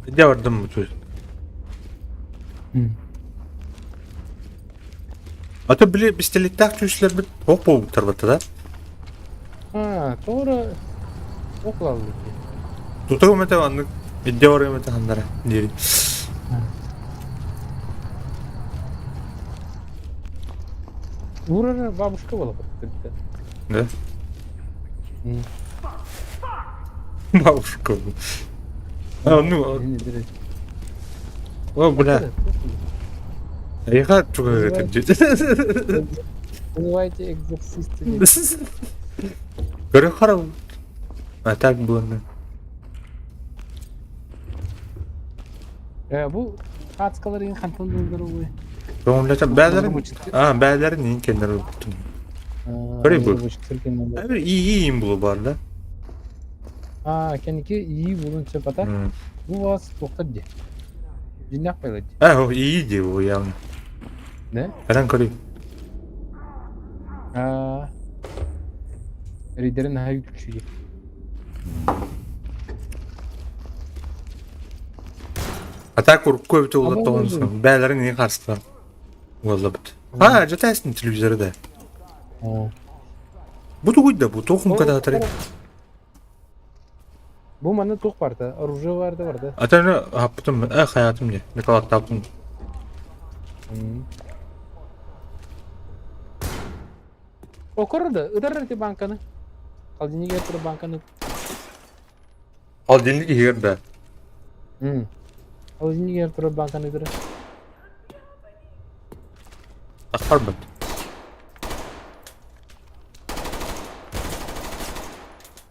Дьэ бардым бу А то били пистолеттаах түслэрбит ох буолбуттар батта да. А, тоҕо ох ылаллар дии. Тута көмөтө маннык идде барыам этэ ханнара дири. Уурар бабушка буола бит. Да? Бабушка. А, ну, о, бля. Эйха чугай Вызывайте экзорциста. Көрө харав. А так было. Бу хацкаларын хантан булдырылы. Көңүллэтэ бээлэрин а бээлэрин иин кэннэр ылбытым. Көрө бу. Әбір ии иин булу бар да. А, кэнники ии булун сөп ата. Бу вас туохтар дии. Дьиннээх байлар дии. А, о, ии дии бу явно. Не? Кэлэн көрүй. Аа. Рейдерин наһаа үчүгэй. А так урукку эбитэ буолла тоҕун бээлэрин иин харыстан уоллабыт. А, дьэ телевизоры да. Бу тугуй да бу туох умка Бу манна туох барда? Оружие барда барда. Ата хаппытым, э хаятым не, Николаттаабытым. Окор да, ытар эти банканы. Холодильник турар банканы. Холодильник иһигэр да. Холодильник турар банканы ытар. Таххарбыт.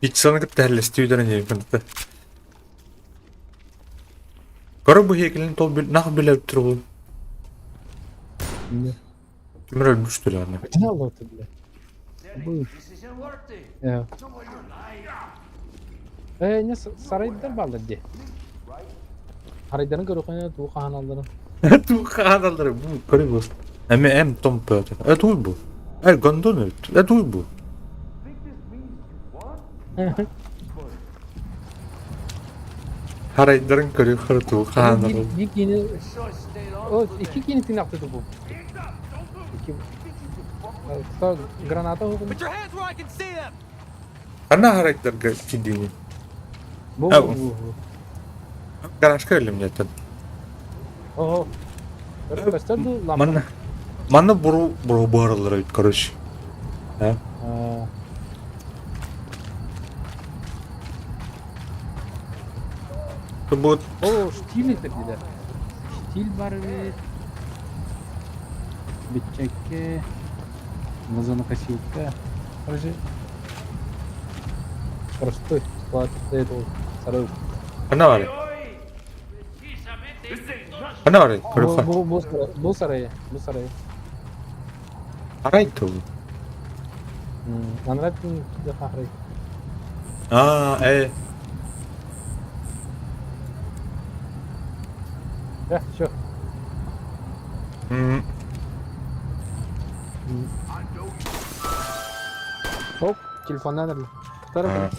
Пиццаны кытта эллэстиүүдэрин диэбиппин Көрө бу иһикилин тол нах билэбит тургул. Ким эрэ өлбүштүр аны. Бу. Э, не сарайдар баалар дии. Харайдарын көрөхөнө туу хаһаналларын. Туу хаһаналлары бу көрө бу. Эми эм том пötö. Э туй бу. Э гондон э туй бу. Харайдарын көрө хары туу хаһаналлары. Биир киини О, икки киини тыынахты бу. Икки граната Put your hands where I can see them! Ханна харайдарга кидини. Бу бу бу. Гаражка өлүм жаттан. Ого. Көстөр бу лампа. Манна манна буру буру баарылар эбит короче. А? Бу О, штиль это где? Штиль бар эбит. Биччэкке. Газонокосилка. Короче, простой склад этого сарай. Ханна баарый? Ханна баарый? Көрүөххэ. Бу бу бу сарай, бу сарай. Арай тыл. Анрат харай. Аа, э. Да, все. Оп, телефоннан А.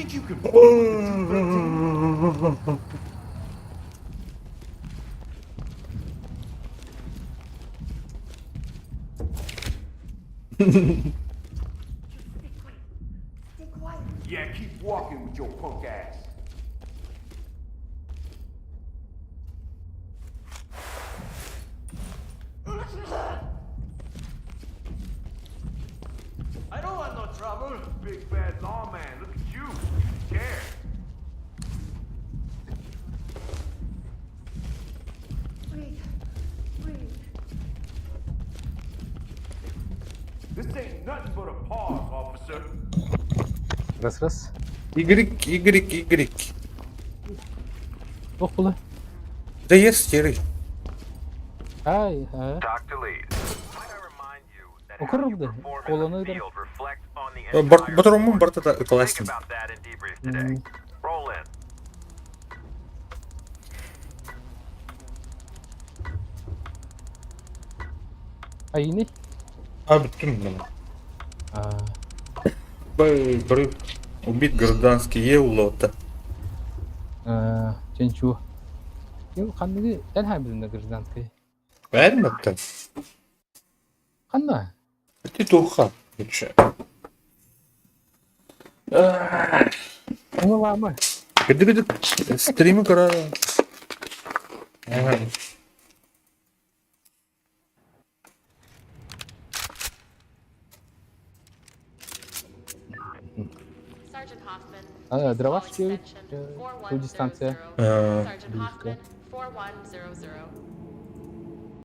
Think you can fuck with the 213? Stay quiet. Yeah, keep walking with your punk ass. I don't want no trouble. Big bad lawman, look at you. You scared. Breathe. Breathe. This ain't nothing but a pause, officer. Раз раз. Y, Y, Y. Туох буолла? Да есть серый. Ай, а. TOC to lead. Might I remind you that О, how you кырылды. perform in the Колону field reflects on the entire Батромун force. барта Think классен. about that in debrief today. Roll in. Айны. А, бүтүм мен. А. Б, убит гражданский Еулота. А, ченчу. Ким ханныгы эн хайбызында гражданский. Правильно это? Ханна. Ты туха. Лучше. Оңалама. Кыды кыды стримы кара. Ага. Sergeant Hoffman. А, дроваш Call девять, extension ту дистанция. 4100. Э, Sergeant близко. Hoffman, 4100.